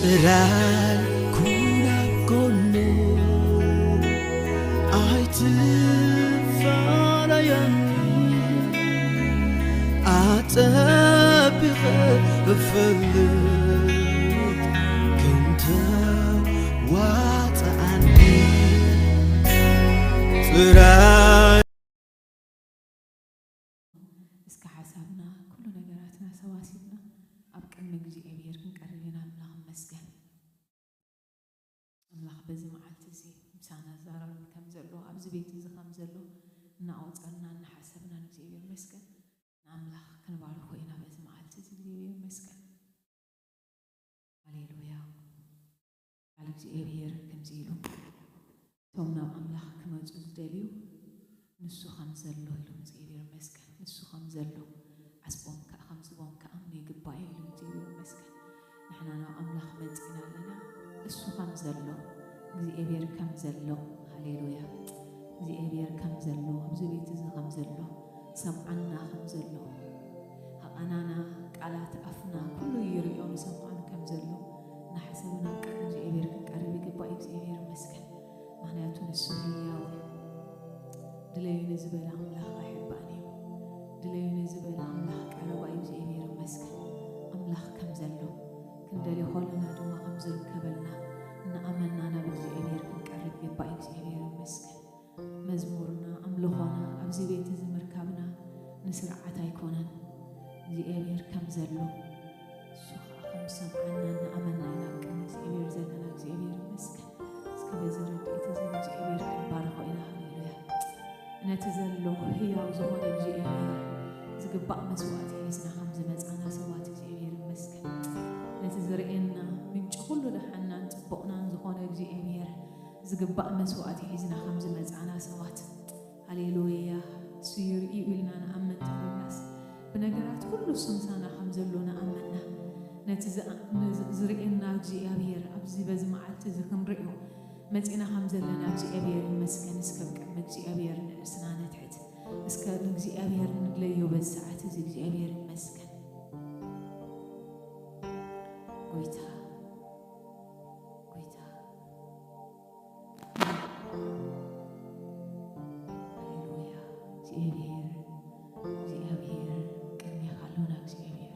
ጥራይ ኩን ኣብ ጎነይ ኣይትፈላለየኒ፣ ኣጸቢቐ እፈልጥ ከም ትዋጽኣኒ። ጥራይ እስከ ሓሳብና፣ ኩሉ ነገራትና ሰባሲብና ኣብ ቅድሚ እግዚኣብሔር ክንቀርብ ኢና። ኣምላኽ ይመስገን። ኣምላኽ በዚ መዓልቲ እዚ ምሳና ዛረብ ከም ዘሎ፣ ኣብዚ ቤት እዚ ከም ዘሎ እናቖጸርና እናሓሰብና ንእግዚኣብሔር ይመስገን። ንኣምላኽ ክንባርኾ ኢና በዚ መዓልቲ እዚ። እግዚኣብሔር ይመስገን። ሃሌሉያ። ቃል እግዚኣብሔር ከምዚ ኢሉ፣ እቶም ናብ ኣምላኽ ክመጹ ዝደልዩ፣ ንሱ ከም ዘሎ ኢሉ እግዚኣብሔር ይመስገን። ንሱ ከም ዘሎ፣ ዓስቦም ከኣ ከም ዝቦም ክኣምኑ ይግባእ እዩ ኢሉ እግዚኣብሔር ይመስገን። ንሕና ናብ ኣምላኽ መጺና ኣለና። እሱ ከም ዘሎ፣ እግዚኣብሔር ከም ዘሎ፣ ሃሌሉያ። እግዚኣብሔር ከም ዘሎ፣ ኣብዚ ቤት እዚ ከም ዘሎ፣ ሰምዓና ከም ዘሎ፣ ኣቓናና፣ ቃላት ኣፍና፣ ኩሉ ይርእዮን ይሰምዖን ከም ዘሎ እናሓሰብና ኣብ ቅድሚ እግዚኣብሔር ክንቀርብ ይግባእ እዩ። እግዚኣብሔር ይመስገን። ምኽንያቱ ንሱ ህያው እዩ። ድለዩኒ ዝበለ ኣምላኽ ኣይሕባእን እዩ። ድለዩኒ ዝበለ ኣምላኽ ቀረባ እዩ። እግዚኣብሔር ይመስገን። ኣምላኽ ከም ዘሎ ክንደልዮ ከለና ድማ ከም ዝርከበልና እናኣመንና ናብ እግዚኣብሔር ክንቀርብ ይግባእ እዩ። እግዚኣብሔር ይመስገን። መዝሙርና፣ ኣምልኾና፣ ኣብዚ ቤት እዚ ምርካብና ንስርዓት ኣይኮነን። እግዚኣብሔር ከም ዘሎ፣ እሱ ኸዓ ከም ዝሰምዓና እናኣመንና ኢና ኣብ ቅድሚ እግዚኣብሔር ዘለና። እግዚኣብሔር ይመስገን። እስከ በዚ ርድኢት እዚ ንእግዚኣብሔር ክንባርኾ ኢና። ሃሌሉያ። ነቲ ዘሎ ህያው ዝኾነ እግዚኣብሔር ዝግባእ መስዋእቲ ሒዝና ከም ዝመጻና ሰባት እግዚኣብሔር ይመስገን። ነቲ ዝርእየና ምንጪ ኩሉ ደሓናን ጽቡቕናን ዝኾነ እግዚኣብሔር ዝግባእ መስዋእቲ ሒዝና ከም ዝመጻና ሰባት፣ ሃሌሉያ፣ እሱ ይርኢ እዩ ኢልና ንኣምን እንተኾይናስ፣ ብነገራት ኩሉ እሱ ምሳና ከም ዘሎ ንኣመና። ነቲ ዝኣ-፣ ንዝ-፣ ዝርእየና እግዚኣብሔር ኣብዚ በዚ መዓልቲ እዚ ክንርእዮ መጺና ከም ዘለና እግዚኣብሔር ይመስገን። እስከ ኣብ ቅድሚ እግዚኣብሔር ንርእስና ነትሕት። እስከ ንእግዚኣብሔር ንድለዮ በዚ ሰዓት እዚ እግዚኣብሔር ይመስገን። ጎይታ፣ ጎይታ። ሃሌሉያ። እግዚኣብሔር፣ እግዚኣብሔር ቅድሜኻ ኣሎና፣ እግዚኣብሔር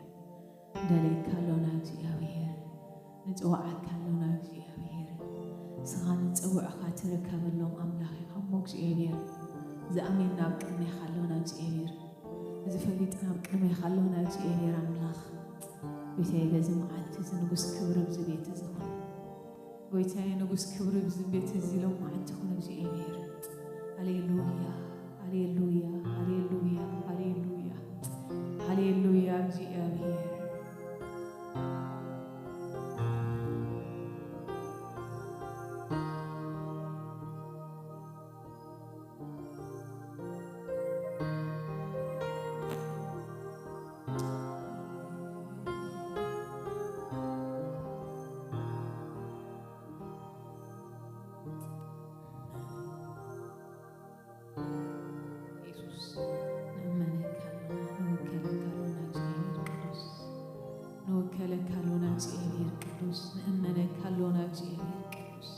ንደልየካ ኣሎና፣ እግዚኣብሔር ንጽውዓካ ኣሎና፣ እግዚኣብሔር ንስኻ ንጽውዕኻ ትርከበሎም ኣምላኽ ኢኻ እሞ፣ እግዚኣብሔር ዝኣሜንና ኣብ ቅድሜኻ ኣሎና፣ እግዚኣብሔር እዚ ፈሊጥና ኣብ ቅድሜኻ ኣሎና እግዚኣብሔር ኣምላኽ፣ ጎይታዬ፣ በዚ መዓልቲ እዚ ንጉስ ክብሪ ኣብዚ ቤት እዚ ኹን። ጎይታዬ፣ ንጉስ ክብሪ ኣብዚ ቤት እዚ ሎማዓንቲ ኹን እግዚኣብሔር። ሃሌሉያ፣ ሃሌሉያ፣ ሃሌሉያ፣ ሃሌሉያ፣ ሃሌሉያ እግዚኣብሔር። የሱስ፣ ንእመነካ ኣሎና፣ ንውከለካ ኣሎና እግዚኣብሔር ቅዱስ። ንውከለካ ኣሎና እግዚኣብሔር ቅዱስ። ንእመነካ ኣሎና እግዚኣብሔር ቅዱስ።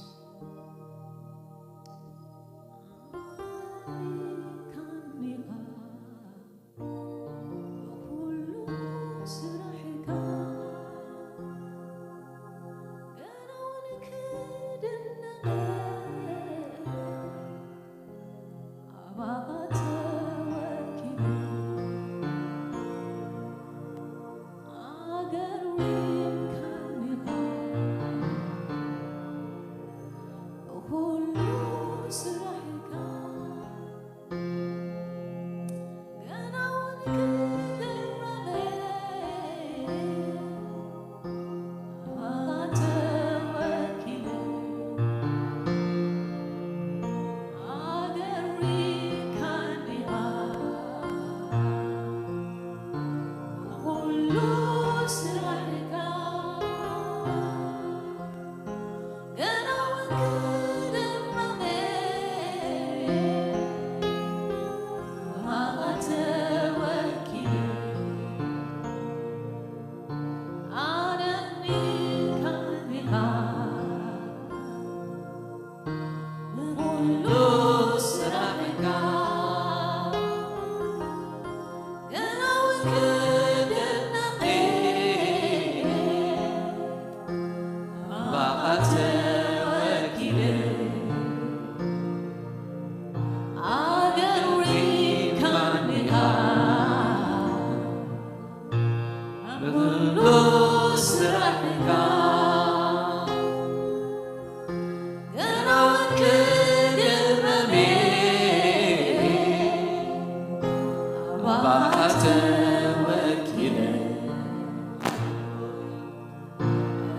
ኩሉ ስራሕካ ገና ክግረም እየ ኣባኻ ተወኪለ።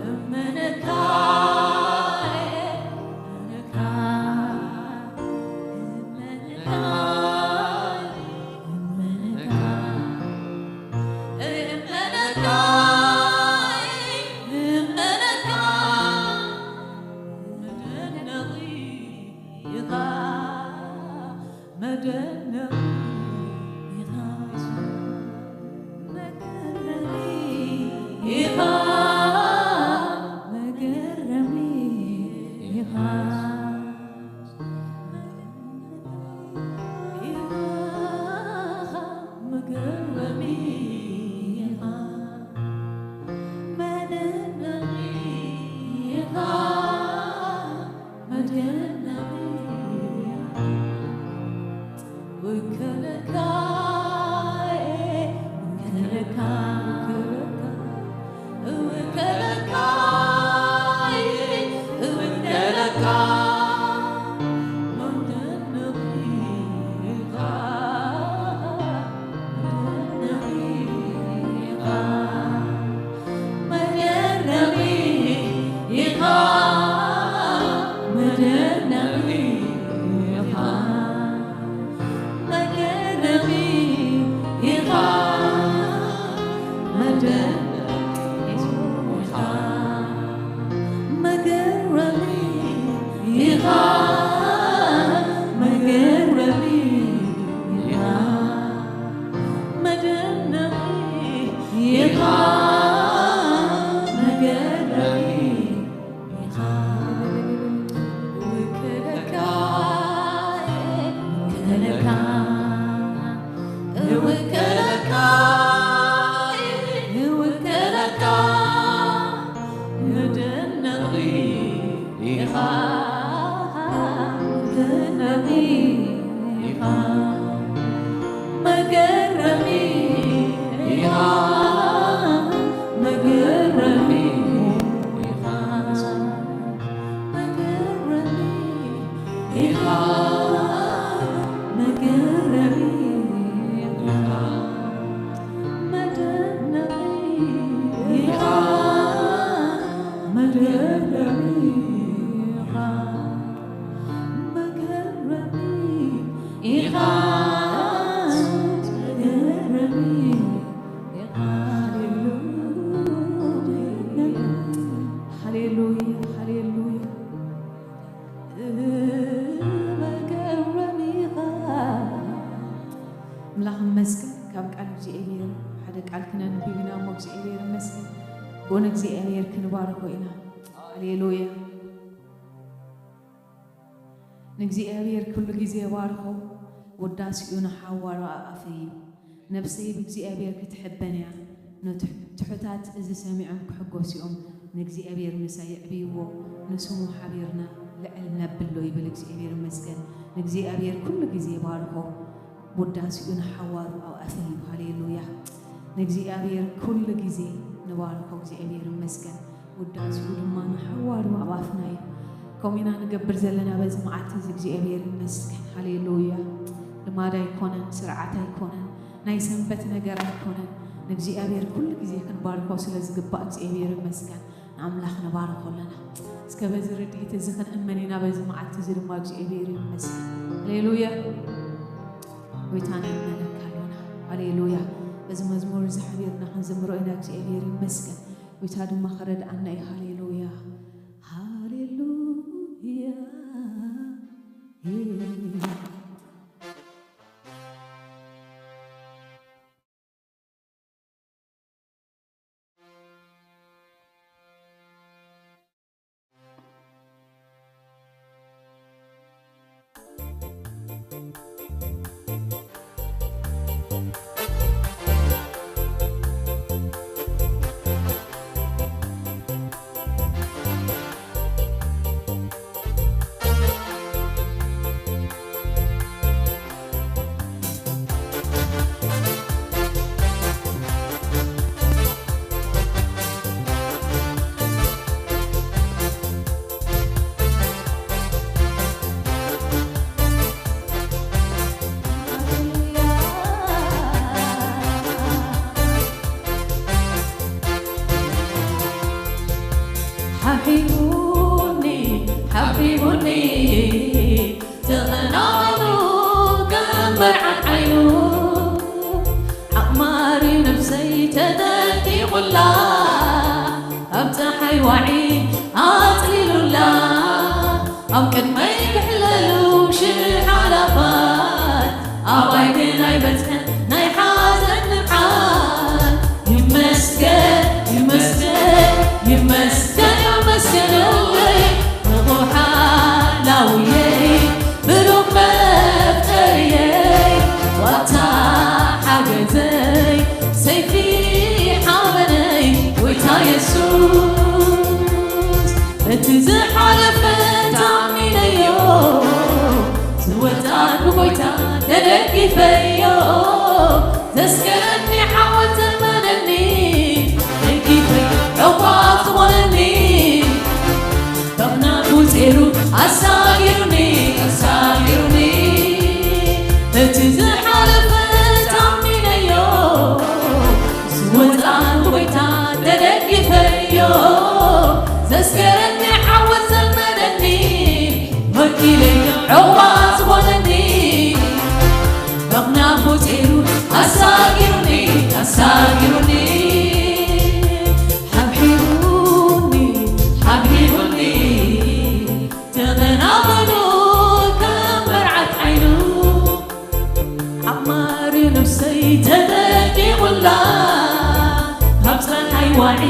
እመነካ፣ እመነካ፣ እመነካ፣ እመነካ፣ እመነካ፣ እመነካ፣ መደነቒ ኢኻ። መደነቒ ኢኻ፣ መገረሚ ኢኻ፣ መገረሚ ኢኻ፣ ኢኻ፣ መገረሚ ኢኻ፣ መደነቒ ኢኻ። መደነቒ ውከለካ፣ ውከለካ፣ ውከለካ፣ ውከለካ፣ መደነቒ ኢኻ። መገረሚ ኢኻ፣ መደነቒ ኢኻ፣ መገረሚ ኢኻ። ውከለካ፣ ውከለካ፣ ውከለካ፣ ውከለካ፣ መደነቒ ኢኻ፣ መደነቒ ኢኻ፣ መገረሚ ኢኻ፣ መገረሚ ኢኻ፣ መገረሚ ኢኻ፣ መገረሚ ኢኻ። መደነቒ ኢኻ፣ መገረሚ ኢኻ፣ መገረሚ ኢኻ፣ መገረሚ ኢኻ። ሃሌሉያ፣ ሃሌሉያ፣ ሃሌሉያ። መገረሚ ኢኻ። ኣምላኽ ይመስገን። ካብ ቃል እግዚኣብሔር ሓደ ቃል ክነንብብ ኢና እሞ እግዚኣብሔር ይመስገን። ብኡ ንእግዚኣብሔር ክንባርኮ ኢና። ሃሌሉያ። ንእግዚኣብሔር ኩሉ ግዜ ባርኮ፣ ውዳሴኡ ንሓዋሩ ኣብ ኣፈይ እዩ። ነፍሰይ ብእግዚኣብሔር ክትሕበን እያ፣ ንትሑታት እዚ ሰሚዖም ክሕጎሱ እዮም። ንእግዚኣብሔር ምሳይ የዕብይዎ፣ ንስሙ ሓቢርና ልዕል ነብሎ ይብል። እግዚኣብሔር ይመስገን። ንእግዚኣብሔር ኩሉ ግዜ ባርኮ፣ ውዳሴኡ ንሓዋሩ ኣብ ኣፈይ እዩ። ሃሌሉያ። ንእግዚኣብሔር ኩሉ ግዜ ንባርኮ። እግዚኣብሔር ይመስገን። ውዳሴኡ ድማ ንሓዋሩ ኣብ ኣፍና እዩ። ከምኡ ኢና ንገብር ዘለና በዚ መዓልቲ እዚ። እግዚኣብሔር ይመስገን። ሃሌሉያ። ልማድ ኣይኮነን፣ ስርዓት ኣይኮነን፣ ናይ ሰንበት ነገር ኣይኮነን። ንእግዚኣብሔር ኩሉ ግዜ ክንባርኮ ስለ ዝግባእ እግዚኣብሔር ይመስገን። ንኣምላኽ ንባርኮ ኣለና። እስከ በዚ ርድኢት እዚ ክንእመን ኢና በዚ መዓልቲ እዚ ድማ። እግዚኣብሔር ይመስገን። ሃሌሉያ። ጎይታ ነመለካ ኣሎና። ሃሌሉያ። በዚ መዝሙር እዚ ሓቢርና ክንዝምሮ ኢና። እግዚኣብሔር ይመስገን። ጎይታ ድማ ክረድኣና እዩ። ሃሌሉያ፣ ሃሌሉያ። ሓቢቡኒ፣ ሓቢቡኒ፣ ተቐናቐኑ ከም መርዓት ዓይኑ። ኣቕማሪ ነፍሰይ ተጠንቂቑላ፣ ኣብ ጸሓይ ዋዒ ኣጽሊሉላ። ኣብ ቅድመይ ክሕለሉ ሽሕ ኣላፋት፣ ኣባይ ግን ኣይበጽሐን ናይ ሓዘን ንብዓት። ይመስገን፣ ይመስገን፣ ይመስገን፣ ይመስገን እወይ ንቑሕ ላውየይ፣ ብሩኽ መፍጠርየይ፣ ዋልታ ሓገዘይ፣ ሰይፊ ሓበነይ፣ ጎይታ የሱስ። እቲ ዝሓለፈ ተኣሚነዮ፣ ዝወጻ ብጎይታ ተደጊፈዮ። ዘስገረኒ ዓወት ዘልመደኒ፣ ደጊፈዮ ዕቑባ ዝኾነኒ። በኽናፉ ጼሩ ኣሳጊሩኒ፣ ኣሳጊሩኒ። እቲ ዝሓለፈ ተኣሚነዮ፣ ዝወጻ ብጎይታ ተደጊፈዮ። ዘስገረኒ ዓወት ዘልመደኒ፣ ወኪለዮ ዕቑባ ዝኾነኒ። በኽናፉ ጼሩ ኣሳጊሩኒ፣ ኣሳጊሩኒ። ሓብሒቡኒ፣ ሓብሒቡኒ። ተቐናቐኑ ከም መርዓት ዓይኑ። ኣቕማሪ ነፍሰይ ተጠንቂቑላ፣ ካብ ጸሓይ ዋዒ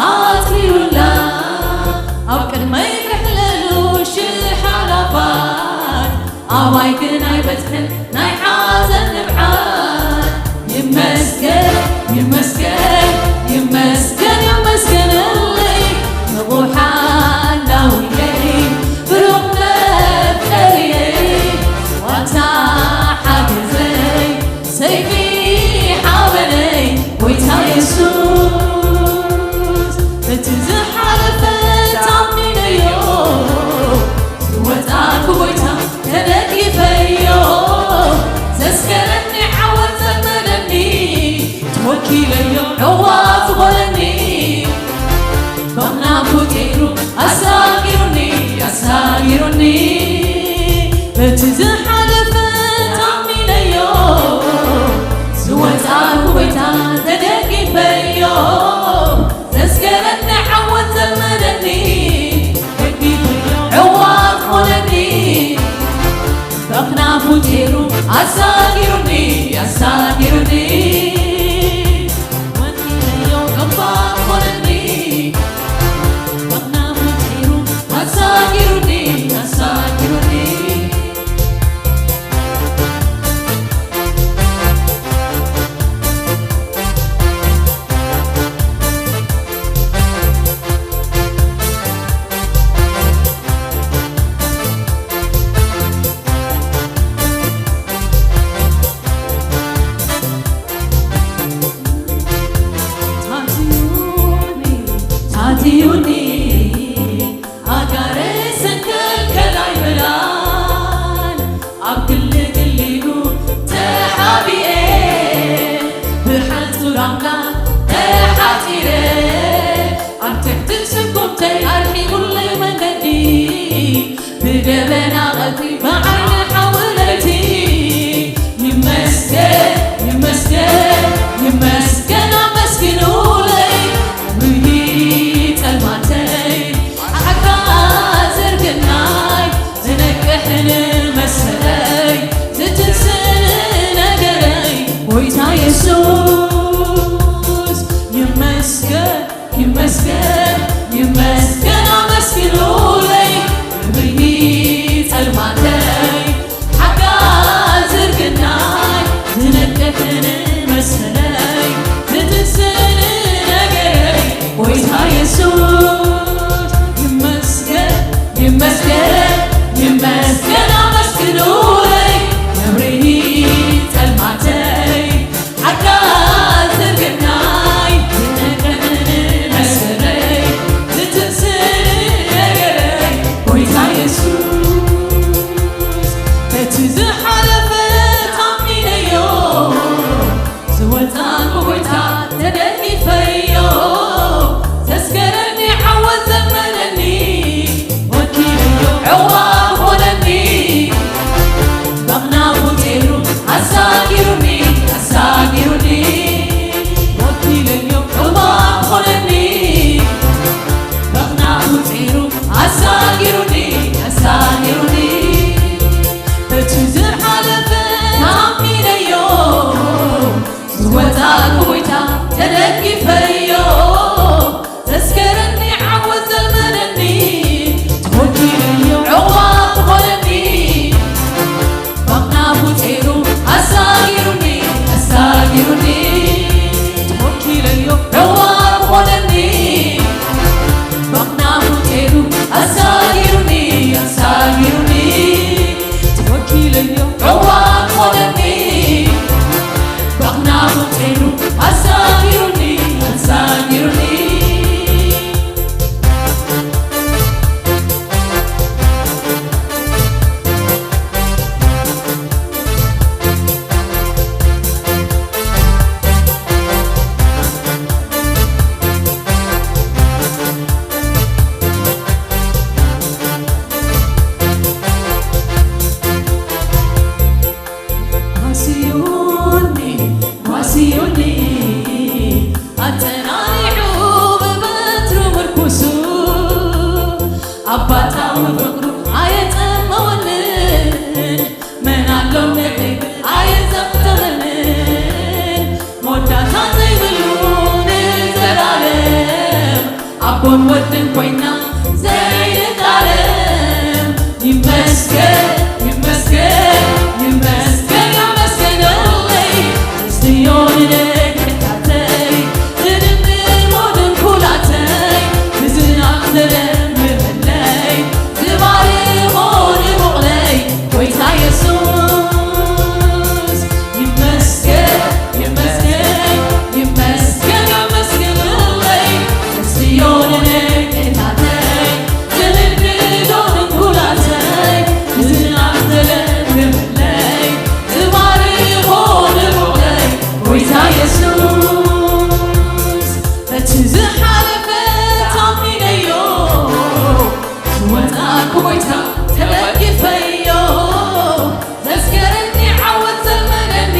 ኣጽሊሉላ። ኣብ ቅድመይ ክሕለሉ ሽሕ ኣላፋት፣ ኣባይ ግን ኣይበጽሕን ናይ ሓዘን ንብዓት። ይመስገን፣ ይመስገን፣ ይመስገን፣ ይመስገንለይ ንቑሕ ኣላውየይ፣ ብሩኽ መፍጠርየይ፣ ዋልታ ሓገዘይ፣ ሰይፊ ሓበነይ፣ ጎይታ የሱስ። እቲ ዝሓለፈ ታሚነዮ፣ ዝወጻ ብጎይታ ተደጊፈዮ። ዘስገረኒ ዓወት ዘልመደኒ፣ ተወኪለዮ ዕቑባ ዝኾነኒ። በኽናፉ ጼሩ ኣሳጊሩኒ፣ ኣሳጊሩኒ። እቲ ዝሓለፈ ታሚነዮ፣ ዝወጻ ብጎይታ ተደጊፈዮ። ዘስገረኒ ዓወት ዘልመደኒ፣ ደጊፈዮ ዕቑባ ዝኾነኒ። በኽናፉ ጼሩ ኣሳጊሩኒ፣ ኣሳጊሩኒ። ወኪለዮ ዕቑባ ዝኾነኒ። በኽናፉ ጼሩ ኣሳጊሩኒ፣ ኣሳጊሩኒ። ታትዩኒ፣ ታትዩኒ፣ ኣጋረ ሰንከልከል ኣይበላን፣ ኣብ ክሊ ክሊሉ ተሓቢኤ፣ ብሓጹር ኣምላኽ ተሓጺረ፣ ኣብ ትሕቲ ስጉምተይ ኣርሒቑለይ መንገዲ፣ ብደበና ቀትሪ ብዓይኒ ሓዊ ለይቲ። ይመስገን፣ ይመስገን፣ ይመስገን ኣመስግኑለይ። ብርሂ ጸልማተይ ሓጋ ዝርግናይ፣ ዝነቅሕ ንመሰለይ፣ ዝትንስእ ነገረይ፣ ጎይታ የሱስ። ይመስገን፣ ይመስገን፣ ይመስገን ኣመስግኑለይ። ብርሂ ጸልማተይ ሓጋ ዝርግናይ፣ ዝነቅሕ ንመሰለይ፣ ዝትንስእ ነገረይ፣ ጎይታ የሱስ። ይመስገን፣ ይመስገን፣ ይመስገን ኣመስግኑለይ። መብርሂ ጸልማተይ ሓጋ ዝርግናይ፣ ዝነቅሕ ንመሰለይ፣ ዝትንስእ ኣባታዊ ፍቕሩ ኣየጠመወንን፣ መን ኣሎ ንኺብል ኣየዘኽተመንን፣ መወዳእታ ዘይብሉ ንዘላለም ኣቦን ወድን ኮይና ዘይንቃለም። ይመስገን፣ ይመስገን፣ ይመስገን፣ ይመስገን ኣለይ። ጽዮን ነግሕታተይ፣ ዝድንድን ሞድን ኩላተይ፣ ብዝናብ ዘለምልመለይ፣ ዝባርኾ ንቡቕለይ፣ ጎይታ የሱስ። ይመስገን፣ ይመስገን፣ ይመስገን፣ ይመስገን ኣለይ። ጽዮን ነግሕታተይ፣ ዝድንድን ሞድን ኩላተይ፣ ብዝናብ ዘለምልመለይ፣ ዝባርኾ ንቡቕለይ፣ ጎይታ የሱስ። እቲ ዝሓለፈ ታሚነዮ፣ ዝወጻእኩ ጎይታ ተደጊፈዮ። ዘስገረኒ ዓወት ዘልመደኒ፣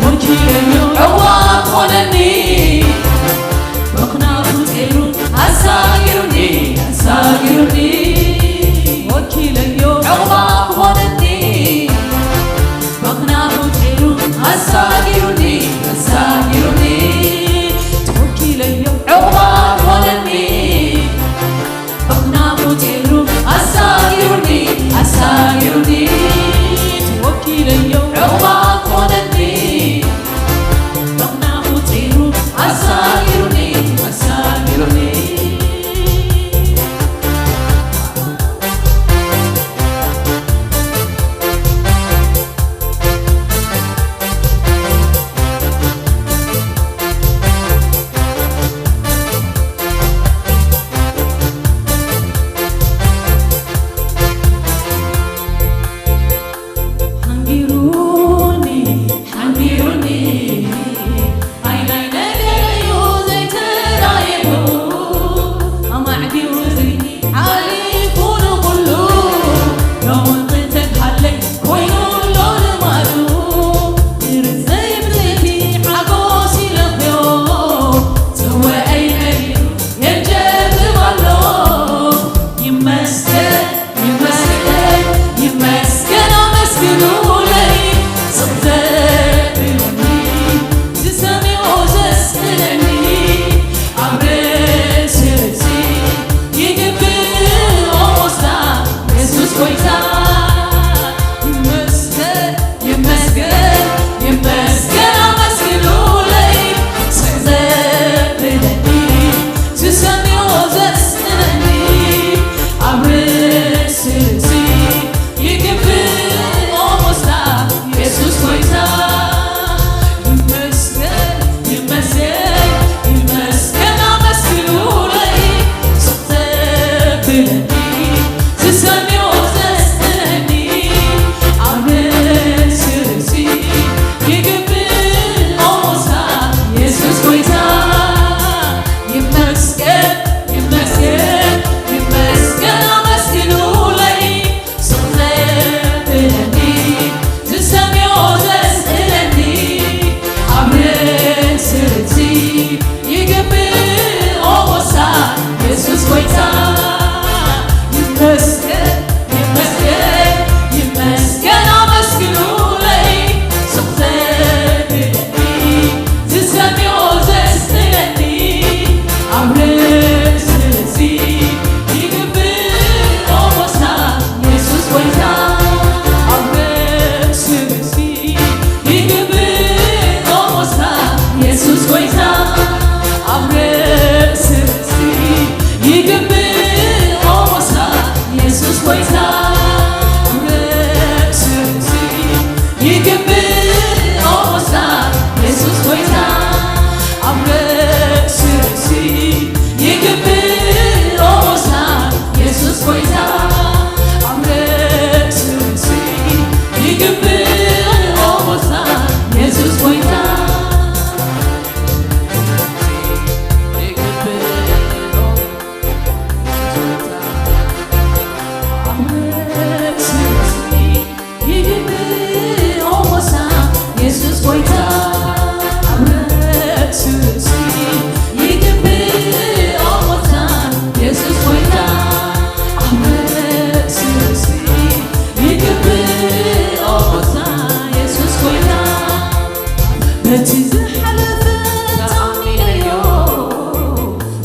ወኪለዮ ዕቑባ ክኾነኒ። በኽናፉ ጸይሩ ኣሳጊሩኒ፣ ኣሳጊሩኒ። ወኪለዮ ዕቑባ ክኾነኒ። በኽናፉ ጸይሩ ኣሳጊሩኒ፣ ኣሳጊሩኒ። ተወኪለዮ ዕቑባ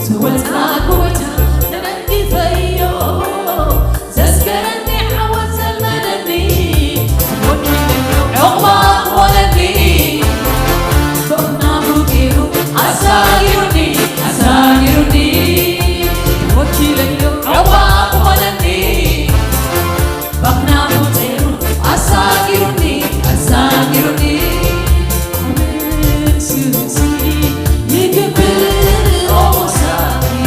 ዝወፃ ጎይታ ተደጊፈዮ፣ ዘስገረኒ ዓወት ዘልመደኒ፣ ወኪለዮ ዕቑባ ክኾነኒ፣ በኽናፉ ገይሩ ኣሳጊሩኒ፣ ኣሳጊሩኒ። ወኪለዮ ዕቑባ ክኾነኒ፣ በኽናፉ ገይሩ ኣሳጊሩኒ፣ ኣሳጊሩኒ። ኣመስግን ይግብኦ ሞሳኺ፣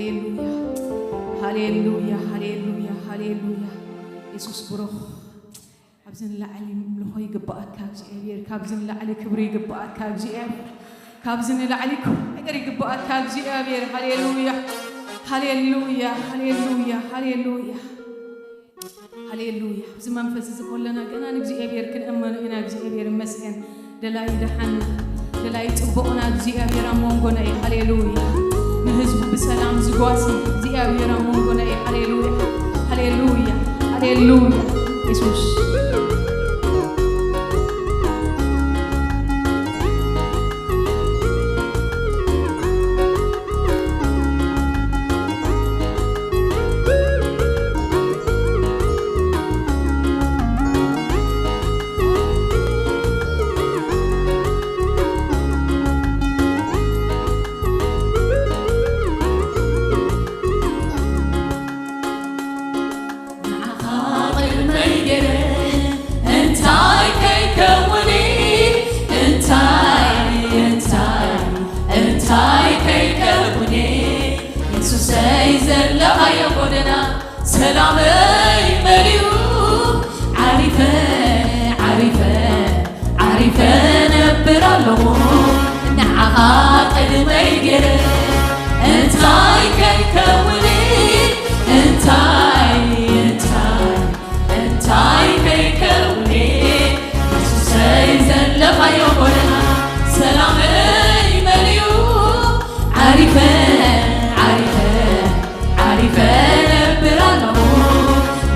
ሃሌሉያ፣ ሃሌሉያ፣ ሃሌሉያ፣ ሃሌሉያ። የሱስ ብሩኽ። ካብዚ ንላዕሊ ምልኾ ይግብኣካ እግዚኣብሔር፣ ካብዚ ንላዕሊ ክብሪ ይግብኣካ እግዚኣብሔር፣ ካብዚ ንላዕሊ ኩሉ ነገር ይግብኣካ እግዚኣብሔር። ሃሌሉያ፣ ሃሌሉያ፣ ሃሌሉያ፣ ሃሌሉያ፣ ሃሌሉያ። ኣብዚ መንፈስ እዚ ከለና ገና ንእግዚኣብሔር ክንእመኖ ኢና። እግዚኣብሔር ይመስገን። ደላይ ደሓን፣ ደላይ ጽቡቕና እግዚኣብሔር ኣብ መንጎና እዩ። ሃሌሉያ። ንህዝቡ ብሰላም ዝጓሲ እግዚኣብሔር ኣብ መንጎና እዩ። ሃሌሉያ፣ ሃሌሉያ፣ ሃሌሉያ። የሱስ። ንዓኻ ቅድመይ ገይረ እንታይ ከይከውን፣ እንታይ፣ እንታይ፣ እንታይ ከይከውን፣ የሱሰይ ዘለኻዮ ጎደና ሰላመይ መሊኡ፣ ዓሪፈ፣ ዓሪፈ፣ ዓሪፈ ነብር ኣለኹ። ንዓኻ ቅድመይ ገይረ እንታይ ከይከውን፣ እንታይ፣ እንታይ፣ እንታይ ከይከውን፣ የሱሰይ ዘለኻዮ ጎደና ሰላመይ መሊኡ፣ ዓሪፈ፣ ዓሪፈ፣ ዓሪፈ ነብር ኣለኹ።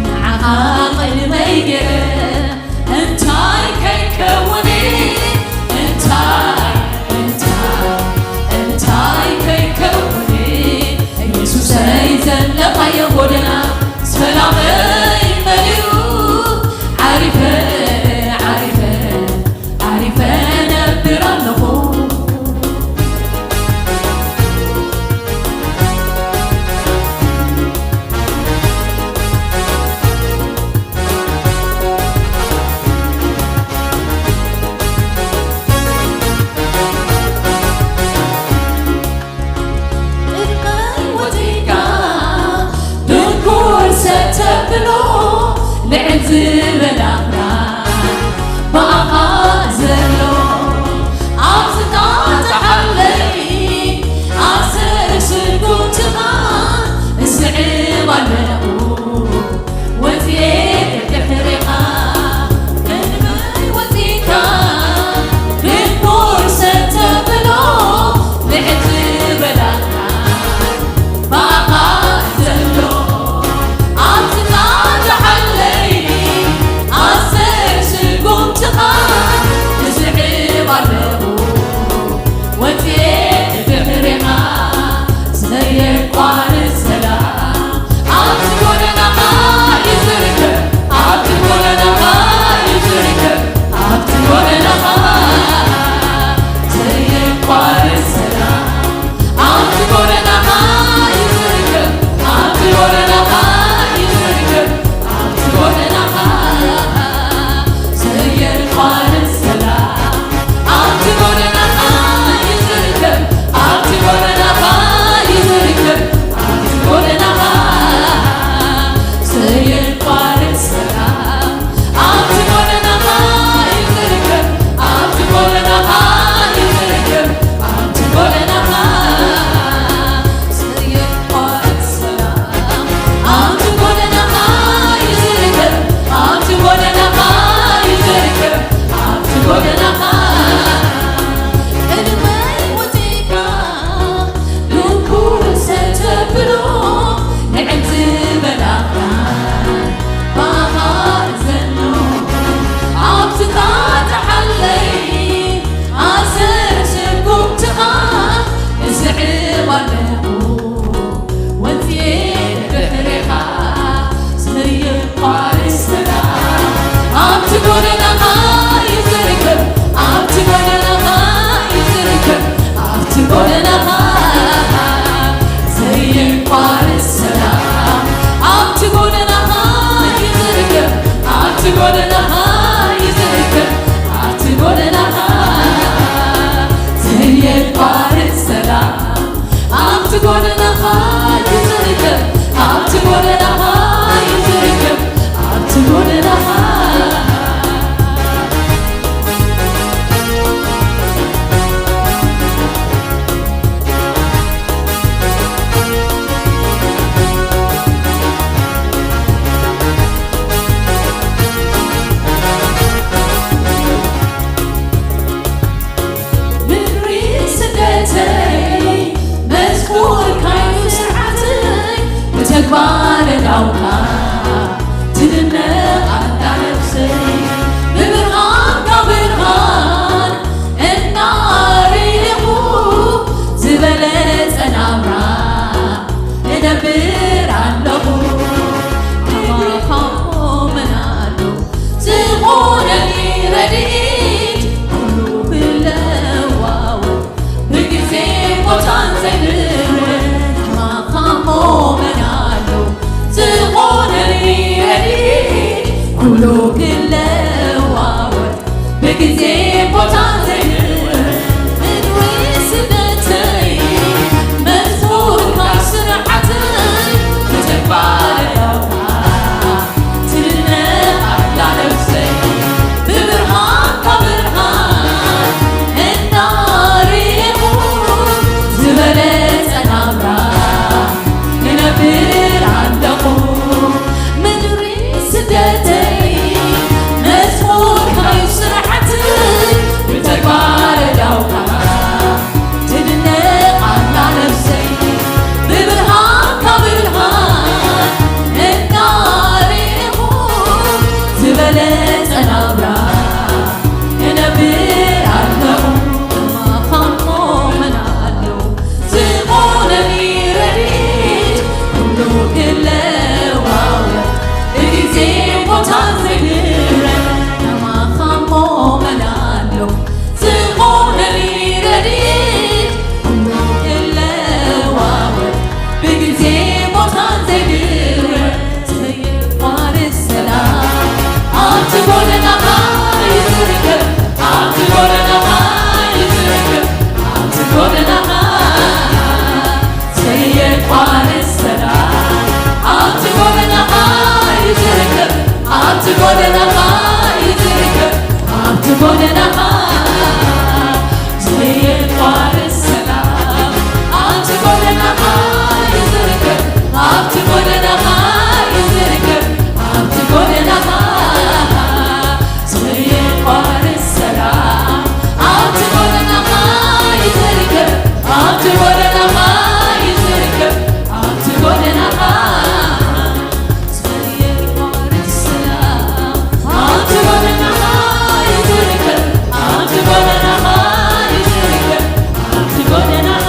ንዓኻ ቅድመይ ገይረ እንታይ ከይከውን፣ እንታይ፣ እንታይ፣ እንታይ ከይከውን፣ የሱሰይ ዘለኻዮ ጎደና ሰላመይ መሊኡ፣ ዓሪፈ፣ ዓሪፈ፣ ዓሪፈ ነብር ኣለኹ። ቅድመይ ወጺእካ ድንኩር ሰተብሎ ልዕል ዝበለ ኣኽራን ብኣኻ ዘሎ ኣብ ዝጣጣሓለይ ኣሰር ስጉምትኻ እስዕብ ኣለኹ። ወጽኤ ድሕሬኻ ቅድመይ ወጺእካ ድንኩር ሰተብሎ ልዕል ዝበለ ኣኽራን ብኣኻ ዘሎ ኣብ ዝጣጣሓለይ ኣሰር ስጉምትኻ እስዕብ ኣለኹ። ወጽኤ ድሕሬኻ ዘየቋርጽ ሰላም ኣብቲ ጎደናኻ እዩ ዝርከብ፣ ኣብቲ ጎደናኻ እዩ ዝርከብ፣ ኣብቲ ጎደናኻ ዘየቋርጽ ሰላም ኣብቲ ጎደናኻ እዩ ዝርከብ፣ ኣብቲ ጎደናኻ እዩ ዝርከብ፣ ኣብቲ ጎደናኻ ዘየቋርጽ ሰላም ኣብቲ ጎደናኻ እዩ ዝርከብ፣ ኣብቲ ጎደናኻ እዩ ዝርከብ፣ ኣብቲ ጎደናኻ ዘየቋርጽ ሰላም ኣብቲ ጎደናኻ እዩ ዝርከብ፣ ኣብቲ ጎደናኻ እዩ ዝርከብ፣ ኣብቲ ጎደናኻ ዘየቋርጽ ሰላም ኣብቲ ጎደናኻ እዩ ዝርከብ፣ ኣብቲ ጎደናኻ እዩ ዝርከብ፣ ኣብቲ ጎደናኻ ቅድመይ ወጺእካ ድንኩር ሰተብሎ ልዕል ዝበለ ኣኽራን ብኣኻ ዘሎ ኣብ ዝጣጣሓለይ ኣሰር ስጉምትኻ እስዕብ ኣለኹ። ወጽኤ ድሕሬኻ ዘየቋርጽ ሰላም ኣብቲ ጎደናኻ እዩ ዝርከብ፣ ኣብቲ ጎደናኻ እዩ ዝርከብ፣ ኣብቲ ጎደናኻ ዘየቋርጽ ሰላም ኣብቲ ጎደናኻ እዩ ዝርከብ፣ ኣብቲ ጎደናኻ እዩ ዝርከብ፣ ኣብቲ ጎደናኻ ዘየቋርጽ ሰላም ኣብቲ ጎደናኻ እዩ ትድነቕ ኣላ ነፍሰይ ብብርሃንካ ብርሃን እናርኢኹ ዝበለጸ ናብራ እነብር ኣለኹ። ኣማኻሞ መን ኣሎ ዝኾነኒ ረድኤት ኩሉ ክለዋወጥ ብግዜ ቦታን ዘይብረን ኣማኻሞ መን ኣሎ ዝኾነኒ ረድኤት ኩሉ ክለዋወጥ ብግዜ ቦታን ዘይብረን ምድሪ ስደተይ መዝሙርካ ስርዓተይ ብተግባር ያውራ ትድነቕ ኣላ ነፍሰይ ብብርሃንካ ብርሃን እናርኢኹ ዝበለጸ ናብራ እነብር ኣለኹ። ምድሪ ስደተይ መዝሙርካ እዩ ስርዓተይ ብተግባር ያውራ ትድነቕ ኣላ ነፍሰይ ብብርሃንካ ብርሃን እናርኢኹ ዝበለጸ ናብራ እነብር ኣለኹ። ከማኻሞ መን ኣሎ ዝኾነኒ ረድኤት ኩሉ ክለዋወጥ ብግዜ ቦታን ዘይብረን ከማኻሞ መን ኣሎ ዝኾነኒ ረድኤት ኩሉ ክለዋወጥ ብግዜ ቦታን ዘይብረን ዘይቋርጽ ሰላም ኣብቲ ጎደናኻ እዩ ዝርከብ ኣብቲ ጎደናኻ እዩ ዝርከብ ኣብቲ ጎደናኻ ዘይቋርጽ ሰላም ኣብቲ ጎደናኻ እዩ ዝርከብ ኣብቲ ጎደናኻ እዩ ዝርከብ ኣብቲ ጎደናኻ ዘይቋርጽ ሰላም ኣብቲ ጎደናኻ እዩ ዝርከብ ኣብቲ ጎደናኻ እዩ ዝርከብ ኣብቲ ጎደናኻ ዘይቋርጽ ሰላም ኣብቲ ጎደናኻ እዩ ዝርከብ ኣብቲ ጎደናኻ እዩ ዝርከብ ኣብቲ ጎደናኻ ዘይቋርጽ ሰላም ኣብቲ ጎደናኻ እዩ ዝርከብ ኣብቲ ጎደናኻ እዩ ዝርከብ ኣብቲ ጎደናኻ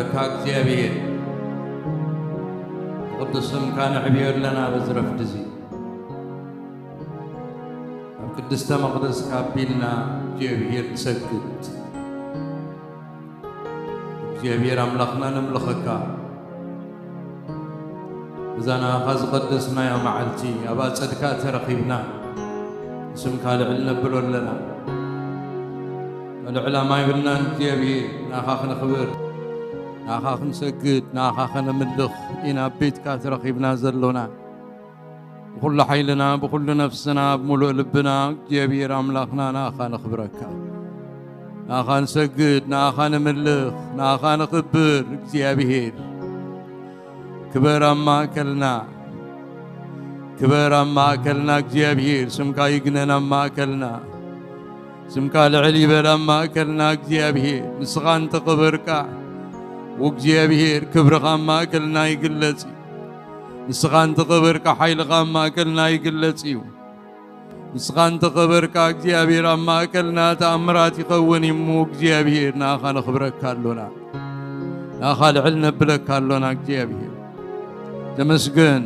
እካ እግዚኣብሔር፣ ቅዱስ ስምካ ነዕብዮ ኣለና በዚ ረፍዲ እዚ። ኣብ ቅድስተ መቕደስካ ኣቢልና እግዚኣብሔር ንሰግድ። እግዚኣብሔር ኣምላኽና ነምልኸካ። እዛ ንኣኻ ዝቐደስናያ መዓልቲ ኣብ ኣጸድካ ተረኺብና ንስምካ ልዕል ነብሎ ኣለና። ካልእ ዕላማ የብልናን እግዚኣብሔር፣ ንኣኻ ክነኽብር፣ ንኣኻ ክንሰግድ፣ ንኣኻ ከነምልኽ ኢና ኣብ ቤትካ ተረኺብና ዘሎና። ብኹሉ ሓይልና፣ ብኹሉ ነፍስና፣ ብምሉእ ልብና እግዚኣብሔር ኣምላኽና ንኣኻ ነኽብረካ። ንኣኻ ንሰግድ፣ ንኣኻ ንምልኽ፣ ንኣኻ ነኽብር እግዚኣብሔር። ክበር ኣብ ማእከልና፣ ክበር ኣብ ማእከልና እግዚኣብሔር፣ ስምካ ይግነን ኣብ ማእከልና። ስምካ ልዕል ይበል ኣብ ማእከልና እግዚኣብሔር። ንስኻ እንተኸበርካ፣ እግዚኣብሔር ክብርኻ ኣብ ማእከልና ይግለጽ እዩ። ንስኻ እንተኸበርካ ሓይልኻ ኣብ ማእከልና ይግለጽ እዩ። ንስኻ እንተኸበርካ እግዚኣብሔር ኣብ ማእከልና ተኣምራት ይኸውን እዩ እሞ እግዚኣብሔር ንኣኻ ነኽብረካ ኣሎና። ንኣኻ ልዕል ነብለካ ኣሎና እግዚኣብሔር። ተመስገን።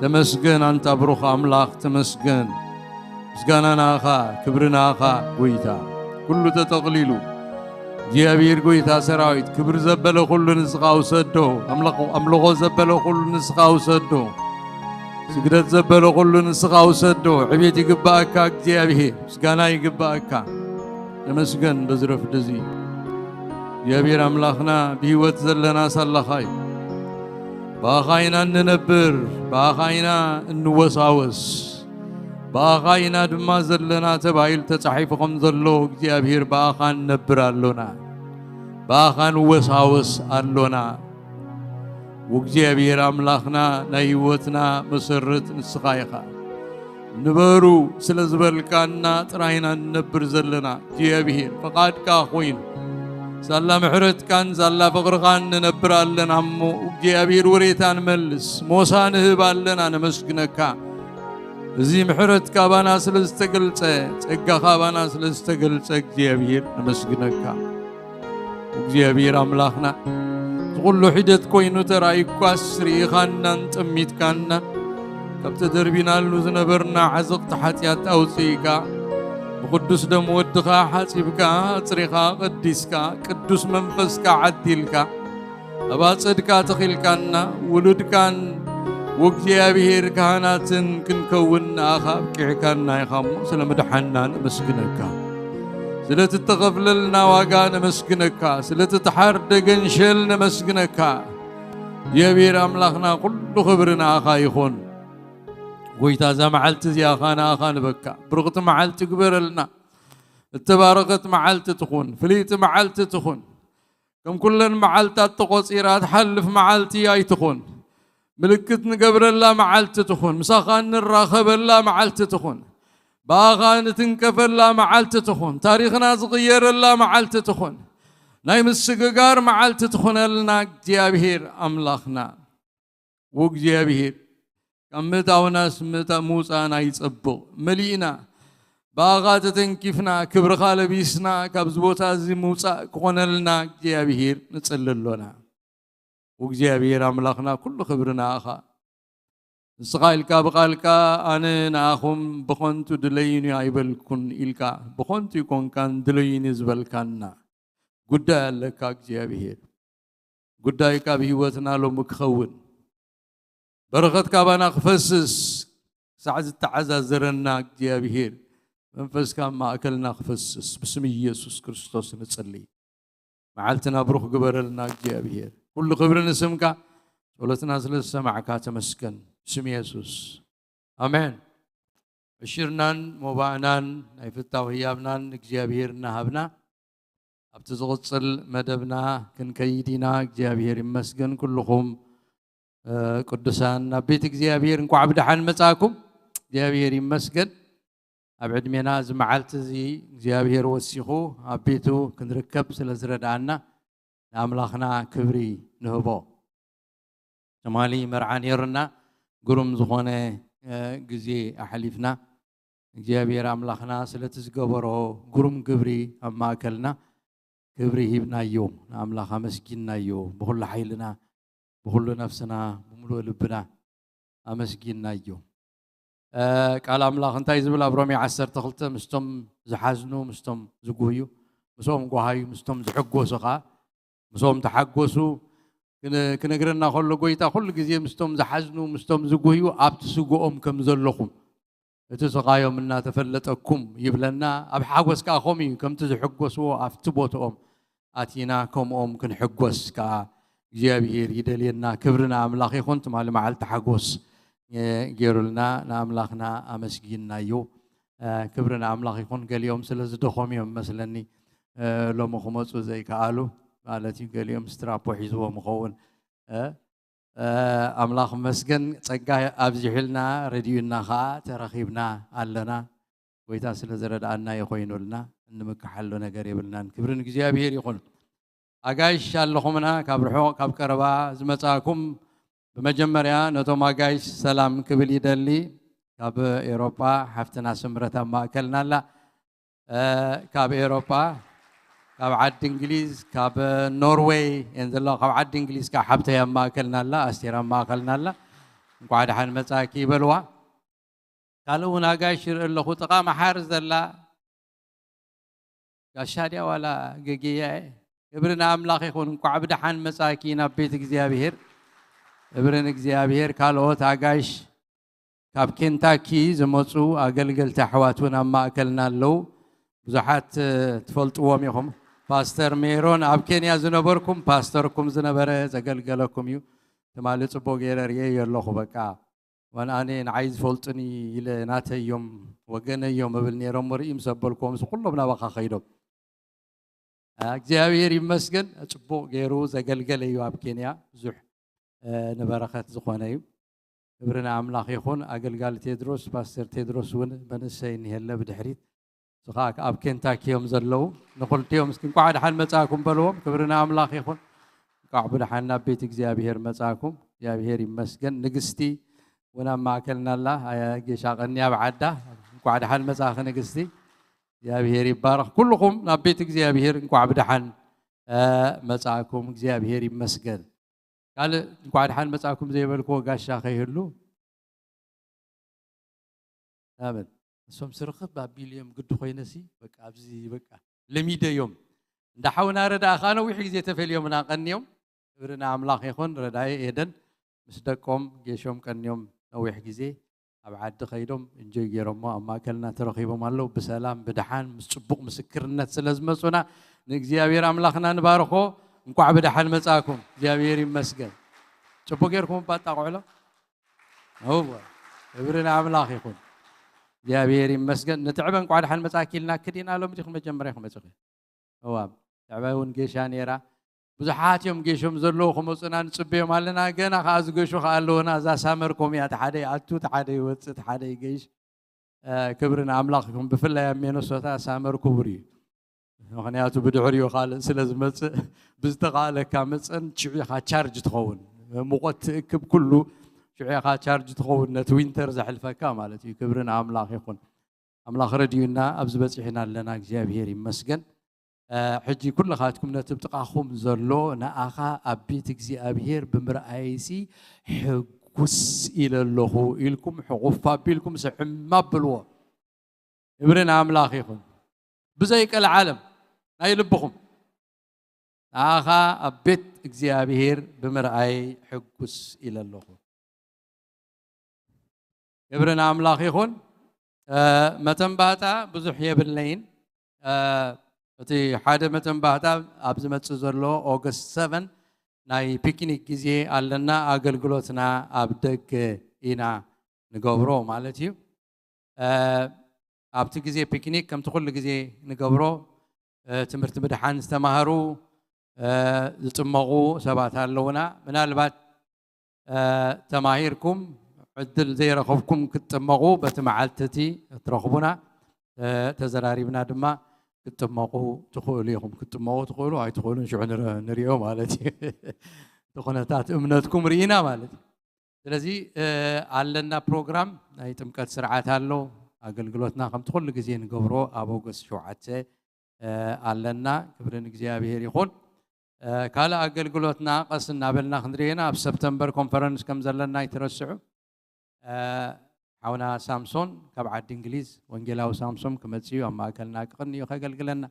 ተመስገን ኣንታ ብሩኽ ኣምላኽ ተመስገን። ምስጋና ንኣኻ፣ ክብሪ ንኣኻ ጎይታ። ኩሉ ተጠቕሊሉ እግዚኣብሔር ጎይታ ሰራዊት፣ ክብሪ ዘበለ ኩሉ ንስኻ ውሰዶ። ኣምልኾ፣ ኣምልኾ ዘበለ ኩሉ ንስኻ ውሰዶ። ስግደት ዘበለ ኩሉ ንስኻ ውሰዶ። ዕቤት ይግባኣካ እግዚኣብሔር፣ ምስጋና ይግባኣካ። ተመስገን በዚ ረፍዲ እዚ እግዚኣብሔር ኣምላኽና፣ ብህይወት ዘለና ሳላኻ እዩ። ብኣኻ ኢና እንነብር፣ ብኣኻ ኢና እንወሳወስ፣ ብኣኻ ኢና ድማ ዘለና ተባሂሉ ተጻሒፉ ከም ዘሎ እግዚኣብሔር ብኣኻ ንነብር ኣሎና፣ ብኣኻ ንወሳወስ ኣሎና። ወእግዚኣብሔር ኣምላኽና ናይ ህይወትና መሰረት ንስኻ ኢኻ። ንበሩ ስለ ዝበልካና ጥራይ ኢና ንነብር ዘለና። እግዚኣብሔር ፈቓድካ ኮይኑ ሳላ ምሕረትካን ሳላ ፍቕርኻን ንነብር ኣለና እሞ እግዚኣብሔር ውሬታ ንመልስ፣ ሞሳ ንህብ ኣለና። ነመስግነካ። እዚ ምሕረትካ ባና ስለ ዝተገልጸ፣ ጸጋኻ ባና ስለ ዝተገልጸ እግዚኣብሔር ነመስግነካ። እግዚኣብሔር ኣምላኽና፣ እዚ ኩሉ ሒደት ኮይኑ ተራእዩኳስ ርኢኻናን ጠሚትካናን፣ ካብ ተደርቢናሉ ዝነበርና ዓዘቕቲ ሓጢኣት ኣውጽእካ፣ ብቕዱስ ደም ወድኻ ሓጺብካ፣ ኣጽሪኻ፣ ቀዲስካ፣ ቅዱስ መንፈስካ ዓዲልካ፣ ኣብ ኣጸድካ ተኺልካና፣ ውሉድካን ወእግዚኣብሔር ካህናትን ክንከውን ንኣኻ ኣብቂዕካና ኢኻ እሞ፣ ስለ ምድሓንና ነመስግነካ። ስለቲ እተኸፍለልና ዋጋ ነመስግነካ። ስለቲ ተሓርደ ገንሸል ነመስግነካ። እግዚኣብሔር ኣምላኽና፣ ኩሉ ክብሪ ንኣኻ ይኹን። ጎይታ፣ እዛ መዓልቲ እዚኣ ኸኣ ንኣኻ ንበካ። ብርኽቲ መዓልቲ ግበረልና። እተባረኸት መዓልቲ ትኹን። ፍልይቲ መዓልቲ ትኹን። ከም ኩለን መዓልታት ተቖጺራ ትሓልፍ መዓልቲ ኣይትኹን። ምልክት ንገብረላ መዓልቲ ትኹን። ምሳኻ እንራኸበላ መዓልቲ ትኹን። ብኣኻ ንትንከፈላ መዓልቲ ትኹን። ታሪኽና ዝቕየረላ መዓልቲ ትኹን። ናይ ምስግጋር መዓልቲ ትኹነልና እግዚኣብሔር ኣምላኽና። ወእግዚኣብሔር፣ ካብ ምእታውናስ ምእታ-፣ ምውጻእና ይጸብቕ። መሊእና፣ ብኣኻ ተተንኪፍና፣ ክብርኻ ለቢስና፣ ካብዚ ቦታ እዚ ምውጻእ ክኾነልና እግዚኣብሔር ንጽሊ ኣሎና። ወእግዚኣብሔር ኣምላኽና፣ ኩሉ ክብሪ ንኣኻ። ንስኻ ኢልካ ብቓልካ፣ ኣነ ንኣኹም ብኸንቱ ድለዩኒ ኣይበልኩን ኢልካ፣ ብኸንቱ ይኮንካን ድለዩኒ ዝበልካና። ጉዳይ ኣለካ እግዚኣብሔር። ጉዳይካ ኣብ ህይወትና ሎሚ ክኸውን፣ በረኸት ካባና ክፈስስ፣ ክሳዕ ዝተዓዛዘረና እግዚኣብሔር፣ መንፈስካ ኣብ ማእከልና ክፈስስ፣ ብስም ኢየሱስ ክርስቶስ ንጽሊ። መዓልትና ብሩኽ ግበረልና እግዚኣብሔር። ኩሉ ክብሪ ንስምካ፣ ጸሎትና ስለ ዝሰማዕካ ተመስገን። ብስም የሱስ። ኣሜን። ዕሽርናን ሞባእናን ናይ ፍታው ህያብናን እግዚኣብሔር እናሃብና፣ ኣብቲ ዝቕጽል መደብና ክንከይድ ኢና። እግዚኣብሔር ይመስገን። ኩልኹም፣ እ፣ ቅዱሳን ናብ ቤት እግዚኣብሔር እንኳዕ ብደሓን መጻእኩም። እግዚኣብሔር ይመስገን። ኣብ ዕድሜና እዚ መዓልቲ እዚ እግዚኣብሔር ወሲኹ ኣብ ቤቱ ክንርከብ ስለ ዝረድኣና ንኣምላኽና ክብሪ ንህቦ። ትማሊ መርዓ ነይሩና፣ ግሩም ዝኾነ፣ እ፣ ግዜ ኣሕሊፍና። እግዚኣብሔር ኣምላኽና ስለቲ ዝገበሮ ግሩም ግብሪ ኣብ ማእከልና ክብሪ ሂብናዮ፣ ንኣምላኽ ኣመስጊንናዮ፣ ብኹሉ ሓይልና፣ ብኹሉ ነፍስና፣ ብምሉእ ልብና ኣመስጊንናዮ። እ፣ ቃል ኣምላኽ እንታይ ዝብል ኣብ ሮሜ ዓሰርተ ክልተ፣ ምስቶም ዝሓዝኑ፣ ምስቶም ዝጉህዩ፣ ምስኦም ጓሃዩ፣ ምስቶም ዝሕጎሱ ኸዓ፣ ምስኦም ተሓጎሱ። ክን-፣ ክነግረና ከሎ ጎይታ ኩሉ ግዜ ምስቶም ዝሓዝኑ፣ ምስቶም ዝጉህዩ ኣብቲ ስግኦም ከም ዘለኹም እቲ ስቓዮም እናተፈለጠኩም ይብለና። ኣብ ሓጎስ ከኣ ከምኡ እዩ፣ ከምቲ ዝሕጎስዎ ኣብቲ ቦትኦም ኣቲና ከምኦም ክንሕጎስ ከኣ እግዚኣብሄር ይደልየና። ክብሪ ንኣምላኽ ይኹን። ትማሊ መዓልቲ ሓጎስ፣ እ፣ ገይሩልና፣ ንኣምላኽና ኣመስጊንናዮ። እ፣ ክብሪ ንኣምላኽ ይኹን። ገሊኦም ስለ ዝደኸሙ እዮም መስለኒ፣ እ፣ ሎሚ ክመጹ ዘይከኣሉ ማለት እዩ። ገሊኦም ስትራፖ ሒዝዎም ይኸውን። እ፣ እ፣ ኣምላኽ መስገን፣ ጸጋ ኣብዚሑልና፣ ረድዩና ኸኣ ተረኺብና ኣለና። ጎይታ ስለ ዝረድኣና እዩ ኮይኑልና፣ እንምክሓሉ ነገር የብልናን። ክብሪ ንእግዚኣብሄር ይኹን። ኣጋይሽ ኣለኹምና፣ ካብ ርሑቕ ካብ ቀረባ ዝመጻእኩም፣ ብመጀመርያ ነቶም ኣጋይሽ ሰላም ክብል ይደሊ። ካብ ኤውሮጳ ሓፍትና ስምረት ኣብ ማእከልና ኣላ። እ፣ ካብ ኤውሮጳ፣ ካብ ዓዲ እንግሊዝ፣ ካብ ኖርዌይ እየን ዘለዋ። ካብ ዓዲ እንግሊዝ ከኣ ሓብተይ ኣብ ማእከልና ኣላ፣ ኣስቴር ኣብ ማእከልና ኣላ። እንቋዕ ደሓን መጻእኪ ይበልዋ። ካልእ እውን ኣጋይሽ ይርኢ ኣለኹ፣ ጥቓ መሓር ዘላ ጋሻ ድያ ዋላ ገጌያ እየ? ክብሪ ንኣምላኽ ይኹን። እንቋዕ ብደሓን መጻእኪ ናብ ቤት እግዚኣብሄር። ክብሪ ንእግዚኣብሄር። ካልኦት ኣጋይሽ ካብ ኬንታኪ ዝመጹ ኣገልገልቲ ኣሕዋት እውን ኣብ ማእከልና ኣለዉ። ብዙሓት፣ እ፣ ትፈልጥዎም ኢኹም። ፓስተር ሜሮን ኣብ ኬንያ ዝነበርኩም፣ ፓስተርኩም ዝነበረ ዘገልገለኩም እዩ። ትማሊ ጽቡቕ ገይረ ርእየዮ ኣለኹ። በቃ፣ ዋን ኣነ ንዓይ ዝፈልጡኒ ኢለ ናተይ እዮም፣ ወገነይ እዮም እብል ነይረ እሞ፣ ርኢ ምስ ኣበልኩዎም፣ ኩሎም ናባኻ ከይዶም። እግዚኣብሔር ይመስገን፣ ጽቡቕ ገይሩ ዘገልገለ እዩ ኣብ ኬንያ፣ ብዙሕ፣ እ፣ ንበረኸት ዝኾነ እዩ። ክብሪ ንኣምላኽ ይኹን። ኣገልጋሊ ቴድሮስ፣ ፓስተር ቴድሮስ እውን መንእሰይ እኒሀለ ብድሕሪት፣ እዚ ኸዓ ኣብ ኬንታኪ እዮም ዘለዉ። ንኽልቲኦም እስኪ እንቋዕ ደሓን መጻእኩም በልዎም። ክብሪ ንኣምላኽ ይኹን። እንቋዕ ብደሓን ናብ ቤት እግዚኣብሔር መጻእኩም። እግዚኣብሔር ይመስገን። ንግስቲ እውን ኣብ ማእከልና ኣላ። ኣያ ጌሻ ቀንያ ኣብ ዓዳ። እንቋዕ ደሓን መጻእኺ ንግስቲ። እግዚኣብሔር ይባረኽ። ኩልኹም ናብ ቤት እግዚኣብሔር እንቋዕ ብደሓን፣ እ፣ መጻእኩም። እግዚኣብሔር ይመስገን። ካልእ እንቋዕ ደሓን መጻእኩም ዘይበልክዎ ጋሻ ከይህሉ። ኣሜን። እሶም ስርኽብ ኣቢሉ እዮም ግዲ ኮይነሲ፣ በቃ ኣብዚ በቃ ለሚደዮም። እንዳ ሓውና ረዳ ከኣ ነዊሕ ግዜ ተፈልዮምና ቀንዮም። ክብሪ ንኣምላኽ ይኹን። ረዳኢ ኤደን ምስ ደቆም ጌሾም ቀንዮም ነዊሕ ግዜ ኣብ ዓዲ ከይዶም እንጆይ ገይሮሞ ኣብ ማእከልና ተረኺቦም ኣለዉ። ብሰላም ብደሓን ምስ ጽቡቕ ምስክርነት ስለ ዝመጹና ንእግዚኣብሔር ኣምላኽና ንባርኾ። እንቋዕ ብደሓን መጻእኩም። እግዚኣብሔር ይመስገን። ጽቡቕ ጌርኩም እባ ኣጣቕዕሎም። እወ፣ ክብሪ ንኣምላኽ ይኹን። እግዚኣብሔር ይመስገን። ንትዕበ እንቋዕ ደሓን መጻእኪ ኢልና ክዲና ሎሚ ዲኹም መጀመርያ ክመጽእኺ? እዋ፣ ትዕበ እውን ጌሻ ነይራ። ብዙሓት እዮም ጌሾም ዘለዉ ክመጹና ንጽበዮም ኣለና። ገና ከኣ ዝገሹ ከኣ ኣለዉና። እዛ ሳመር ከምኡ እያ፣ እቲ ሓደ ይኣቱ፣ እቲ ሓደ ይወጽእ፣ እቲ ሓደ ይገይሽ። እ፣ ክብሪ ንኣምላኽ ይኹን። ብፍላይ ኣብ ሚነሶታ ሳመር ክቡር እዩ። ምኽንያቱ ብድሕሪኡ ካልእ ስለ ዝመጽእ፣ ብዝተኻእለካ መጸን ሽዑ ኢኻ ቻርጅ ትኸውን። ሙቐት ትእክብ፣ ኩሉ ሽዑ ኢኻ ቻርጅ ትኸውን፣ ነቲ ዊንተር ዘሕልፈካ ማለት እዩ። ክብሪ ንኣምላኽ ይኹን። ኣምላኽ ረድዩና ኣብዚ በጺሕና ኣለና፣ እግዚኣብሄር ይመስገን። እ፣ ሕጂ ኩልኻትኩም ነቲ ብጥቓኹም ዘሎ ንኣኻ ኣብ ቤት እግዚኣብሄር ብምርኣይሲ ሕጉስ ኢለ ኣለኹ ኢልኩም ሕቑፍ ኣቢልኩም ስሕም ኣብልዎ። ክብሪ ንኣምላኽ ይኹን። ብዘይ ቀልዓለም ናይ ልብኹም ንኣኻ ኣብ ቤት እግዚኣብሄር ብምርኣይ ሕጉስ ኢለ ኣለኹ። ክብሪ ንኣምላኽ ይኹን። እ፣ መተንባህታ ብዙሕ የብለይን። እ፣ እቲ ሓደ መተንባህታ ኣብ ዝመጽእ ዘሎ ኦገስት ሰቨን ናይ ፒክኒክ ግዜ ኣለና። ኣገልግሎትና ኣብ ደገ ኢና ንገብሮ ማለት እዩ። እ፣ ኣብቲ ግዜ ፒክኒክ ከምቲ ኩሉ ግዜ ንገብሮ፣ እ፣ ትምህርቲ ምድሓን ዝተማህሩ፣ እ፣ ዝጥመቑ ሰባት ኣለዉና። ምናልባት፣ እ፣ ተማሂርኩም ዕድል ዘይረኸብኩም ክትጥመቑ በቲ መዓልቲ እቲ ትረኽቡና፣ እ፣ ተዘራሪብና ድማ ክትጥመቑ ትኽእሉ ኢኹም። ክትጥመቑ ትኽእሉ ኣይትኽእሉን ሽዑ ንረ-፣ ንሪኦ ማለት እዩ። እቲ ኩነታት እምነትኩም ርኢና ማለት እዩ። ስለዚ፣ እ፣ ኣለና ፕሮግራም፣ ናይ ጥምቀት ስርዓት ኣሎ። ኣገልግሎትና ከምቲ ኩሉ ግዜ ንገብሮ ኣብ ኦገስት ሸውዓተ፣ ኣለና። ክብሪ ንእግዚኣብሔር ይኹን። ካልእ ኣገልግሎትና ቀስ እናበልና ክንሪኤና ኣብ ሰፕተምበር ኮንፈረንስ ከም ዘለና ኣይትረስዑ። ሓውና ሳምሶን ካብ ዓዲ እንግሊዝ፣ ወንጌላዊ ሳምሶን ክመጽእ እዩ፣ ኣብ ማእከልና ክቕኒ እዩ ከገልግለና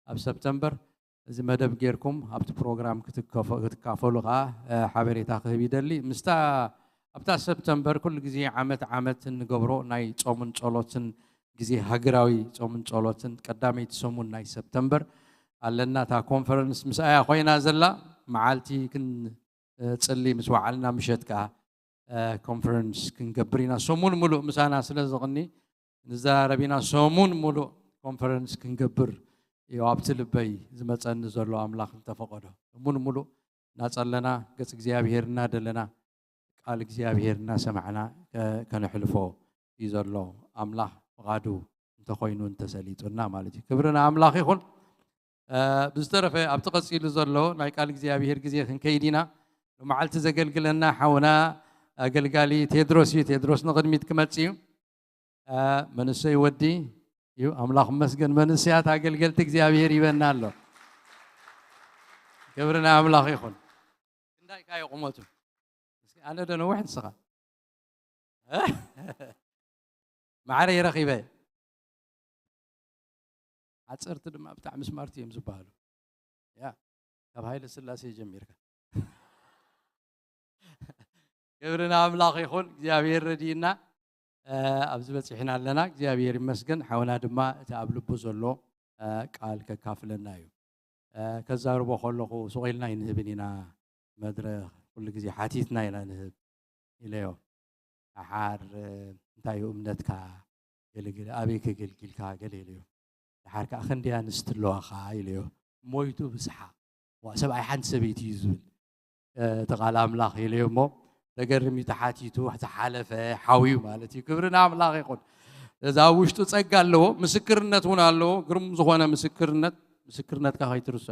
ኣብ ሰፕተምበር። እዚ መደብ ጌርኩም ኣብቲ ፕሮግራም ክትካፈሉ ከዓ ሓበሬታ ክህብ ይደሊ። ምስታ ኣብታ ሰፕተምበር ኩሉ ግዜ ዓመት ዓመት እንገብሮ ናይ ጾምን ጸሎትን ግዜ፣ ሃገራዊ ጾምን ጸሎትን ቀዳመይቲ ሰሙን ናይ ሰፕተምበር ኣለና። እታ ኮንፈረንስ ምስኣያ ኮይና ዘላ፣ መዓልቲ ክንጽሊ ምስ ወዓልና፣ ምሸት ከዓ ኮንፈረንስ ክንገብር ኢና። ሰሙን ሙሉእ ምሳና ስለ ዝቕኒ ንዘራረብ ኢና። ሰሙን ሙሉእ ኮንፈረንስ ክንገብር እዩ ኣብቲ ልበይ ዝመጸኒ ዘሎ፣ ኣምላኽ እንተፈቐዶ። ሰሙን ሙሉእ እናጸለና፣ ገጽ እግዚኣብሔር እናደለና፣ ቃል እግዚኣብሔር እናሰማዕና ከ-፣ ከነሕልፎ እዩ ዘሎ። ኣምላኽ ፍቓዱ እንተኾይኑ፣ እንተሰሊጡና ማለት እዩ። ክብሪ ንኣምላኽ ይኹን። ብዝተረፈ ኣብቲ ቀጺሉ ዘሎ ናይ ቃል እግዚኣብሔር ግዜ ክንከይድ ኢና። ንመዓልቲ ዘገልግለና ሓውና ኣገልጋሊ ቴድሮስ እዩ። ቴድሮስ ንቕድሚት ክመጽእ እዩ። መንእሰይ ወዲ እዩ። ኣምላኽ መስገን፣ መንእሰያት ኣገልገልቲ እግዚኣብሔር ይበና ኣሎ። ክብሪ ንኣምላኽ ይኹን። ክንዳይ ካዮ ቁመቱ? እስኪ ኣነ ዶ ነውሕ ንስኻ? ማዕረ ይረኺበ። ሓፀርቲ ድማ ብጣዕሚ ስማርት እዮም ዝበሃሉ። ያ፣ ካብ ሃይለ ስላሴ ጀሚርካ። ክብሪ ንኣምላኽ ይኹን። እግዚኣብሔር ረድእና ኣብዚ በፂሕና ኣለና። እግዚኣብሔር ይመስገን። ሓውና ድማ እቲ ኣብ ልቡ ዘሎ ቃል ከካፍለና እዩ። ከዛርቦ ከለኹ ስቕ ኢልና ኣይንህብን ኢና መድረኽ፣ ኩሉ ግዜ ሓቲትና ኢና ንህብ ኢለዮ። ደሓር እንታይ እዩ እምነትካ? ገለገለ ኣበይ ከገልጊልካ? ገለ ኢለዮ። ደሓር ከዓ ክንደይ ኣንስቲ ኣለዋኻ? ኢለዮ። ሞይቱ ብስሓቕ። ዋ፣ ሰብኣይ ሓንቲ ሰበይቲ እዩ ዝብል እቲ ቃል ኣምላኽ ኢለዮ። እሞ ተገርም እዩ ተሓቲቱ፣ ዝሓለፈ ሓውዩ ማለት እዩ። ክብሪ ንኣምላኽ ይኹን። እዛ ኣብ ውሽጡ ጸጋ ኣለዎ፣ ምስክርነት እውን ኣለዎ። ግሩም ዝኾነ ምስክርነት፣ ምስክርነትካ ከይትርስዖ።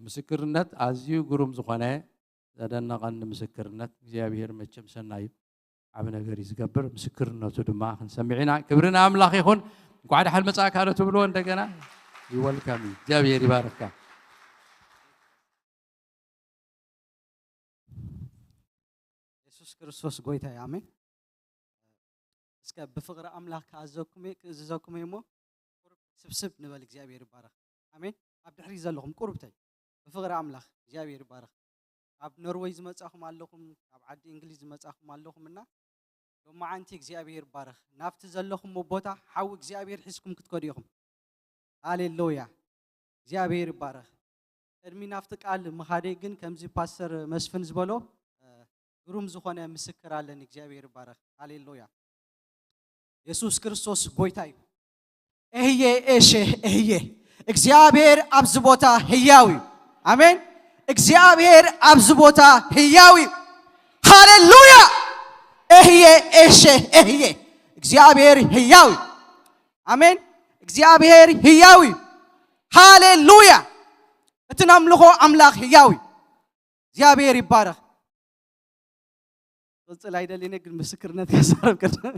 ምስክርነት ኣዝዩ ግሩም ዝኾነ ዘደነቐኒ ምስክርነት። እግዚኣብሔር መቸም ሰናይ እዩ፣ ዓቢ ነገር እዩ ዝገብር። ምስክርነቱ ድማ ክንሰምዕ ኢና። ክብሪ ንኣምላኽ ይኹን። እንኳዕ ደሓን መጻእካ ዶ ትብልዎ እንደገና? ይወልካም እዩ። እግዚኣብሔር ይባርካ። የሱስ ክርስቶስ ጎይታ እዩ። ኣሜን። እስከ ብፍቕሪ ኣምላኽ ክኣዘኩም እየ፣ ክእዝዘኩም እየ እሞ ቁሩብ ስብስብ ንበል። እግዚኣብሔር ይባረኽ። ኣሜን። ኣብ ድሕሪት ዘለኹም ቁሩብተይ ብፍቕሪ ኣምላኽ እግዚኣብሔር ይባረኽ። ካብ ኖርወይ ዝመጻኹም ኣለኹም፣ ካብ ዓዲ እንግሊዝ ዝመጻኹም ኣለኹም እና ሎማዓንቲ እግዚኣብሔር ይባረኽ። ናብቲ ዘለኹምዎ ቦታ ሓዊ እግዚኣብሔር ሒዝኩም ክትከዱ ኢኹም። ሃሌሉያ። እግዚኣብሔር ይባረኽ። ቅድሚ ናብቲ ቃል ምኻደይ ግን ከምዚ ፓስተር መስፍን ዝበሎ ግሩም ዝኾነ ምስክር ኣለኒ። እግዚኣብሔር ይባረኽ። ሃሌሉያ። የሱስ ክርስቶስ ጎይታ እዩ። እህየ ኤሼ እህየ። እግዚኣብሔር ኣብዚ ቦታ ህያው እዩ። ኣሜን። እግዚኣብሔር ኣብዚ ቦታ ህያው እዩ። ሃሌሉያ። እህየ ኤሼ እህየ። እግዚኣብሔር ህያው እዩ። ኣሜን። እግዚኣብሔር ህያው እዩ። ሃሌሉያ። እቲ ነምልኾ ኣምላኽ ህያው እዩ። እግዚኣብሔር ይባረኽ። ክቕጽል ኣይደልን እየ፣ ግን ምስክርነት ከዛረብ ቅድም።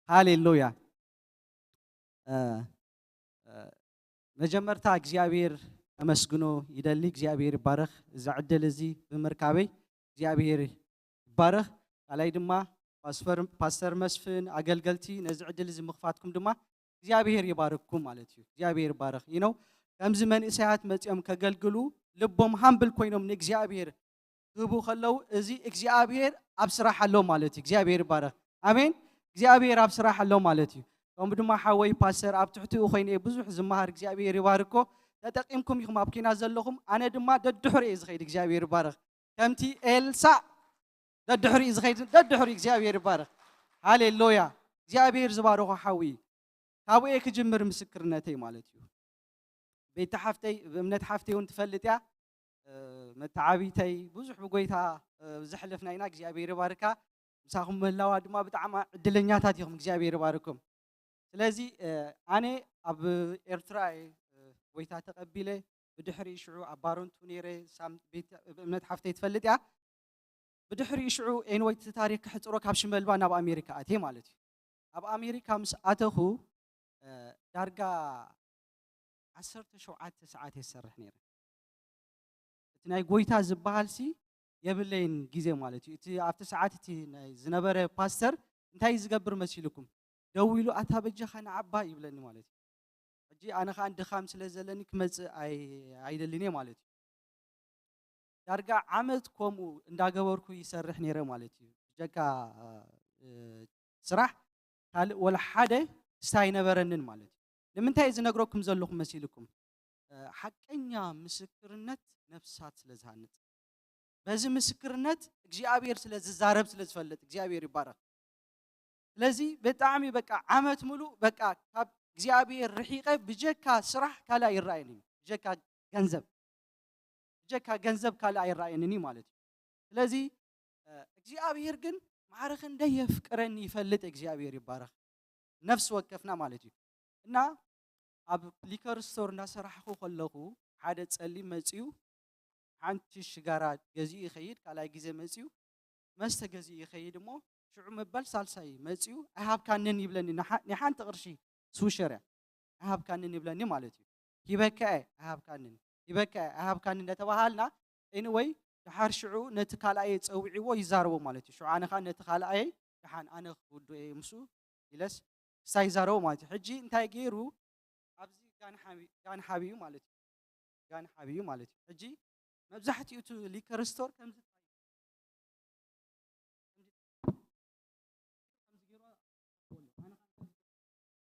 ሃሌሉያ። መጀመርታ እግዚኣብሔር ከመስግኖ ይደሊ። እግዚኣብሔር ይባረኽ። እዚ ዕድል እዚ ብምርካበይ እግዚኣብሔር ይባረኽ። ካልኣይ ድማ ፓስተር መስፍን፣ ኣገልገልቲ፣ ነዚ ዕድል እዚ ምኽፋትኩም ድማ እግዚኣብሔር ይባርክኩም ማለት እዩ። እግዚኣብሔር ይባረኽ። You know፣ ከምዚ መንእሰያት መጺኦም ከገልግሉ ልቦም ሃምብል ኮይኖም ንእግዚኣብሔር ክህቡ ከለዉ እዚ እግዚኣብሔር ኣብ ስራሕ ኣሎ ማለት እዩ። እግዚኣብሔር ይባረኽ። ኣሜን። እግዚኣብሔር ኣብ ስራሕ ኣሎ ማለት እዩ። ከምኡ ድማ ሓወይ ፓስተር ኣብ ትሕቲኡ ኮይነ ብዙሕ ዝመሃር እግዚኣብሔር ይባርኮ። ተጠቂምኩም ኢኹም ኣብ ኪና ዘለኹም። ኣነ ድማ ደድሕሩ እየ ዝኸይድ። እግዚኣብሔር ይባረኽ። ከምቲ ኤልሳዕ ደድሕሪኡ ዝኸይድ ደድሕሪኡ እግዚኣብሔር ይባረኽ። ሃሌሉያ። እግዚኣብሔር ዝባረኾ ሓዊ እዩ። ካብኡ እየ ክጅምር ምስክርነተይ ማለት እዩ። ቤቲ ሓፍተይ ብእምነት ሓፍተይ እውን ትፈልጥ እያ። መተዓቢተይ ብዙሕ ብጎይታ ዘሕለፍና ኢና። እግዚኣብሔር ይባርካ። ምሳኹም ምህላዋ ድማ ብጣዕሚ ዕድለኛታት ኢኹም። እግዚኣብሔር ይባርኩም። ስለዚ ኣነ ኣብ ኤርትራ እየ ጎይታ ተቐቢለ። ብድሕሪ ሽዑ ኣብ ባሮንቱ ነይረ። ብእምነት ሓፍተይ ትፈልጥ እያ። ብድሕሪ ሽዑ ኤንወይ እቲ ታሪክ ክሕፅሮ ካብ ሽመልባ ናብ ኣሜሪካ ኣትየ ማለት እዩ። ኣብ ኣሜሪካ ምስ ኣተኹ ዳርጋ ዓሰርተ ሸውዓተ ሰዓት እየ ዝሰርሕ ነይረ። እቲ ናይ ጎይታ ዝበሃል ሲ የብለይን ግዜ ማለት እዩ። እቲ ኣብቲ ሰዓት እቲ ናይ ዝነበረ ፓስተር እንታይ እዩ ዝገብር መሲልኩም? ደው ኢሉ "ኣታ በጃኻ ንዓባ" ይብለኒ ማለት እዩ። ሕጂ ኣነ ኸኣ ድኻም ስለ ዘለኒ ክመጽእ ኣይ-፣ ኣይደልን እየ ማለት እዩ። ዳርጋ ዓመት ከምኡ እንዳገበርኩ ይሰርሕ ነይረ ማለት እዩ። ብጀካ፣ እ፣ ስራሕ ካልእ ወላ ሓደ ክስታይ ኣይነበረንን ማለት እዩ። ንምንታይ ዝነግረኩም ዘለኹ መሲልኩም? እ፣ ሓቀኛ ምስክርነት ነፍሳት ስለ ዝሃንጽ፣ በዚ ምስክርነት እግዚኣብሔር ስለ ዝዛረብ ስለ ዝፈልጥ፣ እግዚኣብሔር ይባረኽ። ስለዚ ብጣዕሚ በቃ ዓመት ሙሉእ በቃ ካብ እግዚኣብሔር ርሒቐ ብጀካ ስራሕ ካልእ ኣይረኣየንን እዩ። ብጀካ ገንዘብ፣ ብጀካ ገንዘብ ካልእ ኣይረኣየንን እዩ ማለት እዩ። ስለዚ፣ እ፣ እግዚኣብሔር ግን ማዕረ ክንደይ የፍቅረኒ ይፈልጥ፣ እግዚኣብሔር ይባረኽ። ነፍሲ ወከፍና ማለት እዩ። እና ኣብ ሊከር ስቶር እናሰራሕኩ ከለኹ ሓደ ጸሊም መጺኡ ሓንቲ ሽጋራ ገዚኡ ይኸይድ፣ ካልኣይ ግዜ መጺኡ መስተ ገዚኡ ይኸይድ እሞ ሽዑ መበል ሳልሳይ መጺኡ "ኣይሃብካንን" ይብለኒ። ንሓ-፣ ናይ ሓንቲ ቅርሺ ስዊሸር እያ። "ኣይሃብካንን" ይብለኒ ማለት እዩ። ሂበካ እየ፣ ኣይሃብካንን፣ ሂበካ እየ፣ ኣይሃብካንን እንዳተባሃልና፣ ኤኒወይ፣ ደሓር ሽዑ ነቲ ካልኣየ ጸዊዕዎ ይዛረቦ ማለት እዩ። ሽዑ ኣነ ኸኣ ነቲ ካልኣየ፣ "ደሓን ኣነ ክውድኦ እየ ምስኡ" ኢለስ ክሳይ ይዛረቦ ማለት እዩ። ሕጂ እንታይ ገይሩ? ኣብዚ ጋን ሓቢ-፣ ጋን ሓቢኡ ማለት እዩ። ጋን ሓቢኡ ማለት እዩ። ሕጂ መብዛሕትኡ እቲ ሊከር ስቶር ከምዚ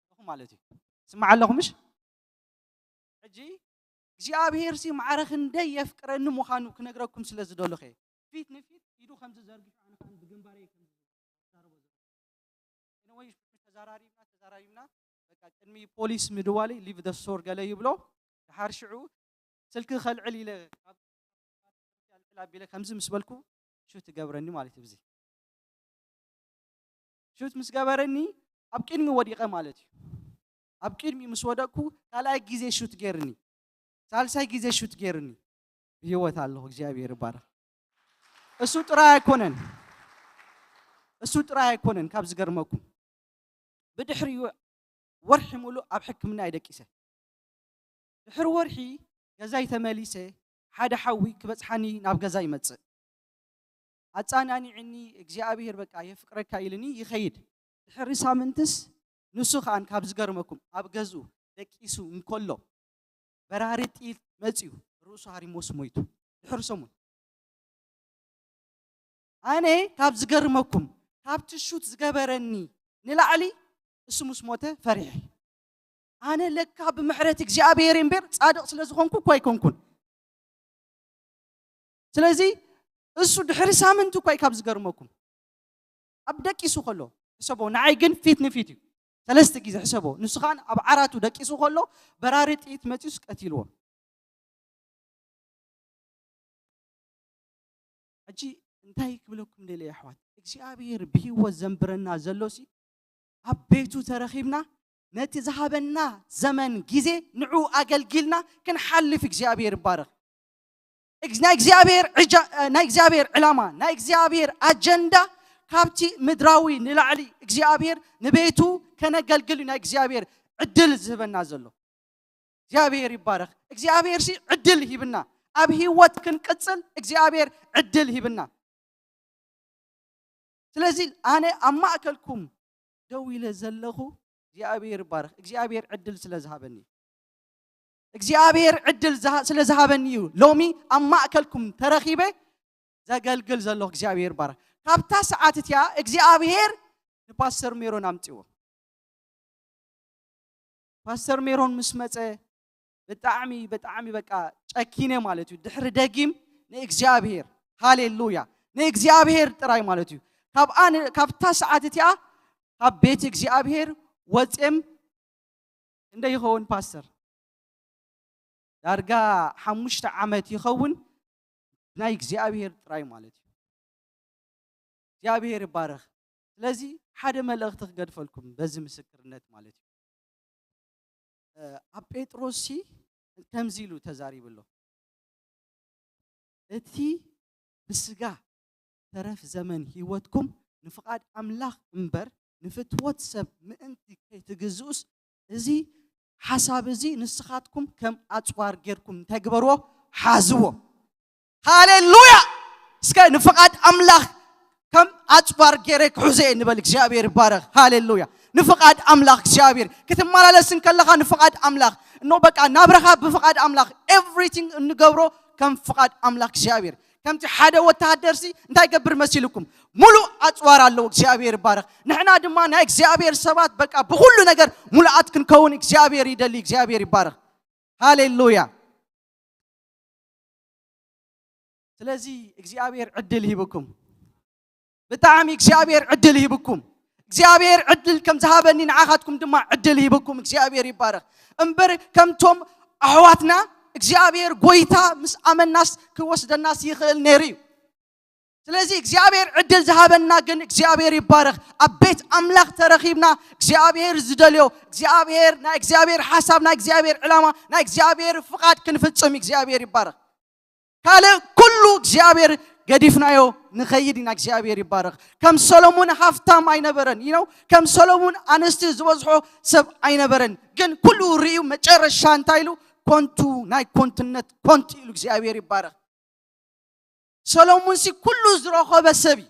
ኣለኹ ማለት እዩ። ስማዕ ኣለኹ ምሽ? ሕጂ እግዚኣብሔር ሲ ማዕረ ክንደይ የፍቅረኒ ምዃኑ ክነግረኩም ስለ ዝደለኹ እየ። ፊት ንፊት ኢዱ ከምዚ ዘርጊሑ ኣነ ከዓ ብግንባረይ ከምዚ ዝዛረቦ ዘለኹ። ኤኒወይ፣ ተዛራሪብና፣ ተዛራሪብና፣ በቃ ቅድሚ ፖሊስ ምድዋለይ ሊቭ ዘ ስቶር ገለ ይብሎ። ደሓር ሽዑ ስልኪ ከልዕል ኢለ፣ ካብ ልዕል ኣቢለ ከምዚ ምስ በልኩ ሹት ይገብረኒ ማለት እዩ። ብዚ ሹት ምስ ገበረኒ ኣብ ቅድሚ ወዲቐ ማለት እዩ። ኣብ ቅድሚ ምስ ወደቅኩ ካልኣይ ግዜ ሹት ገይርኒ፣ ሳልሳይ ግዜ ሹት ገይርኒ። ብህይወት ኣለኹ፣ እግዚኣብሔር ይባረኽ። እሱ ጥራይ ኣይኮነን፣ እሱ ጥራይ ኣይኮነን። ካብ ዝገርመኩም ብድሕሪኡ ወርሒ ሙሉእ ኣብ ሕክምና እየ ደቂሰ። ድሕሪ ወርሒ ገዛይ ተመሊሰ፣ ሓደ ሓዊ ክበጽሓኒ ናብ ገዛ ይመጽእ። ኣጻናኒዕኒ እግዚኣብሔር በቃ የፍቅረካ ኢልኒ ይኸይድ። ድሕሪ ሳምንትስ ንሱ ከኣን ካብ ዝገርመኩም ኣብ ገዝኡ ደቂሱ እንከሎ በራሪ ጥይት መጽዩ ርእሱ ሃሪሞስ ሞይቱ። ድሕሪ ሰሙን ኣነ ካብ ዝገርመኩም ካብቲ ሹት ዝገበረኒ ንላዕሊ እሱ ምስ ሞተ ፈሪሐ። ኣነ ለካ ብምሕረት እግዚኣብሔር እምበር ጻድቕ ስለ ዝኾንኩ እኮ ኣይኮንኩን። ስለዚ እሱ ድሕሪ ሳምንት እኮ እዩ ካብ ዝገርመኩም። ኣብ ደቂሱ ከሎ ሕሰቦ፣ ንዓይ ግን ፊት ንፊት እዩ። ሰለስተ ግዜ ሕሰቦ። ንሱ ከኣ ኣብ ዓራቱ ደቂሱ ከሎ በራሪ ጥይት መጺኡስ ቀቲልዎ። ሕጂ እንታይ ክብለኩም ደልየ ኣሕዋት፣ እግዚኣብሔር ብህይወት ዘንብረና ዘሎሲ ኣብ ቤቱ ተረኺብና ነቲ ዝሃበና ዘመን ግዜ ንዑ ኣገልጊልና ክንሓልፍ እግዚኣብሔር ይባረኽ። እግ-፣ ናይ እግዚኣብሔር ዕጃ-፣ ናይ እግዚኣብሔር ዕላማ፣ ናይ እግዚኣብሔር ኣጀንዳ ካብቲ ምድራዊ ንላዕሊ እግዚኣብሔር ንቤቱ ከነገልግል እዩ ናይ እግዚኣብሔር ዕድል ዝህበና ዘሎ። እግዚኣብሔር ይባረኽ። እግዚኣብሔር ሲ ዕድል ሂብና፣ ኣብ ህይወት ክንቅጽል እግዚኣብሔር ዕድል ሂብና። ስለዚ ኣነ ኣብ ማእከልኩም ደው ኢለ ዘለኹ እግዚኣብሔር ይባረኽ። እግዚኣብሔር ዕድል ስለ ዝሃበኒ፣ እግዚኣብሔር ዕድል ዝሃ-፣ ስለ ዝሃበኒ እዩ ሎሚ ኣብ ማእከልኩም ተረኺበ ዘገልግል ዘለኹ። እግዚኣብሔር ይባረኽ። ካብታ ሰዓት እቲኣ እግዚኣብሔር ንፓስተር ሜሮን ኣምጽዎ። ፓስተር ሜሮን ምስ መጸ ብጣዕሚ፣ ብጣዕሚ በቃ ጨኪነ ማለት እዩ። ድሕሪ ደጊም ንእግዚኣብሔር፣ ሃሌሉያ፣ ንእግዚኣብሔር ጥራይ ማለት እዩ። ካብኣ ን-፣ ካብታ ሰዓት እቲኣ ካብ ቤት እግዚኣብሔር ወጼም እንደ ይኸውን ፓስተር ዳርጋ ሓሙሽተ ዓመት ይኸውን ናይ እግዚኣብሔር ጥራይ ማለት እዩ። እግዚኣብሔር ይባረኽ። ስለዚ ሓደ መልእኽቲ ክገድፈልኩም በዚ ምስክርነት ማለት እዩ። እ፣ ኣብ ጴጥሮስ ሲ ከምዚ ኢሉ ተዛሪቡ ኣሎ። እቲ ብስጋ ተረፍ ዘመን ህይወትኩም ንፍቓድ ኣምላኽ እምበር ንፍትወት ሰብ ምእንቲ ከይትግዝኡስ፣ እዚ ሓሳብ እዚ ንስኻትኩም ከም ኣጽዋር ጌርኩም እንታይ ግበርዎ? ሓዝዎ። ሃሌሉያ! እስከ ንፍቓድ ኣምላኽ ከም ኣጽዋር ገይረ ክሕዞ እየ ንበል። እግዚኣብሔር ይባረኽ። ሃሌሉያ! ንፍቓድ ኣምላኽ እግዚኣብሔር ክትመላለስ እንከለኻ ንፍቓድ ኣምላኽ እኖ በቃ ናብረኻ ብፍቓድ ኣምላኽ everything እንገብሮ ከም ፍቓድ ኣምላኽ እግዚኣብሔር ከምቲ ሓደ ወተሃደርሲ እንታይ ገብር መሲልኩም? ሙሉእ ኣጽዋር ኣለዎ። እግዚኣብሔር ይባረኽ። ንሕና ድማ ናይ እግዚኣብሔር ሰባት በቃ ብኹሉ ነገር ሙሉኣት ክንከውን እግዚኣብሔር ይደሊ። እግዚኣብሔር ይባረኽ። ሃሌሉያ። ስለዚ እግዚኣብሔር ዕድል ሂብኩም። ብጣዕሚ እግዚኣብሔር ዕድል ሂብኩም። እግዚኣብሔር ዕድል ከም ዝሃበኒ ንዓኻትኩም ድማ ዕድል ሂብኩም። እግዚኣብሔር ይባረኽ። እምበር ከምቶም ኣሕዋትና እግዚኣብሔር ጎይታ ምስ ኣመናስ ክወስደናስ ይኽእል ነይሩ እዩ። ስለዚ እግዚኣብሔር ዕድል ዝሃበና ግን እግዚኣብሔር ይባረኽ። ኣብ ቤት ኣምላኽ ተረኺብና እግዚኣብሔር ዝደልዮ እግዚኣብሔር ናይ እግዚኣብሔር ሓሳብ ናይ እግዚኣብሔር ዕላማ ናይ እግዚኣብሔር ፍቓድ ክንፍጽም እግዚኣብሔር ይባረኽ። ካልእ ኩሉ እግዚኣብሔር ገዲፍናዮ ንኸይድ ኢና። እግዚኣብሔር ይባረኽ። ከም ሰሎሙን ሃፍታም ኣይነበረን you know ከም ሰሎሙን ኣንስቲ ዝበዝሖ ሰብ ኣይነበረን። ግን ኩሉ ርእዩ መጨረሻ እንታይ ኢሉ? ኮንቱ ናይ ኮንትነት ኮንቱ ኢሉ እግዚኣብሔር ይባረኽ። ሰሎሙንሲ ኩሉ ዝረኸበ ሰብ እዩ።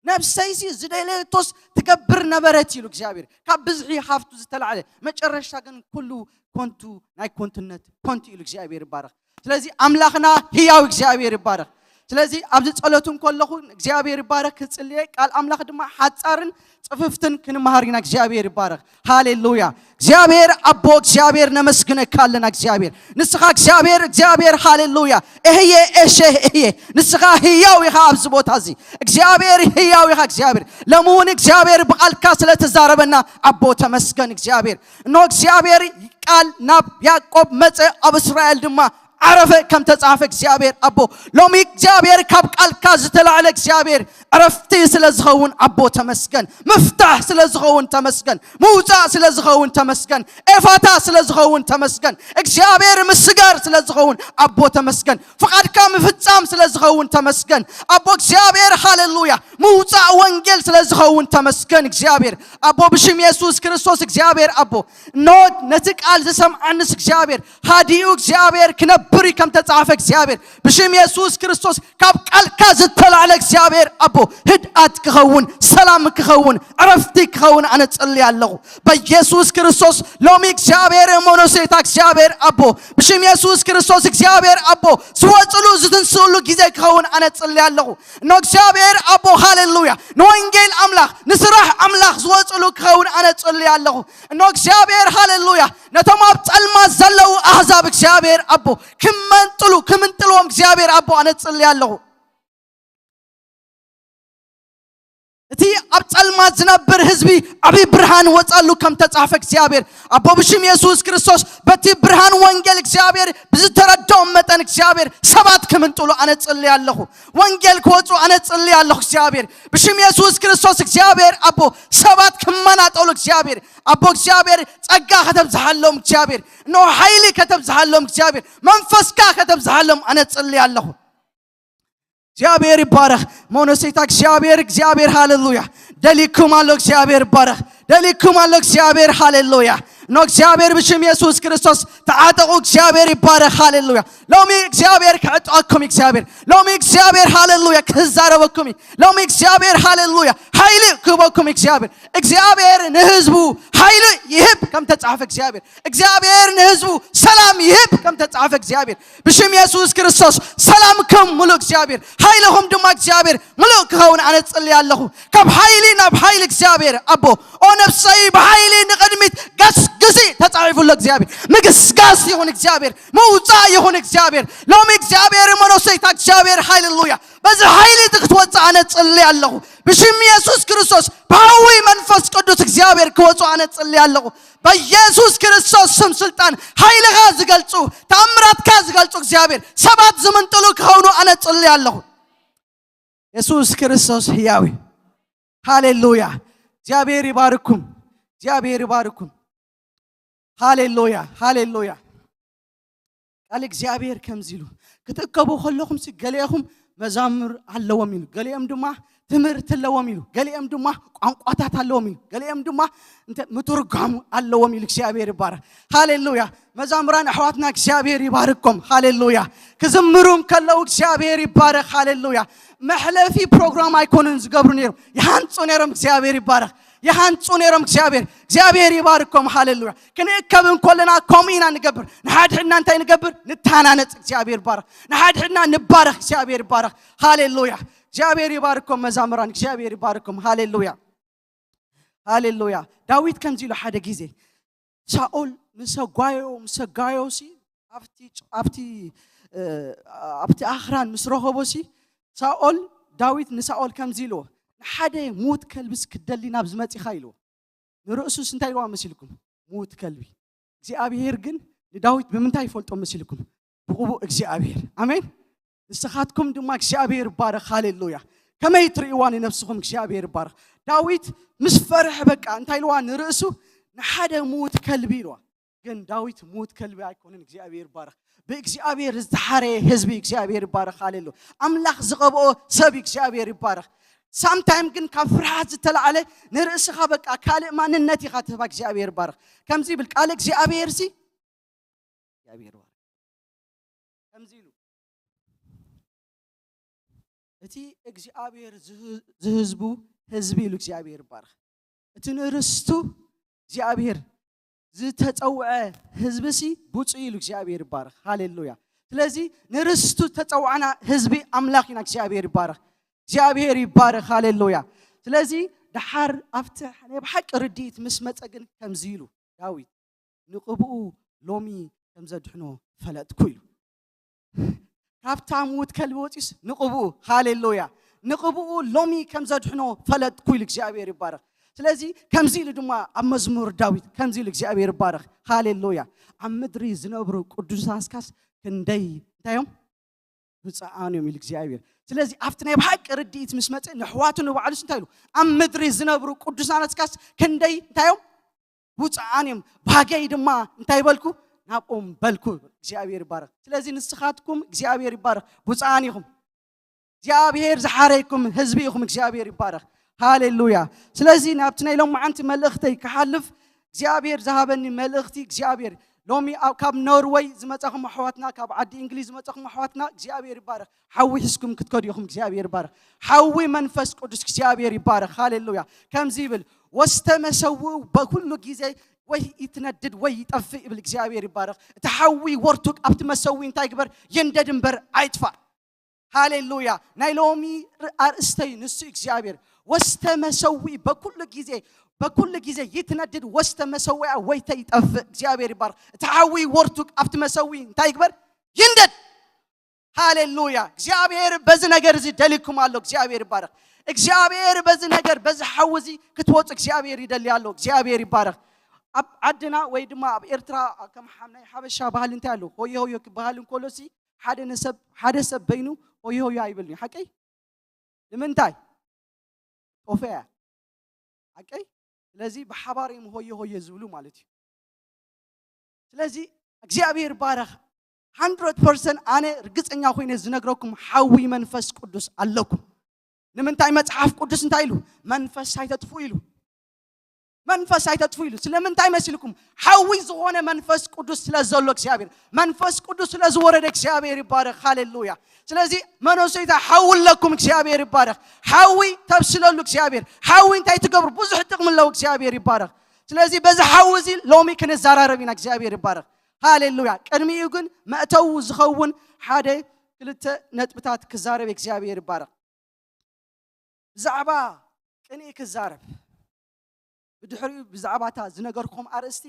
ነብሰይሲ ዝደለየቶስ ትገብር ነበረት ኢሉ እግዚኣብሔር ካብ ብዝሒ ሃፍቱ ዝተላዕለ መጨረሻ ግን ኩሉ ኮንቱ ናይ ኮንትነት ኮንቱ ኢሉ እግዚኣብሔር ይባረኽ። ስለዚ ኣምላኽና ህያው እግዚኣብሔር ይባረኽ። ስለዚ ኣብዚ ጸሎት እንከለኹ እግዚኣብሔር ይባረኽ ክጽልየ ቃል ኣምላኽ ድማ ሓጻርን ጽፍፍትን ክንመሃር ኢና። እግዚኣብሔር ይባረኽ። ሃሌሉያ። እግዚኣብሔር ኣቦ እግዚኣብሔር ነመስግነካ ኣለና። እግዚኣብሔር ንስኻ እግዚኣብሔር እግዚኣብሔር ሃሌሉያ እህየ ኤሼ እህየ ንስኻ ህያው ኢኻ ኣብዚ ቦታ እዚ እግዚኣብሔር ህያው ኢኻ እግዚኣብሔር ለምውን እግዚኣብሔር ብቓልካ ስለ ተዛረበና ኣቦ ተመስገን እግዚኣብሔር እኖ እግዚኣብሔር ቃል ናብ ያዕቆብ መፀ ኣብ እስራኤል ድማ ዓረፈ ከም ተጻፈ እግዚኣብሔር ኣቦ ሎሚ እግዚኣብሔር ካብ ቃልካ ዝተላዕለ እግዚኣብሔር ዕረፍቲ ስለ ዝኸውን ኣቦ ተመስገን ምፍታሕ ስለ ዝኸውን ተመስገን ምውፃእ ስለ ዝኸውን ተመስገን ኤፋታ ስለ ዝኸውን ተመስገን እግዚኣብሔር ምስጋር ስለ ዝኸውን ኣቦ ተመስገን ፍቓድካ ምፍጻም ስለ ዝኸውን ተመስገን ኣቦ እግዚኣብሔር ሃሌሉያ ምውፃእ ወንጌል ስለ ዝኸውን ተመስገን እግዚኣብሔር ኣቦ ብሽም የሱስ ክርስቶስ እግዚኣብሔር ኣቦ ኖ ነቲ ቃል ዝሰምዓንስ እግዚኣብሔር ሃዲኡ እግዚኣብሔር ክነብር እዩ ከም ተጻፈ እግዚኣብሔር ብሽም የሱስ ክርስቶስ ካብ ቃልካ ዝተላዕለ እግዚኣብሔር ኣቦ ህድኣት ክኸውን ሰላም ክኸውን ዕረፍቲ ክኸውን ኣነ ጸልየ ኣለኹ በኢየሱስ ክርስቶስ ሎሚ እግዚኣብሔር መኖሴታ እግዚኣብሔር ኣቦ ብሽም የሱስ ክርስቶስ እግዚኣብሔር ኣቦ ዝወፅሉ ዝትንስእሉ ግዜ ክኸውን ኣነ ጸልየ ኣለኹ እኖ እግዚኣብሔር ኣቦ ሃሌሉያ ንወንጌል ኣምላኽ ንስራሕ ኣምላኽ ዝወፅሉ ክኸውን ኣነ ጸልየ ኣለኹ እኖ እግዚኣብሔር ሃሌሉያ ነቶም ኣብ ጸልማት ዘለዉ ኣህዛብ እግዚኣብሔር ኣቦ ክመንጥሉ ክምንጥልዎም እግዚኣብሔር ኣቦ ኣነ ጸልየ ኣለኹ እቲ ኣብ ጸልማት ዝነብር ህዝቢ ዓብዪ ብርሃን ወጻሉ ከም ተጻፈ እግዚኣብሔር ኣቦ ብሽም የሱስ ክርስቶስ በቲ ብርሃን ወንጌል እግዚኣብሔር ብዝተረድኦም መጠን እግዚኣብሔር ሰባት ክምንጥሉ ኣነ ጽልይ ኣለኹ ወንጌል ክወፁ ኣነ ጽልይ ኣለኹ እግዚኣብሔር ብሽም የሱስ ክርስቶስ እግዚኣብሔር ኣቦ ሰባት ክመናጠሉ እግዚኣብሔር ኣቦ እግዚኣብሔር ጸጋ ከተብዝሃሎም እግዚኣብሔር እነሆ ሓይሊ ከተብዝሃሎም እግዚኣብሔር መንፈስካ ከተብዝሃሎም ኣነ ጽልይ ኣለኹ እግዚኣብሔር ይባረኽ መኖሴታ እግዚኣብሔር እግዚኣብሔር ሃሌሉያ ደሊኩም ኣሎ እግዚኣብሔር ይባረኽ ደሊኩም ኣሎ እግዚኣብሔር ሃሌሉያ እኖ እግዚኣብሔር ብሽም የሱስ ክርስቶስ ተዓጠቑ እግዚኣብሔር ይባረኽ ሃሌሉያ ሎሚ እግዚኣብሔር ክዕጠኩም እግዚኣብሔር ሎሚ እግዚኣብሔር ሃሌሉያ ክዛረበኩም ሎሚ እግዚኣብሔር ሃሌሉያ ሓይሊ ክህበኩም እግዚኣብሔር እግዚኣብሔር ንህዝቡ ሓይሊ ይህብ ከም ተጻፈ እግዚኣብሔር እግዚኣብሔር ንህዝቡ ሰላም ይህብ ከም ተጻፈ እግዚኣብሔር ብሽም የሱስ ክርስቶስ ሰላምኩም ምሉእ እግዚኣብሔር ሓይልኹም ድማ እግዚኣብሔር ምሉእ ክኸውን ኣነ ጽልይ ኣለኹ ካብ ሓይሊ ናብ ሓይሊ እግዚኣብሔር ኣቦ ኦ ነፍሰይ ብሓይሊ ንቕድሚት ገስግሲ ተጻሒፉሎ እግዚኣብሔር ምግስጋስ ይኹን እግዚኣብሔር ምውፃእ ይኹን እግዚኣብሔር ሎሚ እግዚኣብሔር መኖሰይታ እግዚኣብሔር ሃሌሉያ በዚ ሓይሊ እቲ ክትወፅእ ኣነ ጽልይ ኣለኹ ብሽም የሱስ ክርስቶስ ብሃዊ መንፈስ ቅዱስ እግዚኣብሔር ክወፁ ኣነ ጽልይ ኣለኹ በኢየሱስ ክርስቶስ ስም ስልጣን ሓይልኻ ዝገልፁ ተኣምራትካ ዝገልፁ እግዚኣብሔር ሰባት ዝምንጥሉ ክኸውኑ ኣነ ጽልይ ኣለኹ የሱስ ክርስቶስ ህያዊ ሃሌሉያ እግዚኣብሔር ይባርኩም እግዚኣብሔር ይባርኩም ሃሌሉያ ሃሌሉያ ቃል እግዚኣብሔር ከምዚ ኢሉ ክትእከቡ ከለኹም ሲ ገሊኦኹም መዛሙር ኣለዎም ኢሉ ገሊኦም ድማ ትምህርቲ ኣለዎም ኢሉ፣ ገሊኦም ድማ ቋንቋታት ኣለዎም ኢሉ፣ ገሊኦም ድማ እንተ ምትርጓም ኣለዎም ኢሉ። እግዚኣብሔር ይባረኽ። ሃሌሉያ። መዛምራን ኣሕዋትና እግዚኣብሔር ይባርኮም። ሃሌሉያ። ክዝምሩ ከለዉ እግዚኣብሔር ይባረኽ። ሃሌሉያ። መሕለፊ ፕሮግራም ኣይኮኑን ዝገብሩ ነይሮም፣ ይሃንጹ ነይሮም። እግዚኣብሔር ይባረኽ። ይሃንጹ ነይሮም። እግዚኣብሔር እግዚኣብሔር ይባርኮም። ሃሌሉያ። ክንእከብ እንኮለና ከምኡ ኢና ንገብር። ንሓድሕድና እንታይ ንገብር? ንታናነጽ። እግዚኣብሔር ይባረኽ። ንሓድሕድና ንባረኽ። እግዚኣብሔር ይባረኽ። ሃሌሉያ። እግዚኣብሔር ይባርኮም መዛምራን፣ እግዚኣብሔር ይባርኮም። ሃሌሉያ። ሃሌሉያ። ዳዊት ከምዚ ኢሉ ሓደ ግዜ፣ ሳኦል ምሰ ጓዮ ምሰ ጋዮ ሲ ኣብቲ ኣብቲ እ፣ ኣብቲ ኣኽራን ምስ ረኸቦ ሲ፣ ሳኦል፣ ዳዊት ንሳኦል ከምዚ ኢልዎ፣ ንሓደ ምዉት ከልብስ ክትደሊ ናብ ዝመጺኻ ኢልዎ። ንርእሱስ እንታይ ኢልዋ መሲልኩም? ምዉት ከልቢ። እግዚኣብሔር ግን ንዳዊት ብምንታይ ይፈልጦ መሲልኩም? ብቕቡእ እግዚኣብሔር። ኣሜን። ንስኻትኩም ድማ እግዚኣብሔር ይባረኽ። ሃሌሉያ። ከመይ ትርእይዋ ንነብስኹም? እግዚኣብሔር ይባረኽ። ዳዊት ምስ ፈርሐ በቃ እንታይ ኢልዋ ንርእሱ? ንሓደ ምዉት ከልቢ ኢልዋ። ግን ዳዊት ምዉት ከልቢ ኣይኮነን። እግዚኣብሔር ይባረኽ። ብእግዚኣብሔር ዝተሓረየ ህዝቢ እግዚኣብሔር ይባረኽ። ሃሌሉያ። ኣምላኽ ዝቐብኦ ሰብ እግዚኣብሔር ይባረኽ። ሳምታይም ግን ካብ ፍርሃት ዝተላዕለ ንርእስኻ በቃ ካልእ ማንነት ኢኻ ትህባ። እግዚኣብሔር ይባረኽ። ከምዚ ይብል ቃል እግዚኣብሔር ሲ እግዚኣብሔር ይባረኽ። ከምዚ ኢሉ እቲ እግዚኣብሔር ዝህ- ዝህዝቡ ህዝቢ ኢሉ እግዚኣብሔር ይባረኽ። እቲ ንርስቱ እግዚኣብሔር ዝተጸውዐ ህዝቢ ሲ ብፁዕ ኢሉ እግዚኣብሔር ይባረኽ። ሃሌሉያ። ስለዚ ንርስቱ ዝተጸውዓና ህዝቢ ኣምላኽ ኢና። እግዚኣብሔር ይባረኽ። እግዚኣብሔር ይባረኽ። ሃሌሉያ። ስለዚ ደሓር ኣብቲ ናይ ብሓቂ ርድኢት ምስ መጸ ግን ከምዚ ኢሉ ዳዊት ንቕብኡ ሎሚ ከም ዘድሕኖ ፈለጥኩ ኢሉ። ካብታ ምዉት ከልቢ ወፂስ ንቕብኡ፣ ሃሌሉያ፣ ንቕብኡ ሎሚ ከም ዘድሕኖ ፈለጥኩ ኢሉ። እግዚኣብሔር ይባረኽ። ስለዚ ከምዚ ኢሉ ድማ ኣብ መዝሙር ዳዊት ከምዚ ኢሉ፣ እግዚኣብሔር ይባረኽ። ሃሌሉያ። ኣብ ምድሪ ዝነብሩ ቅዱሳትካስ ክንደይ እንታይ እዮም? ብፁዓን እዮም ኢሉ እግዚኣብሔር። ስለዚ ኣብቲ ናይ ብሓቂ ርድኢት ምስ መፀ ንኣሕዋቱ ንባዕሉስ እንታይ ኢሉ? ኣብ ምድሪ ዝነብሩ ቅዱሳትካስ ክንደይ እንታይ እዮም? ብፁዓን እዮም። ባገይ ድማ እንታይ በልኩ? ናብኦም በልኩ። እግዚኣብሔር ይባረኽ። ስለዚ ንስኻትኩም እግዚኣብሔር ይባረኽ ብፁዓን ኢኹም። እግዚኣብሔር ዝሓረይኩም ህዝቢ ኢኹም። እግዚኣብሔር ይባረኽ። ሃሌሉያ። ስለዚ ናብቲ ናይ ሎማዓንቲ መልእኽተይ ክሓልፍ እግዚኣብሔር ዝሃበኒ መልእኽቲ እግዚኣብሔር ሎሚ ኣብ- ካብ ኖርወይ ዝመጻኹም ኣሕዋትና፣ ካብ ዓዲ እንግሊዝ ዝመጻኹም ኣሕዋትና እግዚኣብሔር ይባረኽ። ሓዊ ሒዝኩም ክትከዱ ኢኹም። እግዚኣብሔር ይባረኽ። ሓዊ መንፈስ ቅዱስ እግዚኣብሔር ይባረኽ። ሃሌሉያ። ከምዚ ይብል፣ ወስተ መሰውኡ በኩሉ ግዜ ወይ ይትነድድ ወይ ይጠፍእ ይብል። እግዚኣብሔር ይባረኽ። እቲ ሓዊ ወርቱግ ኣብቲ መሰዊ እንታይ ግበር? ይንደድ እምበር ኣይጥፋእ። ሃሌሉያ። ናይ ሎሚ ኣርእስተይ ንሱ እግዚኣብሔር ወስተ መሰዊ በኩሉ ግዜ በኩሉ ግዜ ይትነድድ ወስተ መሰዊያ ወይተ ይጠፍእ። እግዚኣብሔር ይባረኽ። እቲ ሓዊ ወርቱግ ኣብቲ መሰዊ እንታይ ይግበር? ይንደድ። ሃሌሉያ። እግዚኣብሔር በዚ ነገር እዚ ደሊኩም ኣሎ። እግዚኣብሔር ይባረኽ። እግዚኣብሔር በዚ ነገር በዚ ሓዊ እዚ ክትወፁ እግዚኣብሔር ይደሊ ኣሎ። እግዚኣብሔር ይባረኽ። ኣብ ዓድና ወይ ድማ ኣብ ኤርትራ ከም ሓ- ናይ ሓበሻ ባህሊ እንታይ ኣሎ? ሆየ ሆየ ክበሃል እንከሎ ሲ ሓደ ንሰብ ሓደ ሰብ በይኑ ሆየ ሆየ ኣይብልን እዩ። ሓቀይ ንምንታይ? ጦፈያ ሓቀይ። ስለዚ ብሓባር እዮም ሆየ ሆየ ዝብሉ ማለት እዩ። ስለዚ እግዚኣብሔር ባረኽ። ሓንድረድ ፐርሰንት ኣነ ርግፀኛ ኮይነ ዝነግረኩም ሓዊ መንፈስ ቅዱስ ኣለኩም። ንምንታይ? መፅሓፍ ቅዱስ እንታይ ኢሉ? መንፈስ ኣይተጥፉ ኢሉ። መንፈስ ኣይተጥፉ ኢሉ። ስለምንታይ መሲልኩም? ሓዊ ዝኾነ መንፈስ ቅዱስ ስለ ዘሎ እግዚኣብሔር፣ መንፈስ ቅዱስ ስለ ዝወረደ እግዚኣብሔር ይባረኽ። ሃሌሉያ። ስለዚ መነሰይታ ሓዊ ኣለኩም፣ እግዚኣብሔር ይባረኽ። ሓዊ ተብስለሉ እግዚኣብሔር። ሓዊ እንታይ ትገብሩ? ብዙሕ ጥቕሚ ኣለዎ፣ እግዚኣብሔር ይባረኽ። ስለዚ በዚ ሓዊ እዚ ሎሚ ክንዘራረብ ኢና፣ እግዚኣብሔር ይባረኽ። ሃሌሉያ። ቅድሚኡ ግን መእተዊ ዝኸውን ሓደ ክልተ ነጥብታት ክዛረብ እግዚኣብሔር ይባረኽ። ብዛዕባ ቅንኢ ክዛረብ። ብድሕሪኡ ብዛዕባ እታ ዝነገርኩም ኣርእስቲ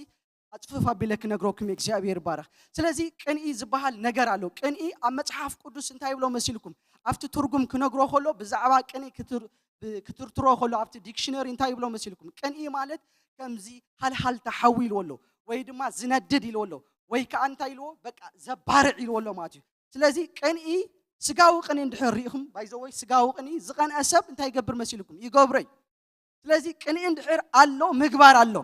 ኣፅፍፍ ኣቢለ ክነግረኩም እየ። እግዚኣብሔር ይባረኽ። ስለዚ ቅንኢ ዝበሃል ነገር ኣሎ። ቅንኢ ኣብ መፅሓፍ ቅዱስ እንታይ ይብሎ መሲልኩም? ኣብቲ ትርጉም ክነግሮ ከሎ ብዛዕባ ቅንኢ ክትር- ብ- ክትርትሮ ከሎ ኣብቲ ዲክሽነሪ እንታይ ይብሎ መሲልኩም? ቅንኢ ማለት ከምዚ ሃልሃልታ ሓዊ ኢልዎ ኣሎ፣ ወይ ድማ ዝነድድ ኢልዎ ኣሎ፣ ወይ ከዓ እንታይ ኢልዎ? በቃ ዘባርዕ ኢልዎ ኣሎ ማለት እዩ። ስለዚ ቅንኢ ስጋዊ ቅንኢ እንድሕር ርኢኹም፣ ባይዘወይ ስጋዊ ቅንኢ ዝቐንአ ሰብ እንታይ ይገብር መሲልኩም? ይገብሮ እዩ። ስለዚ ቅንኢ እንድሕር ኣሎ ምግባር ኣሎ።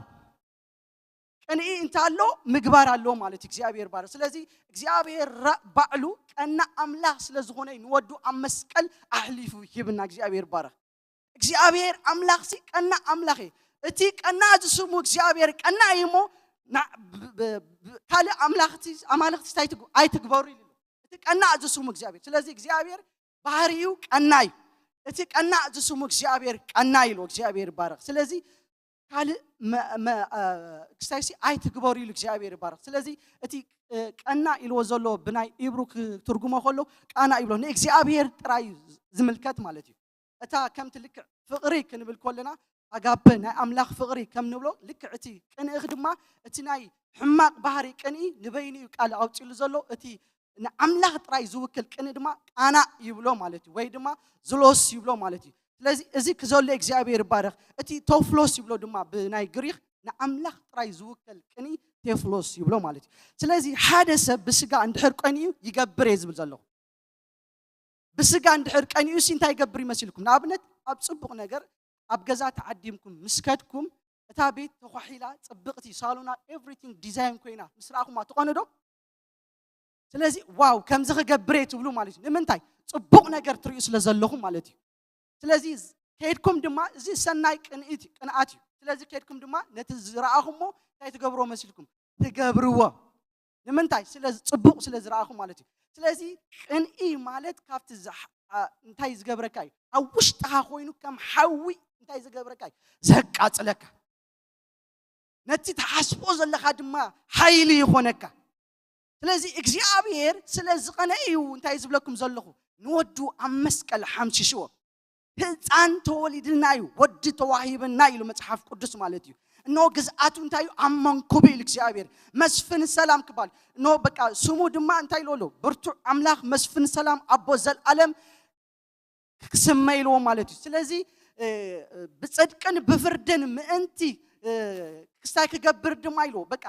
ቅንኢ እንተ ኣሎ ምግባር ኣሎ ማለት እዩ። እግዚኣብሔር ባረኽ። ስለዚ እግዚኣብሔር ራ- ባዕሉ ቀና ኣምላኽ ስለ ዝኾነ እዩ ንወዱ ኣብ መስቀል ኣሕሊፉ ሂብና። እግዚኣብሔር ባረኽ። እግዚኣብሔር ኣምላኽሲ ቀናእ ኣምላኽ እዩ። እቲ ቀናእ ዝስሙ እግዚኣብሔር ቀናእ እዩ እሞ፣ ና- ብ- ብ- ብ- ካልእ ኣምላኽቲ ኣማልኽቲ እንታይ ትግ- ኣይትግበሩ ኢሉ። እቲ ቀናእ ዝስሙ እግዚኣብሔር። ስለዚ እግዚኣብሔር ባህሪኡ ቀናእ እዩ። እቲ ቀናእ ዝስሙ እግዚኣብሔር ቀናእ ኢሉ። እግዚኣብሔር ይባረኽ። ስለዚ ካልእ መ- መ- አ፣ ክስታይሲ ኣይትግበሩ ኢሉ እግዚኣብሔር ይባረኽ። ስለዚ እቲ እ፣ ቀናእ ኢልዎ ዘሎ ብናይ ኢብሩ ክትርጉሞ ከሎ ቃና ይብሎ ንእግዚኣብሔር ጥራይ እዩ ዝምልከት ማለት እዩ። እታ ከምቲ ልክዕ ፍቕሪ ክንብል ከለና ኣጋበ ናይ ኣምላኽ ፍቕሪ ከም ንብሎ ልክዕ እቲ ቅንእኽ ድማ እቲ ናይ ሕማቕ ባህሪ ቅንኢ ንበይኑ እዩ ቃል ኣውፂሉ ዘሎ። እቲ ንኣምላኽ ጥራይ ዝውክል ቅንኢ ድማ ቃና ይብሎ ማለት እዩ፣ ወይ ድማ ዝሎስ ይብሎ ማለት እዩ። ስለዚ እዚ ክዘሎ እግዚኣብሔር ይባረኽ። እቲ ቶፍሎስ ይብሎ ድማ ብናይ ግሪኽ ንኣምላኽ ጥራይ ዝውከል ቅንኢ ቴፍሎስ ይብሎ ማለት እዩ። ስለዚ ሓደ ሰብ ብስጋ እንድሕር ቀኒኡ ይገብር እየ ዝብል ዘለኹ። ብስጋ እንድሕር ቀኒኡ ሲ እንታይ ይገብር ይመስልኩም? ንኣብነት ኣብ ጽቡቕ ነገር ኣብ ገዛ ተዓዲምኩም ምስ ከድኩም እታ ቤት ተኳሒላ ጽብቕቲ ሳሎና ኤቭሪቲንግ ዲዛይን ኮይና ምስ ረኣኹማ ትቐኑ ዶ? ስለዚ ዋው ከምዚ ክገብር እየ ትብሉ ማለት እዩ። ንምንታይ? ጽቡቕ ነገር ትርእዩ ስለ ዘለኹም ማለት እዩ። ስለዚ ከይድኩም ድማ እዚ ሰናይ ቅንኢት ቅንኣት እዩ። ስለዚ ከይድኩም ድማ ነቲ ዝረኣኹሞ እንታይ ትገብርዎ መሲልኩም? ትገብርዎ። ንምንታይ? ስለ ጽቡቕ ስለ ዝረኣኹም ማለት እዩ። ስለዚ ቅንኢ ማለት ካብቲ ዝሓ- ኣ- እንታይ ዝገብረካ እዩ? ኣብ ውሽጥኻ ኮይኑ ከም ሓዊ እንታይ ዝገብረካ እዩ? ዘቃጽለካ። ነቲ ትሓስቦ ዘለኻ ድማ ሓይሊ ይኾነካ። ስለዚ እግዚኣብሔር ስለ ዝቐነ እዩ እንታይ ዝብለኩም ዘለኹ? ንወዱ ኣብ መስቀል ሓምሽሽዎ። ህፃን ተወሊድልና እዩ፣ ወዲ ተዋሂብና ኢሉ መጽሓፍ ቅዱስ ማለት እዩ። እነሆ ግዝኣቱ እንታይ እዩ? ኣብ መንኩቡ ኢሉ እግዚኣብሔር መስፍን ሰላም ክባል። እነሆ በቃ ስሙ ድማ እንታይ ኢሉ ኣሎ? ብርቱዕ ኣምላኽ መስፍን ሰላም ኣቦ ዘልኣለም ክስመ ኢልዎ ማለት እዩ። ስለዚ እ፣ ብጽድቅን ብፍርድን ምእንቲ እ፣ ክስታይ ክገብር ድማ ኢልዎ። በቃ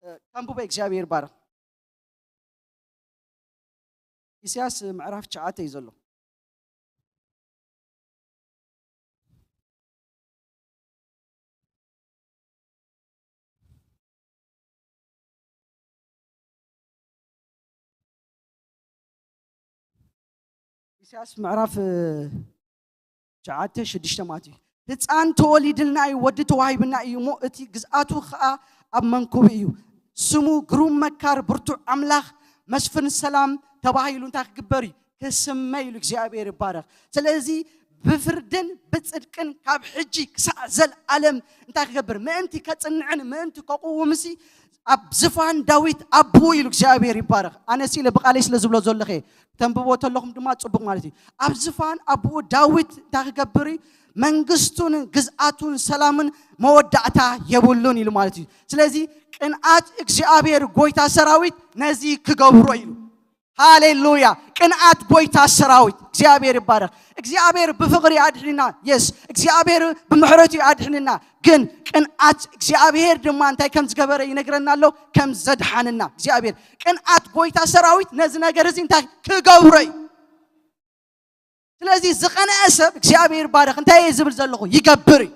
እ፣ ተንብቦ እግዚኣብሔር ይባረኽ። ኢሳያስ ምዕራፍ ትሽዓተ እዩ ዘሎ። ኢሳያስ ምዕራፍ እ፣ ትሽዓተ ሽዱሽተ ማለት እዩ። ህፃን ተወሊድልና እዩ፣ ወዲ ተዋሂብና እዩ እሞ እቲ ግዝኣቱ ከዓ ኣብ መንኩቡ እዩ። ስሙ ግሩም መካር፣ ብርቱዕ ኣምላኽ፣ መስፍን ሰላም ተባሂሉ እንታይ ክግበር እዩ? ክስመ ኢሉ እግዚኣብሔር ይባረኽ። ስለዚ ብፍርድን ብጽድቅን ካብ ሕጂ ክሳዕ ዘልኣለም እንታይ ክገብር? ምእንቲ ከጽንዕን ምእንቲ ከቕውምሲ ኣብ ዝፋን ዳዊት ኣቦኡ ኢሉ እግዚኣብሔር ይባረኽ። ኣነ ሲለ ብቃለይ ስለ ዝብሎ ዘለኸ ተንብቦ ተለኹም ድማ ጽቡቕ ማለት እዩ። ኣብ ዝፋን ኣቦኡ ዳዊት እንታይ ክገብር እዩ? መንግስቱን ግዝኣቱን ሰላምን መወዳእታ የብሉን ኢሉ ማለት እዩ። ስለዚ ቅንኣት እግዚኣብሔር ጎይታ ሰራዊት ነዚ ክገብሮ ኢሉ። ሃሌሉያ! ቅንኣት ጎይታ ሰራዊት እግዚኣብሔር ይባረኽ። እግዚኣብሔር ብፍቕሪ ኣድሕንና። የስ፣ እግዚኣብሔር ብምሕረቱ ኣድሕንና። ግን ቅንኣት እግዚኣብሔር ድማ እንታይ ከም ዝገበረ ይነግረና ኣሎ፣ ከም ዘድሓንና እግዚኣብሔር። ቅንኣት ጎይታ ሰራዊት ነዚ ነገር እዚ እንታይ ክገብሮ እዩ? ስለዚ ዝቐንአ ሰብ እግዚኣብሔር ይባረኽ። እንታይ እየ ዝብል ዘለኹ? ይገብር እዩ።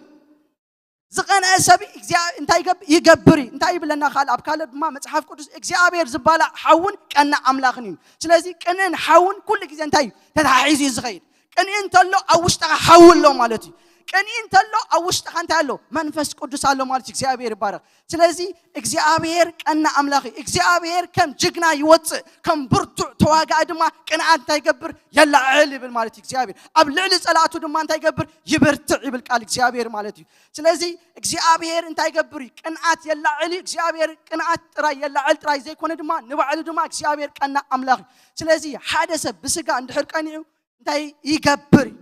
ዝቐንአ ሰብ እግዚኣብ- እንታይ ይገብ- ይገብር እዩ። እንታይ ይብለና? ካልእ ኣብ ካልእ ድማ መጽሓፍ ቅዱስ እግዚኣብሔር ዝበላዕ ሓውን ቀና ኣምላኽን እዩ። ስለዚ ቅንእን ሓውን ኩሉ ግዜ እንታይ እዩ? ተተሓሒዙ እዩ ዝኸይድ። ቅንኢ እንተሎ ኣብ ውሽጥኻ ሓዊ ኣሎ ማለት እዩ። ቅንኢ እንተሎ ኣብ ውሽጥኻ እንታይ ኣሎ? መንፈስ ቅዱስ ኣሎ ማለት እዩ። እግዚኣብሔር ይባረኽ። ስለዚ እግዚኣብሔር ቀና ኣምላኽ እዩ። እግዚኣብሔር ከም ጅግና ይወፅእ፣ ከም ብርቱዕ ተዋጋኢ ድማ ቅንኣት እንታይ ይገብር? የላዕል ይብል ማለት እዩ እግዚኣብሔር። ኣብ ልዕሊ ፀላእቱ ድማ እንታይ ይገብር? ይብርትዕ ይብል ቃል እግዚኣብሔር ማለት እዩ። ስለዚ እግዚኣብሔር እንታይ ይገብር እዩ? ቅንኣት የላዕል እዩ። እግዚኣብሔር ቅንኣት ጥራይ የላዕል ጥራይ ዘይኮነ ድማ ንባዕሉ ድማ እግዚኣብሔር ቀና ኣምላኽ እዩ። ስለዚ ሓደ ሰብ ብስጋ እንድሕር ቀኒዑ እንታይ ይገብር እዩ?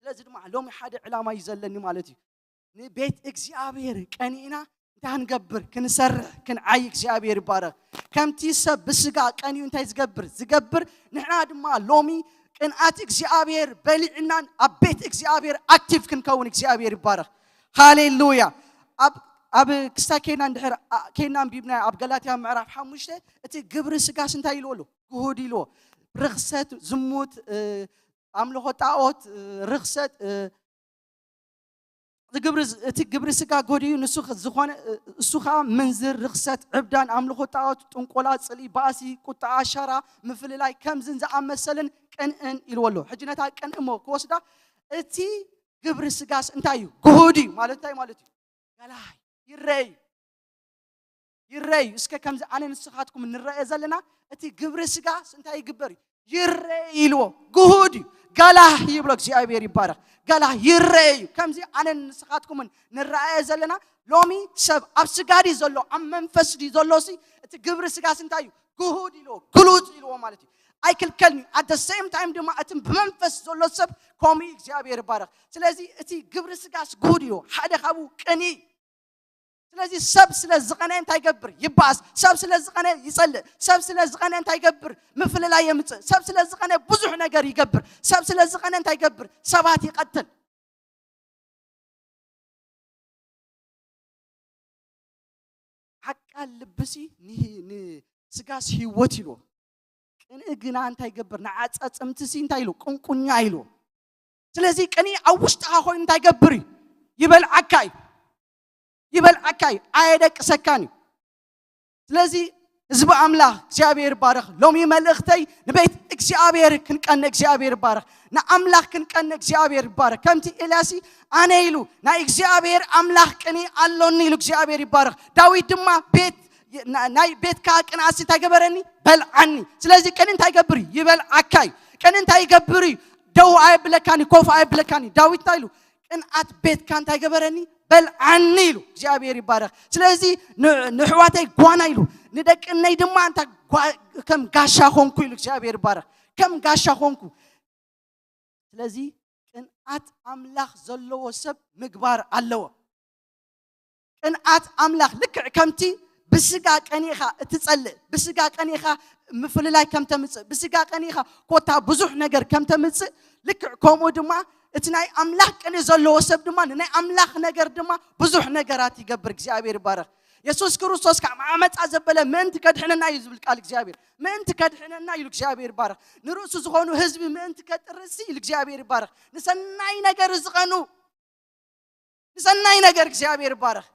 ስለዚ ድማ ሎሚ ሓደ ዕላማ እዩ ዘለኒ ማለት እዩ። ንቤት እግዚኣብሔር ቀኒእና እንታይ ክንገብር? ክንሰርሕ፣ ክንዓይ እግዚኣብሔር ይባረኽ። ከምቲ ሰብ ብስጋ ቀኒኡ እንታይ ዝገብር? ዝገብር፣ ንሕና ድማ ሎሚ ቅንኣት እግዚኣብሔር በሊዕናን ኣብ ቤት እግዚኣብሔር ኣክቲቭ ክንከውን እግዚኣብሔር ይባረኽ። ሃሌሉያ። ኣብ ኣብ ክስታ ኬና እንድሕር ኣ- ኬና ኣንቢብና ኣብ ገላትያ ምዕራፍ ሓሙሽተ እቲ ግብሪ ስጋስ እንታይ ኢልዎ ኣሎ? ግሁድ ኢልዎ። ርኽሰት፣ ዝሙት፣ እ፣ ኣምልኾ ጣዖት፣ እ፣ ርኽሰት፣ እ፣ እቲ ግብሪ ዝ- እቲ ግብሪ ስጋ ጎዲኡ ንሱ ኸ- ዝኾነ እ፣ እሱ ኸዓ ምንዝር፣ ርኽሰት፣ ዕብዳን፣ ኣምልኾ ጣዖት፣ ጥንቆላ፣ ጽልኢ፣ ባእሲ፣ ቁጥዓ፣ ሻራ፣ ምፍልላይ ከምዝን ዝኣመሰልን ቅንእን ኢልዎ ኣሎ። ሕጂ ነታ ቅንእ እሞ ክወስዳ እቲ ግብሪ ስጋስ እንታይ እዩ? ግሁድ እዩ ማለት እንታይ ማለት እዩ? ገላህ ይረአ እዩ። ይረአ እዩ። እስከ ከምዚ ኣነ ንስኻትኩም ንረአ ዘለና፣ እቲ ግብሪ ስጋስ እንታይ ይግበር እዩ? ይረአ እዩ ኢልዎ። ግሁድ እዩ። ገላህ ይብሎ። እግዚኣብሔር ይባረኽ። ገላህ ይረአ እዩ። ከምዚ ኣነ ንስኻትኩምን ንረኣየ ዘለና፣ ሎሚ ሰብ ኣብ ስጋ ድዩ ዘሎ፣ ኣብ መንፈስ ድዩ ዘሎ ሲ፣ እቲ ግብሪ ስጋስ እንታይ እዩ? ግሁድ ኢልዎ፣ ግሉጽ ኢልዎ ማለት እዩ። ኣይክልከልን እዩ። At the same time ድማ እቲ ብመንፈስ ዘሎ ሰብ ከምኡ እዩ። እግዚኣብሔር ይባረኽ። ስለዚ እቲ ግብሪ ስጋስ ግሁድ እዩ። ሓደ ካብኡ ቅንኢ እዩ። ስለዚ ሰብ ስለ ዝቐነ እንታይ ይገብር? ይባኣስ። ሰብ ስለ ዝቐነ ይጸልእ። ሰብ ስለ ዝቐነ እንታይ ይገብር? ምፍልላይ የምጽእ። ሰብ ስለ ዝቐነ ብዙሕ ነገር ይገብር። ሰብ ስለ ዝቐነ እንታይ ይገብር? ሰባት ይቐትል። ዓቃል ልብሲ ንህ-፣ ንስጋስ ህይወት ኢልዎ። ቅንኢ ግና እንታይ ይገብር? ንዓጻጽምትሲ እንታይ ኢሉ? ቁንቁኛ ኢሉ። ስለዚ ቅንኢ ኣብ ውሽጥኻ ኮይኑ እንታይ ይገብር እዩ? ይበልዓካ እዩ። ይበልዓካ እዩ። ኣየደቅሰካን እዩ። ስለዚ ህዝቢ ኣምላኽ እግዚኣብሔር ይባረኽ። ሎሚ መልእኽተይ ንቤት እግዚኣብሔር ክንቀኒ እግዚኣብሔር ይባረኽ። ንኣምላኽ ክንቀኒ እግዚኣብሔር ይባረኽ። ከምቲ ኤልያስ ኣነ ኢሉ ናይ እግዚኣብሔር ኣምላኽ ቅንኢ ኣሎኒ ኢሉ እግዚኣብሔር ይባረኽ። ዳዊት ድማ ቤት ና-፣ ናይ ቤትካ ቅንኣትሲ እንታይ ገበረኒ? በልዓኒ። ስለዚ ቅንኢ እንታይ ይገብር እዩ? ይበልዓካ እዩ። ቅንኢ እንታይ ይገብር እዩ? ደው ኣየብለካን እዩ፣ ኮፍ ኣየብለካን እዩ። ዳዊት እንታይ ኢሉ? ቅንኣት ቤትካ እንታይ ገበረኒ? በልዓኒ ኢሉ። እግዚኣብሔር ይባረኽ። ስለዚ ን-፣ ንሕዋተይ ጓና ኢሉ፣ ንደቅነይ ድማ እንታ ጓ-፣ ከም ጋሻ ኾንኩ ኢሉ። እግዚኣብሔር ይባረኽ። ከም ጋሻ ኾንኩ። ስለዚ ቅንኣት ኣምላኽ ዘለዎ ሰብ ምግባር ኣለዎ። ቅንኣት ኣምላኽ ልክዕ ከምቲ ብስጋ ቀኒኻ እትጸልእ፣ ብስጋ ቀኒኻ ምፍልላይ ከም ተምጽእ፣ ብስጋ ቀኒኻ ኮታ ብዙሕ ነገር ከም ተምጽእ፣ ልክዕ ከምኡ ድማ እቲ ናይ ኣምላኽ ቅንኢ ዘለዎ ሰብ ድማ ንናይ ኣምላኽ ነገር ድማ ብዙሕ ነገራት ይገብር። እግዚኣብሔር ይባረኽ። የሱስ ክርስቶስ ካብ ዓመጻ ዘበለ ምእንቲ ከድሕነና እዩ ዝብል ቃል እግዚኣብሔር። ምእንቲ ከድሕነና ኢሉ እግዚኣብሔር ይባረኽ። ንርእሱ ዝኾኑ ህዝቢ ምእንቲ ከጥርሲ ኢሉ እግዚኣብሔር ይባረኽ። ንሰናይ ነገር ዝቐኑ፣ ንሰናይ ነገር እግዚኣብሔር ይባረኽ።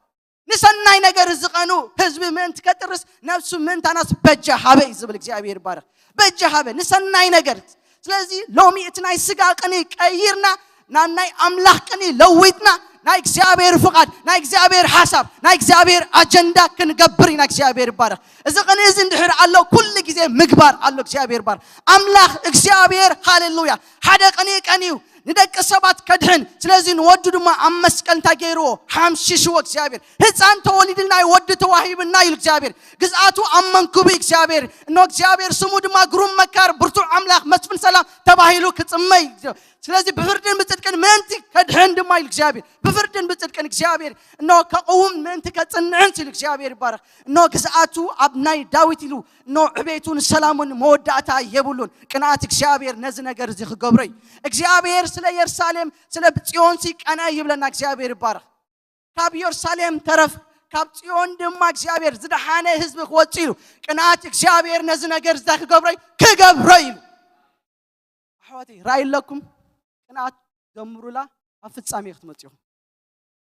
ንሰናይ ነገር ዝቐኑ ህዝቢ ምእንቲ ከጥርስ ነብሱ ምእንታናስ በጃ ሃበ እዩ ዝብል እግዚኣብሔር ይባረኽ። በጃ ሃበ ንሰናይ ነገር። ስለዚ ሎሚ እቲ ናይ ስጋ ቅኒ ቀይርና ናብ ናይ ኣምላኽ ቅኒ ለዊጥና ናይ እግዚኣብሔር ፍቓድ፣ ናይ እግዚኣብሔር ሓሳብ፣ ናይ እግዚኣብሔር ኣጀንዳ ክንገብር ኢና። እግዚኣብሔር ይባረኽ። እዚ ቅኒ እዚ እንድሕር ኣሎ ኩሉ ግዜ ምግባር ኣሎ። እግዚኣብሔር ይባረኽ። ኣምላኽ እግዚኣብሔር ሃሌሉያ ሓደ ቅኒ ቀንዩ ንደቂ ሰባት ከድሕን። ስለዚ ንወዱ ድማ ኣብ መስቀል እንታይ ገይርዎ? ሓምሽሽዎ እግዚኣብሔር። ህፃን ተወሊድልና እዩ ወዲ ተዋሂብና ኢሉ እግዚኣብሔር። ግዝኣቱ ኣብ መንክቡ እዩ እግዚኣብሔር። እኖ እግዚኣብሔር ስሙ ድማ ግሩም መካር ብርቱዕ ኣምላኽ መስፍን ሰላም ተባሂሉ ክፅመ እዩ። ስለዚ ብፍርድን ብፅድቅን ምእንቲ ከድሕን ድማ ኢሉ እግዚኣብሔር። ብፍርድን ብፅድቅን እግዚኣብሔር እኖ ከቕውም ምእንቲ ከፅንዕን ኢሉ እግዚኣብሔር ይባረኽ። እኖ ግዝኣቱ ኣብ ናይ ዳዊት ኢሉ እኖ ዕቤቱን ሰላሙን መወዳእታ የብሉን። ቅንኣት እግዚኣብሔር ነዚ ነገር እዚ ክገብሮ እዩ። እግዚኣብሔር ስለ የሩሳሌም ስለ ጽዮን ሲ ቀና ይብለና። እግዚኣብሔር ይባረኽ። ካብ የሩሳሌም ተረፍ ካብ ጽዮን ድማ እግዚኣብሔር ዝደሓነ ህዝቢ ክወጽእ ኢሉ። ቅንኣት እግዚኣብሔር ነዚ ነገር እዚ ክገብሮ እዩ፣ ክገብሮ እዩ። ኣሕዋተይ ራእይ ኣለኩም? ቅንኣት ጀምሩላ ኣብ ፍጻሜ ክትመጽኡ ኢኹም።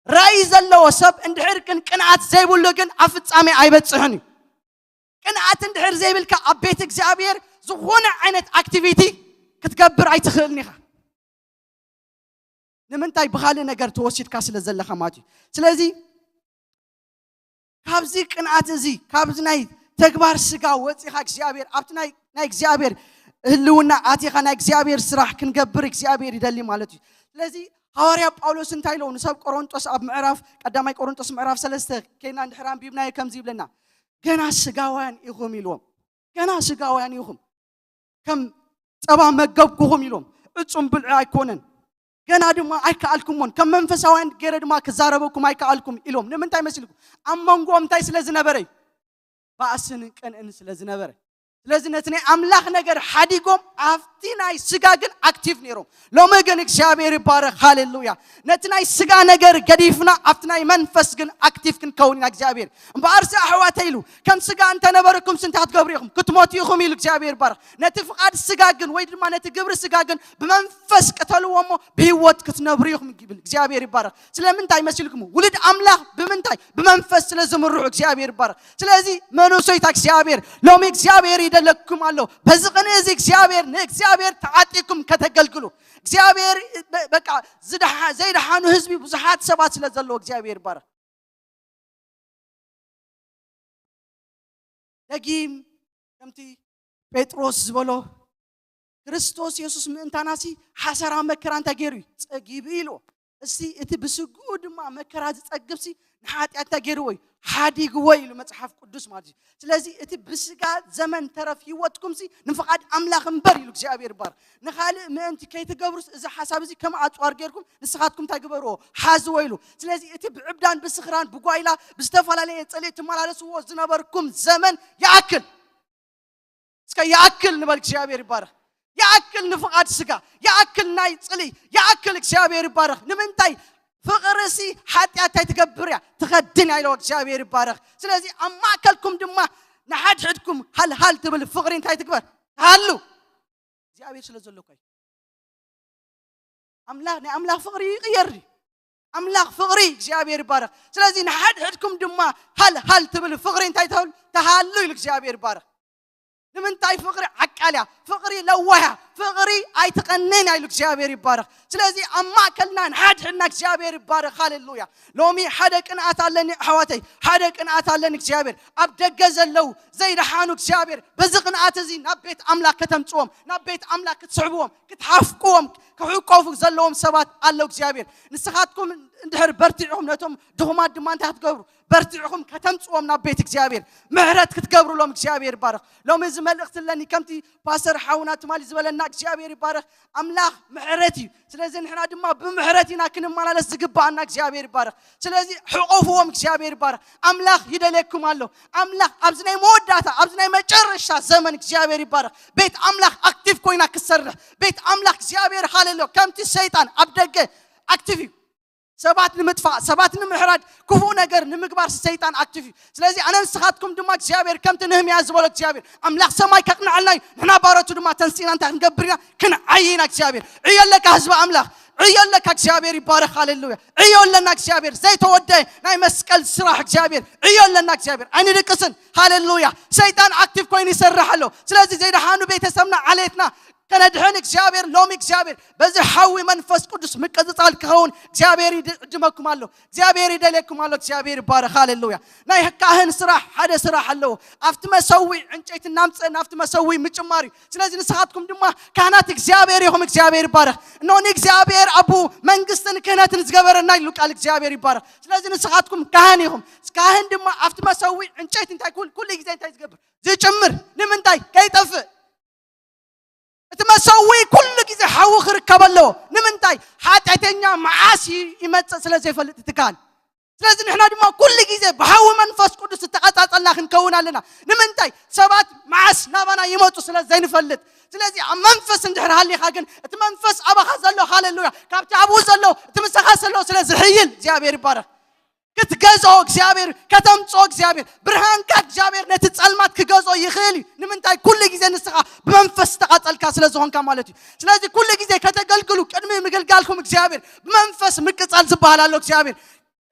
ራእይ ዘለዎ ሰብ እንድሕር ግን ቅንኣት ዘይብሉ ግን ኣብ ፍጻሜ ኣይበጽሕን እዩ። ቅንኣት እንድሕር ዘይብልካ ኣብ ቤት እግዚኣብሔር ዝኾነ ዓይነት ኣክቲቪቲ ክትገብር ኣይትኽእልን ኢኻ። ንምንታይ? ብኻልእ ነገር ተወሲድካ ስለ ዘለኻ ማለት እዩ። ስለዚ ካብዚ ቅንኣት እዚ ካብዚ ናይ ተግባር ስጋ ወፂኻ እግዚኣብሔር ኣብቲ ናይ ናይ እግዚኣብሔር ህልውና ኣቲኻ ናይ እግዚኣብሔር ስራሕ ክንገብር እግዚኣብሔር ይደሊ ማለት እዩ። ስለዚ ሃዋርያ ጳውሎስ እንታይ ኢለዎ ንሰብ ቆሮንጦስ ኣብ ምዕራፍ ቀዳማይ ቆሮንጦስ ምዕራፍ ሰለስተ ከይና እንድሕር ኣንቢብናዮ ከምዚ ይብለና፣ ገና ስጋውያን ኢኹም ኢልዎም። ገና ስጋውያን ኢኹም፣ ከም ጸባ መገብኩኹም ኢሎም። ዕጹም ብልዒ ኣይኮነን፣ ገና ድማ ኣይከኣልኩሞን፣ ከም መንፈሳውያን ገይረ ድማ ክዛረበኩም ኣይከኣልኩም ኢሎም። ንምንታይ መሲልኩም? ኣብ መንጎኦም እንታይ ስለ ዝነበረ እዩ? ባእስን ቅንእን ስለ ዝነበረ። ስለዚ ነቲ ናይ ኣምላኽ ነገር ሓዲጎም ኣብቲ ናይ ስጋ ግን ኣክቲቭ ነይሮም። ሎሚ ግን እግዚኣብሔር ይባረኽ፣ ሃሌሉያ። ነቲ ናይ ስጋ ነገር ገዲፍና ኣብቲ ናይ መንፈስ ግን ኣክቲቭ ክንከውን ኢና። እግዚኣብሔር እምበኣርሲ ኣሕዋተ ኢሉ ከም ስጋ እንተነበርኩም ስንታ ክትገብሩ ኢኹም? ክትሞቱ ኢኹም ኢሉ እግዚኣብሔር ይባረኽ። ነቲ ፍቓድ ስጋ ግን ወይ ድማ ነቲ ግብሪ ስጋ ግን ብመንፈስ ቅተልዎ እሞ ብህይወት ክትነብሩ ኢኹም ይብል እግዚኣብሔር ይባረኽ። ስለምንታይ መሲልኩም? ውሉድ ኣምላኽ ብምንታይ? ብመንፈስ ስለ ዝምርሑ እግዚኣብሔር ይባረኽ። ስለዚ መንእሰይታ እግዚኣብሔር ሎሚ እግዚኣብሔር ይደለኩም ኣሎ። በዚ ቅንኢ እዚ እግዚኣብሔር ንእግዚኣብሔር ተዓጢኩም ከተገልግሉ እግዚኣብሔር በ- በቃ ዝደሓ- ዘይደሓኑ ህዝቢ ብዙሓት ሰባት ስለ ዘለዎ እግዚኣብሔር ይባረክ። ደጊም ከምቲ ጴጥሮስ ዝበሎ ክርስቶስ የሱስ ምእንታናሲ ሓሰራ መከራ እንታይ ገይሩ እዩ? ጸጊቡ ኢሉ። እስቲ እቲ ብስግኡ ድማ መከራ ዝጸግብሲ ንሓጢኣት እንታይ ገይርዎ እዩ? ሓዲግዎ ኢሉ መጽሓፍ ቅዱስ ማለት እዩ። ስለዚ እቲ ብስጋ ዘመን ተረፍ ህይወትኩምሲ ንፍቓድ ኣምላኽ እምበር ኢሉ እግዚኣብሔር ይባረክ። ንኻልእ ምእንቲ ከይትገብሩስ እዚ ሓሳብ እዚ ከም ኣጽዋር ገይርኩም ንስኻትኩም እንታይ ግበርዎ? ሓዝዎ ኢሉ። ስለዚ እቲ ብዕብዳን ብስኽራን ብጓይላ ብዝተፈላለየ ጽልኢ ትመላለስዎ ዝነበርኩም ዘመን ይኣክል። እስከ ይኣክል ንበል እግዚኣብሔር ይባረክ። ይኣክል ንፍቓድ ስጋ፣ ይኣክል ናይ ጽልኢ፣ ይኣክል እግዚኣብሔር ይባረክ። ንምንታይ ፍቕርሲ ሓጢኣት እንታይ ትገብር እያ? ትኸድን እያ ኢለዋ እግዚኣብሔር ይባረክ። ስለዚ ኣብ ማእከልኩም ድማ ንሓድሕድኩም ሃልሃል ትብል ፍቕሪ እንታይ ትግበር? ትሃሉ። እግዚኣብሔር ስለ ዘሎ እኮ እዩ። ኣምላኽ ናይ ኣምላኽ ፍቕሪ ይቕየር ድዩ? ኣምላኽ ፍቕሪ እግዚኣብሔር ይባረክ። ስለዚ ንሓድሕድኩም ድማ ሃልሃል ትብል ፍቕሪ እንታይ ትብል? ትሃሉ ኢሉ እግዚኣብሔር ይባረክ። ንምንታይ ፍቕሪ ዓቃል እያ? ፍቕሪ ለዋህ እያ። ፍቕሪ ኣይትቐንን እያ ኢሉ እግዚኣብሔር ይባረክ። ስለዚ ኣብ ማእከልና ንሓድሕድና እግዚኣብሔር ይባረክ። ሃሌሉያ። ሎሚ ሓደ ቅንኣት ኣለኒ ኣሕዋተይ፣ ሓደ ቅንኣት ኣለኒ እግዚኣብሔር። ኣብ ደገ ዘለዉ ዘይደሓኑ እግዚኣብሔር በዚ ቅንኣት እዚ ናብ ቤት ኣምላኽ ከተምጽዎም፣ ናብ ቤት ኣምላኽ ክትስሕብዎም፣ ክትሓፍቅዎም፣ ክሕቆፉ ዘለዎም ሰባት ኣለዉ እግዚኣብሔር። ንስኻትኩም እንድሕር በርቲዕኹም ነቶም ድኹማት ድማ እንታይ ክትገብሩ? በርቲዕኹም ከተምጽዎም ናብ ቤት እግዚኣብሔር። ምሕረት ክትገብሩሎም እግዚኣብሔር ይባረኽ። ሎሚ እዚ መልእኽቲ ኣለኒ ከምቲ ፓስተር ሓውና ትማሊ ዝበለና እግዚኣብሔር ይባረኽ። ኣምላኽ ምሕረት እዩ። ስለዚ ንሕና ድማ ብምሕረት ኢና ክንመላለስ ዝግባኣና እግዚኣብሔር ይባረኽ። ስለዚ ሕቆፍዎም እግዚኣብሔር ይባረኽ። ኣምላኽ ይደልየኩም ኣሎ። ኣምላኽ ኣብዚ ናይ መወዳእታ ኣብዚ ናይ መጨረሻ ዘመን እግዚኣብሔር ይባረኽ። ቤት ኣምላኽ ኣክቲቭ ኮይና ክትሰርሕ ቤት ኣምላኽ እግዚኣብሔር ሃሌሉያ ከምቲ ሰይጣን ኣብ ደገ ኣክቲቭ እዩ። ሰባት ንምጥፋእ ሰባት ንምሕራድ ክፉእ ነገር ንምግባር ሰይጣን ኣክቲቭ እዩ። ስለዚ ኣነ ንስኻትኩም ድማ እግዚኣብሔር ከምቲ ንህምያ ዝበሎ እግዚኣብሔር ኣምላኽ ሰማይ ከቕንዐልና እዩ። ንሕና ባሮቱ ድማ ተንሲእና እንታይ ክንገብር ኢና? ክንዓይ ኢና እግዚኣብሔር። ዕዮ ኣለካ ህዝቢ ኣምላኽ። ዕዮ ኣለካ እግዚኣብሔር ይባረኽ። ሃሌሉያ። ዕዮ ኣለና እግዚኣብሔር ዘይተወደአ ናይ መስቀል ስራሕ እግዚኣብሔር። ዕዮ ኣለና እግዚኣብሔር ኣይንድቅስን። ሃሌሉያ። ሰይጣን ኣክቲቭ ኮይኑ ይሰርሕ ኣሎ። ስለዚ ዘይደሓኑ ቤተሰብና ዓሌትና ከነድሕን እግዚኣብሔር ሎሚ እግዚኣብሔር በዚ ሓዊ መንፈስ ቅዱስ ምቅፅፃል ክኸውን እግዚኣብሔር ይድመኩም ኣሎ። እግዚኣብሔር ይደልየኩም ኣሎ። እግዚኣብሔር ይባረኽ። ሃሌሉያ። ናይ ካህን ስራሕ ሓደ ስራሕ ኣለዎ። ኣብቲ መሰዊ ዕንጨይቲ እናምፀ ናብቲ መሰዊ ምጭማር እዩ። ስለዚ ንስኻትኩም ድማ ካህናት እግዚኣብሔር ኢኹም። እግዚኣብሔር ይባረኽ። እኖ ንእግዚኣብሔር ኣቡ መንግስትን ክህነትን ዝገበረና ኢሉ ቃል እግዚኣብሔር ይባረኽ። ስለዚ ንስኻትኩም ካህን ኢኹም። ካህን ድማ ኣብቲ መሰዊ ዕንጨይቲ እንታይ ኩል ኩሉ ግዜ እንታይ ዝገብር? ዝጭምር። ንምንታይ? ከይጠፍእ። እቲ መሰዊ ኩሉ ግዜ ሓዊ ክርከብ ኣለዎ። ንምንታይ? ሓጢኣተኛ መዓስ ይመፅእ ስለ ዘይፈልጥ እቲ ካህን። ስለዚ ንሕና ድማ ኩሉ ግዜ ብሓዊ መንፈስ ቅዱስ ዝተቐፃፀልና ክንከውን ኣለና። ንምንታይ? ሰባት መዓስ ናባና ይመፁ ስለ ዘይንፈልጥ። ስለዚ ኣብ መንፈስ እንድሕር ሃሊኻ ግን እቲ መንፈስ ኣባኻ ዘሎ ሃሌሉያ ካብቲ ኣብኡ ዘሎ እቲ ምሳኻ ዘሎ ስለ ዝሕይል እግዚኣብሔር ይባረኽ። ክትገዝኦ እግዚኣብሔር ከተምፅኦ እግዚኣብሔር ብርሃንካ እግዚኣብሔር ነቲ ፀልማት ክገዝኦ ይኽእል እዩ። ንምንታይ? ኩሉ ግዜ ንስኻ ብመንፈስ ዝተቓፀልካ ስለ ዝኾንካ ማለት እዩ። ስለዚ ኩሉ ግዜ ከተገልግሉ ቅድሚ ምግልጋልኩም እግዚኣብሔር ብመንፈስ ምቅፃል ዝበሃል ኣሎ። እግዚኣብሔር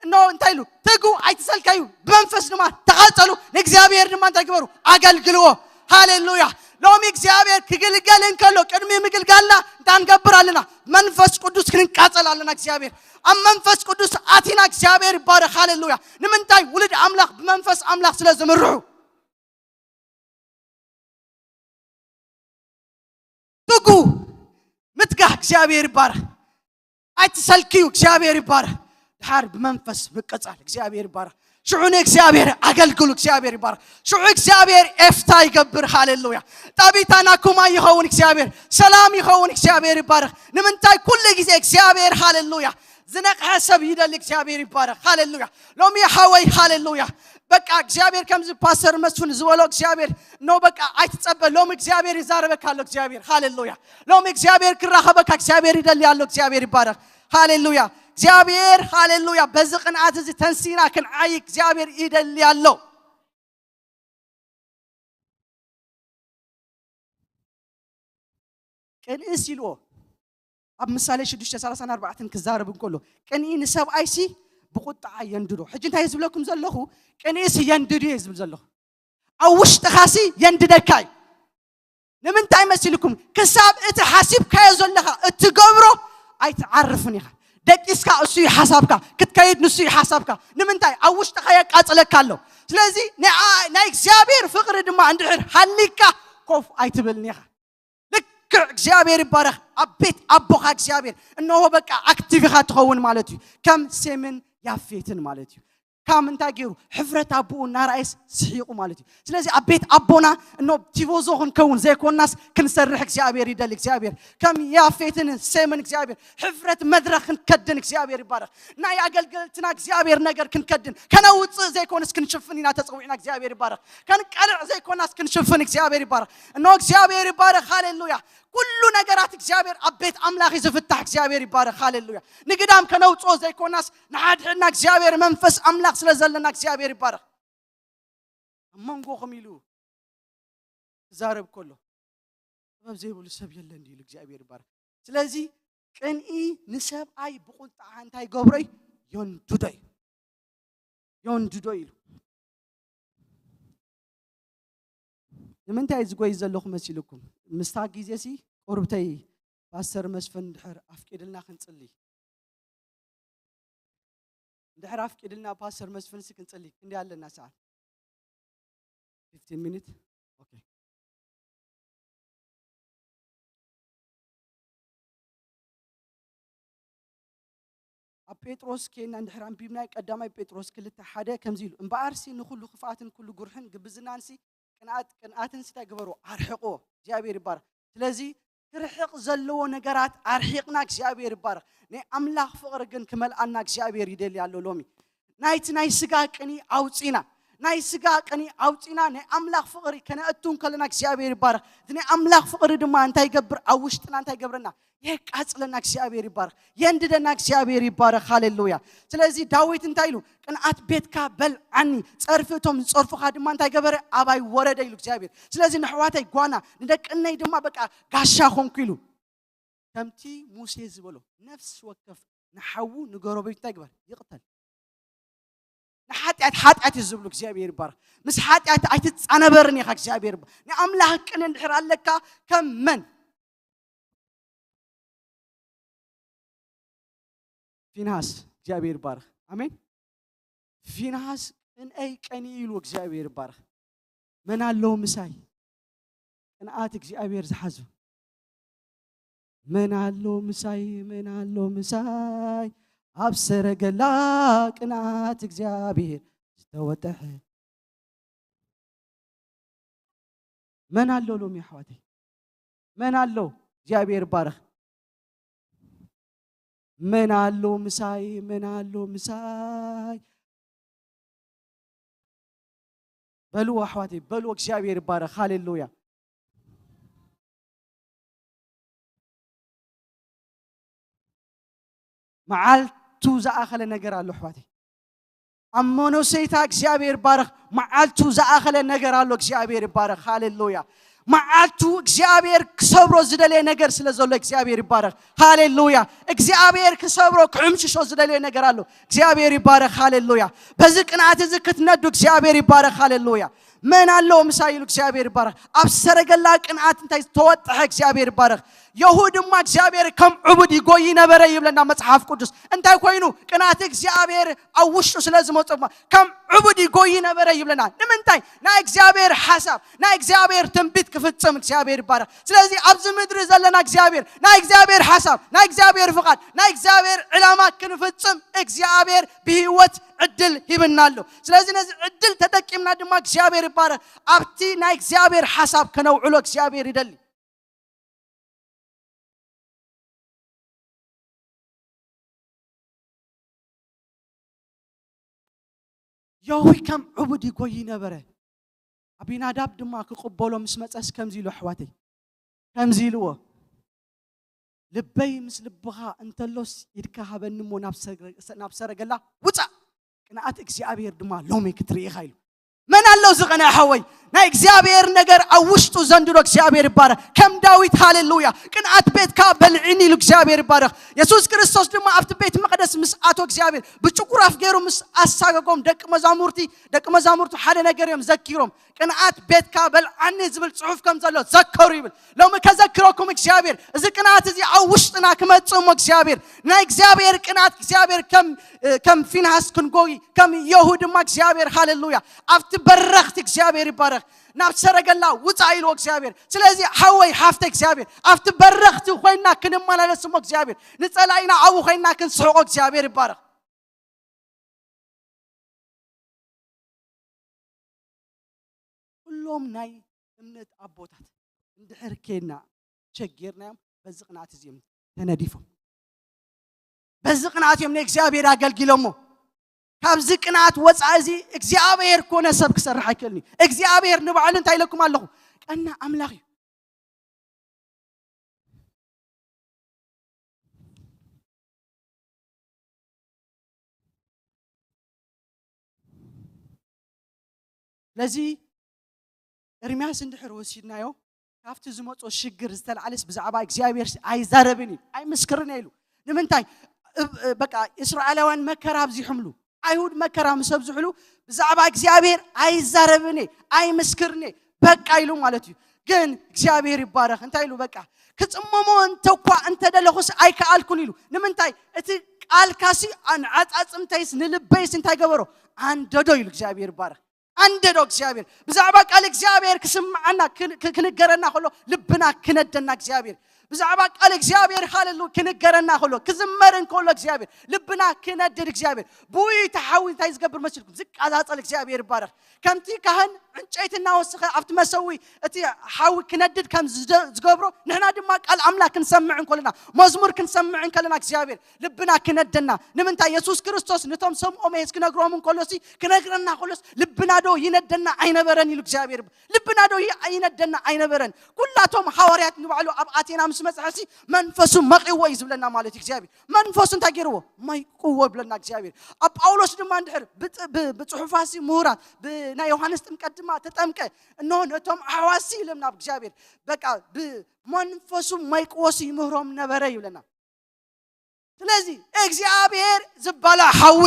እኖ እንታይ ኢሉ? ትጉ ኣይትሰልከዩ፣ ብመንፈስ ድማ ተቓፀሉ፣ ንእግዚኣብሔር ድማ እንታይ ግበሩ? ኣገልግልዎ። ሃሌሉያ። ሎሚ እግዚኣብሔር ክግልገል እንከሎ ቅድሚ ምግልጋልና እንታይ ንገብር ኣለና? መንፈስ ቅዱስ ክንቃፀል ኣለና። እግዚኣብሔር ኣብ መንፈስ ቅዱስ ኣቲና እግዚኣብሔር ይባረኽ። ሃሌሉያ። ንምንታይ? ውሉድ ኣምላኽ ብመንፈስ ኣምላኽ ስለ ዝምርሑ። ትጉ ምትጋህ እግዚኣብሔር ይባረኽ። ኣይትሰልክዩ እግዚኣብሔር ይባረኽ። ድሓር ብመንፈስ ምቅፃል እግዚኣብሔር ይባረኽ። ሽዑ ንእግዚኣብሔር ኣገልግሉ እግዚኣብሔር ይባረኽ። ሽዑ እግዚኣብሔር ኤፍታ ይገብር። ሃሌሉያ። ጣቢታ ናኩማ ይኸውን እግዚኣብሔር። ሰላም ይኸውን እግዚኣብሔር ይባረኽ። ንምንታይ? ኩሉ ግዜ እግዚኣብሔር ሃሌሉያ ዝነቕሐ ሰብ ይደሊ እግዚኣብሔር ይባረኽ። ሃሌሉያ። ሎሚ ሓወይ ሃሌሉያ በቃ እግዚኣብሔር ከምዚ ፓስተር መስፍን ዝበሎ እግዚኣብሔር ኖ በቃ ኣይትጸበ። ሎም እግዚኣብሔር ይዛረበካ ኣሎ እግዚኣብሔር። ሃሌሉያ። ሎም እግዚኣብሔር ክራኸበካ እግዚኣብሔር ይደሊ ኣሎ እግዚኣብሔር ይባረኽ። ሃሌሉያ። እግዚኣብሔር ሃሌሉያ በዚ ቅንኣት እዚ ተንሲና ክንዓይ እግዚኣብሔር ይደሊ ኣሎ። ቅንእስ ኢልዎ ኣብ ምሳሌ ሽዱሽተ ሰላሳን ኣርባዕተን ክዛረብ እንከሎ ቅንኢ ንሰብኣይሲ ብቁጣዓ የንድዶ። ሕጂ እንታይ ዝብለኩም ዘለኹ? ቅንእስ የንድድ እየ ዝብል ዘለኹ። ኣብ ውሽጥኻሲ የንድደካ እዩ። ንምንታይ መሲልኩም? ክሳብ እቲ ሓሲብካዮ ዘለኻ እትገብሮ ኣይትዓርፍን ኢኻ። ደቂስካ እሱ እዩ ሓሳብካ፣ ክትከይድ ንሱ እዩ ሓሳብካ። ንምንታይ? ኣብ ውሽጥኻ የቃጽለካ ኣሎ። ስለዚ ናይ እግዚኣብሔር ፍቕሪ ድማ እንድሕር ሃሊካ ኮፍ ኣይትብልን ኢኻ። ልክዕ እግዚኣብሔር ይባረኽ። ኣብ ቤት ኣቦኻ እግዚኣብሔር እንሆ በቃ ኣክቲቭ ኢኻ ትኸውን ማለት እዩ። ከም ሴምን ያፌትን ማለት እዩ። ካም እንታይ ገይሩ? ሕፍረት ኣቦኡ እናረኣየስ ስሒቑ ማለት እዩ። ስለዚ ኣብ ቤት ኣቦና እኖ ቲቮዞ ክንከውን ዘይኮናስ ክንሰርሕ እግዚኣብሔር ይደሊ። እግዚኣብሔር ከም ያፌትን ሴምን እግዚኣብሔር ሕፍረት መድረኽ ክንከድን እግዚኣብሔር ይባረኽ። ናይ ኣገልገልትና እግዚኣብሔር ነገር ክንከድን ከነውፅእ ዘይኮንስ ክንሽፍን ኢና ተፀዊዕና። እግዚኣብሔር ይባረኽ። ከንቀልዕ ዘይኮናስ ክንሽፍን እግዚኣብሔር ይባረኽ። እኖ እግዚኣብሔር ይባረኽ። ሃሌሉያ። ኩሉ ነገራት እግዚኣብሔር ኣብ ቤት ኣምላኽ እዩ ዝፍታሕ። እግዚኣብሔር ይባረኽ። ሃሌሉያ። ንግዳም ከነውፅኦ ዘይኮናስ ንሓድሕድና እግዚኣብሔር መንፈስ ኣምላኽ ስለ ዘለና እግዚኣብሔር ይባረኽ። ኣብ መንጎኹም ኢሉ ክዛረብ ከሎ ጥበብ ዘይብሉ ሰብ የለን ኢሉ እግዚኣብሔር ይባረኽ። ስለዚ ቅንኢ ንሰብኣይ ብቁንጣዓ እንታይ ገብሮ እዩ? የንድዶ እዩ። የንድዶ ኢሉ። ንምንታይ ዝጎይ ዘለኹ መሲልኩም? ምስታ ግዜ ሲ ቁርብተይ ፓስተር መስፍን ድሕር ኣፍቂድልና ክንጽሊ፣ ድሕር ኣፍቂድልና ፓስተር መስፍን ሲ ክንጽሊ ክንዲ ኣለና ሰዓት? ፊፍቲን ሚኒት። ኦኬ። ኣብ ጴጥሮስ ኬና እንድሕር ኣንቢብናይ ቀዳማይ ጴጥሮስ ክልተ ሓደ ከምዚ ኢሉ፣ እምበኣርሲ ንኹሉ ክፍኣትን ኩሉ ጉርሕን ግብዝናንሲ ቅንኣት ቅንኣትንሲ እንታይ ግበሩ? ኣርሕቕዎ። እግዚኣብሔር ይባረኽ። ስለዚ ክርሕቕ ዘለዎ ነገራት ኣርሒቕና እግዚኣብሔር ይባረኽ። ናይ ኣምላኽ ፍቕሪ ግን ክመልኣና እግዚኣብሔር ይደሊ ኣሎ። ሎሚ ናይቲ ናይ ስጋ ቅኒ ኣውፂና፣ ናይ ስጋ ቅኒ ኣውፂና ናይ ኣምላኽ ፍቕሪ ከነእቱ እንከለና እግዚኣብሔር ይባረኽ። እቲ ናይ ኣምላኽ ፍቕሪ ድማ እንታይ ይገብር? ኣብ ውሽጥና እንታይ ይገብረና? የቃጽለና። እግዚኣብሔር ይባረኽ። የንድደና። እግዚኣብሔር ይባረኽ። ሃሌሉያ። ስለዚ ዳዊት እንታይ ኢሉ? ቅንኣት ቤትካ በልዓኒ፣ ጸርፊ እቶም ዝጸርፉኻ ድማ እንታይ ገበረ? ኣባይ ወረደ ኢሉ እግዚኣብሔር። ስለዚ ንኣሕዋተይ ጓና፣ ንደቂ እነይ ድማ በቃ ጋሻ ኾንኩ ኢሉ። ከምቲ ሙሴ ዝበሎ ነፍሲ ወከፍ ንሓዉ ንጎረቤቱ እንታይ ግበር? ይቕተል። ንሓጢኣት ሓጢኣት እዩ ዝብሉ እግዚኣብሔር ይባረኽ። ምስ ሓጢኣት ኣይትጻነበርን ኢኻ እግዚኣብሔር ይባረኽ። ንኣምላኽ ቅን እንድሕር ኣለካ ከም መን? ፊንሃስ እግዚኣብሔር ይባረኽ። ኣሜን። ፊንሃስ ቅንኣይ ቀኒ ኢሉ እግዚኣብሔር ይባረኽ። መን ኣሎ ምሳይ? ቅንኣት እግዚኣብሔር ዝሓዙ። መን ኣሎ ምሳይ? መን ኣሎ ምሳይ? ኣብ ሰረገላ ቅንኣት እግዚኣብሔር ዝተወጠሐ። መን ኣሎ ሎሚ ኣሕዋተይ? መን ኣሎ? እግዚኣብሔር ይባረኽ። መን ኣሎ ምሳይ? መን ኣሎ ምሳይ? በልዎ ኣሕዋተይ፣ በልዎ። እግዚኣብሔር ይባረኽ። ሃሌሉያ። መዓልቱ ዝኣኸለ ነገር ኣሎ ኣሕዋተይ። ኣብ መኖሰይታ እግዚኣብሔር ይባረኽ። መዓልቱ ዝኣኸለ ነገር ኣሎ። እግዚኣብሔር ይባረኽ። ሃሌሉያ። መዓልቱ እግዚኣብሔር ክሰብሮ ዝደለየ ነገር ስለ ዘሎ እግዚኣብሔር ይባረኽ። ሃሌሉያ። እግዚኣብሔር ክሰብሮ ክሕምሽሾ ዝደለየ ነገር ኣሎ። እግዚኣብሔር ይባረኽ። ሃሌሉያ። በዚ ቅንኣት እዚ ክትነዱ እግዚኣብሔር ይባረኽ። ሃሌሉያ። መን ኣሎ ምሳይ ኢሉ እግዚኣብሔር ይባረኽ። ኣብ ሰረገላ ቅንኣት እንታይ ዝተወጠሐ እግዚኣብሔር ይባረኽ። የሁ ድማ እግዚኣብሔር ከም ዕቡድ ይጎይ ነበረ ይብለና መጽሓፍ ቅዱስ። እንታይ ኮይኑ? ቅንኣት እግዚኣብሔር ኣብ ውሽጡ ስለ ዝመጾ ድማ ከም ዕቡድ ይጎይ ነበረ ይብለና። ንምንታይ? ናይ እግዚኣብሔር ሓሳብ፣ ናይ እግዚኣብሔር ትንቢት ክፍጽም እግዚኣብሔር ይባረኽ። ስለዚ ኣብዚ ምድሪ ዘለና እግዚኣብሔር ናይ እግዚኣብሔር ሓሳብ፣ ናይ እግዚኣብሔር ፍቓድ፣ ናይ እግዚኣብሔር ዕላማ ክንፍጽም እግዚኣብሔር ብህይወት ዕድል ሂብና ኣሎ። ስለዚ ነዚ ዕድል ተጠቂምና ድማ እግዚኣብሔር ይባረኽ። ኣብቲ ናይ እግዚኣብሔር ሓሳብ ከነውዕሎ እግዚኣብሔር ይደሊ። የሁይ ከም ዕቡድ ይጎይ ነበረ። ኣቢናዳብ ድማ ክቕበሎ ምስ መጸስ ከምዚ ኢሉ፣ ኣሕዋተይ፣ ከምዚ ኢልዎ፣ ልበይ ምስ ልብኻ እንተሎስ ኢድካ ሃበኒ እሞ ናብ ሰረ-፣ ናብ ሰረገላ ውጻእ፣ ቅንኣት እግዚኣብሔር ድማ ሎሚ ክትርኢ ኢኻ ኢሉ። መን ኣሎ ዝቐንዐ ሓወይ? ናይ እግዚኣብሔር ነገር ኣብ ውሽጡ ዘንድሮ እግዚኣብሔር ይባረኽ። ከም ዳዊት፣ ሃሌሉያ፣ ቅንኣት ቤትካ በልዕኒ ኢሉ እግዚኣብሔር ይባረኽ። የሱስ ክርስቶስ ድማ ኣብቲ ቤት መቕደስ ምስ ኣቶ እግዚኣብሔር ብጭጉራፍ ገይሩ ምስ ኣሳገጎም ደቂ መዛሙርቲ ደቂ መዛሙርቱ ሓደ ነገር እዮም ዘኪሮም። ቅንኣት ቤትካ በልዓኒ ዝብል ጽሑፍ ከም ዘሎ ዘከሩ ይብል። ሎሚ ከዘክረኩም እግዚኣብሔር፣ እዚ ቅንኣት እዚ ኣብ ውሽጥና ክመጽእ እሞ እግዚኣብሔር፣ ናይ እግዚኣብሔር ቅንኣት እግዚኣብሔር ከም ከም ፊንሃስ ክንጎይ፣ ከም የሁ ድማ እግዚኣብሔር፣ ሃሌሉያ፣ ኣብቲ በረኽቲ እግዚኣብሔር ይባረኽ። ናብ ሰረገላ ውፃ ኢልዎ እግዚኣብሔር። ስለዚ ሓወይ ሓፍተ እግዚኣብሔር ኣብቲ በረኽቲ ኮይና ክንመላለስ እሞ እግዚኣብሔር ንፀላኢና ኣብኡ ኮይና ክንስሕቆ እግዚኣብሔር ይባረኽ። ኩሎም ናይ እምነት ኣቦታት እንድሕር ኬና ቸጌርናዮም በዚ ቅንኣት እዚኦም ተነዲፎም በዚ ቅንኣት እዮም ንእግዚኣብሔር ኣገልጊሎሞ። ካብዚ ቅንኣት ወፃኢ እዚ እግዚኣብሔር ኮነ ሰብ ክሰርሕ ኣይክእልን እዩ። እግዚኣብሔር ንባዕሉ እንታይ ኢለኩም ኣለኹ? ቀና ኣምላኽ እዩ። ስለዚ ኤርምያስ እንድሕር ወሲድናዮ ካብቲ ዝመፆ ሽግር ዝተላዓለስ ብዛዕባ እግዚኣብሔር ኣይዛረብን እዩ ኣይምስክርን እየ ኢሉ። ንምንታይ? በቃ እስራኤላውያን መከራ ኣብዚሑምሉ፣ ኣይሁድ መከራ ምስ ኣብዝሕሉ ብዛዕባ እግዚኣብሔር ኣይዛረብን እየ ኣይምስክርን እየ በቃ ኢሉ ማለት እዩ። ግን እግዚኣብሔር ይባረኽ እንታይ ኢሉ? በቃ ክፅመሞ እንተኳ እንተደለኹስ ኣይከኣልኩን ኢሉ። ንምንታይ? እቲ ቃልካሲ ንዓፃፅምተይስ ንልበይስ እንታይ ገበሮ? ኣንደዶ ኢሉ። እግዚኣብሔር ይባረኽ። ኣንደዶ እግዚኣብሔር። ብዛዕባ ቃል እግዚኣብሔር ክስምዓና ክንገረና ከሎ ልብና ክነደና እግዚኣብሔር። ብዛዕባ ቃል እግዚኣብሔር ሃለሉ ክንገረና ከሎ ክዝመር እንከሎ እግዚኣብሔር ልብና ክነድድ እግዚኣብሔር። ብኡ ተሓዊ እንታይ ዝገብር መሲልኩም ዝቃፃፀል እግዚኣብሔር ይባረኽ። ከምቲ ካህን ዕንጨይቲ እናወሰኸ ኣብቲ መሰዊ እቲ ሓዊ ክነድድ ከም ዝገብሮ ንሕና ድማ ቃል ኣምላኽ ክንሰምዕ እንከለና መዝሙር ክንሰምዕ እንከለና እግዚኣብሔር ልብና ክነደና። ንምንታይ? የሱስ ክርስቶስ ነቶም ሰምኦም ሄስ ክነግሮም እንከሎሲ ክነግረና ከሎስ ልብና ዶ ይነደና ኣይነበረን ኢሉ እግዚኣብሔር። ልብና ዶ ይነደና ኣይነበረን? ኩላቶም ሃዋርያት ንባዕሉ ኣብ ኣቴና ምስ መፅሐሲ መንፈሱ መቂዎ እዩ ዝብለና ማለት እዩ እግዚኣብሔር። መንፈሱ እንታይ ገይርዎ? መቂዎ ይብለና እግዚኣብሔር። ኣብ ጳውሎስ ድማ እንድሕር ብፅሑፋሲ ምሁራት ብናይ ዮሃንስ ጥምቀት ድማ ተጠምቀ። እነሆ ነቶም ኣሕዋሲ ኢሎም ናብ እግዚኣብሔር በቃ ብመንፈሱ መቂዎሲ ይምህሮም ነበረ ይብለና። ስለዚ እግዚኣብሔር ዝበላዕ ሓዊ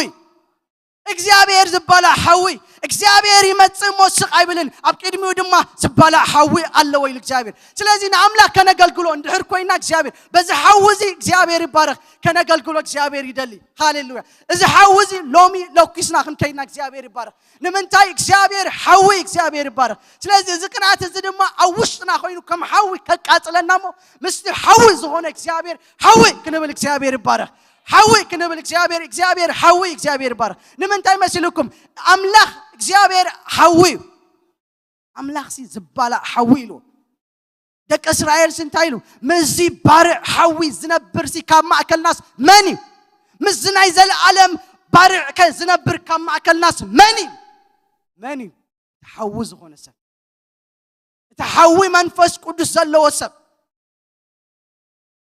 እግዚኣብሔር ዝበላዕ ሓዊ እግዚኣብሔር ይመፅእ እሞ ስቕ ኣይብልን። ኣብ ቅድሚኡ ድማ ዝበላዕ ሓዊ ኣለዎ ኢሉ እግዚኣብሔር። ስለዚ ንኣምላኽ ከነገልግሎ እንድሕር ኮይና እግዚኣብሔር በዚ ሓዊ እዚ እግዚኣብሔር ይባረኽ። ከነገልግሎ እግዚኣብሔር ይደሊ። ሃሌሉያ። እዚ ሓዊ እዚ ሎሚ ለኩስና ክንከይና እግዚኣብሔር ይባረኽ። ንምንታይ? እግዚኣብሔር ሓዊ እግዚኣብሔር ይባረኽ። ስለዚ እዚ ቅንኣት እዚ ድማ ኣብ ውሽጥና ኮይኑ ከም ሓዊ ከቃፅለና እሞ ምስቲ ሓዊ ዝኾነ እግዚኣብሔር ሓዊ ክንብል እግዚኣብሔር ይባረኽ። ሓዊ ክንብል እግዚኣብሔር እግዚኣብሔር ሓዊ እግዚኣብሔር ይባረኽ። ንምንታይ መሲልኩም? ኣምላኽ እግዚኣብሔር ሓዊ እዩ። ኣምላኽሲ ዝበላዕ ሓዊ ኢሉ ደቂ እስራኤልሲ እንታይ ኢሉ? ምስዚ ባርዕ ሓዊ ዝነብርሲ ካብ ማእከልናስ መን እዩ? ምስዚ ናይ ዘለኣለም ባርዕ ከ ዝነብር ካብ ማእከልናስ መን እዩ? መን እዩ? እቲ ሓዊ ዝኾነ ሰብ፣ እቲ ሓዊ መንፈስ ቅዱስ ዘለዎ ሰብ፣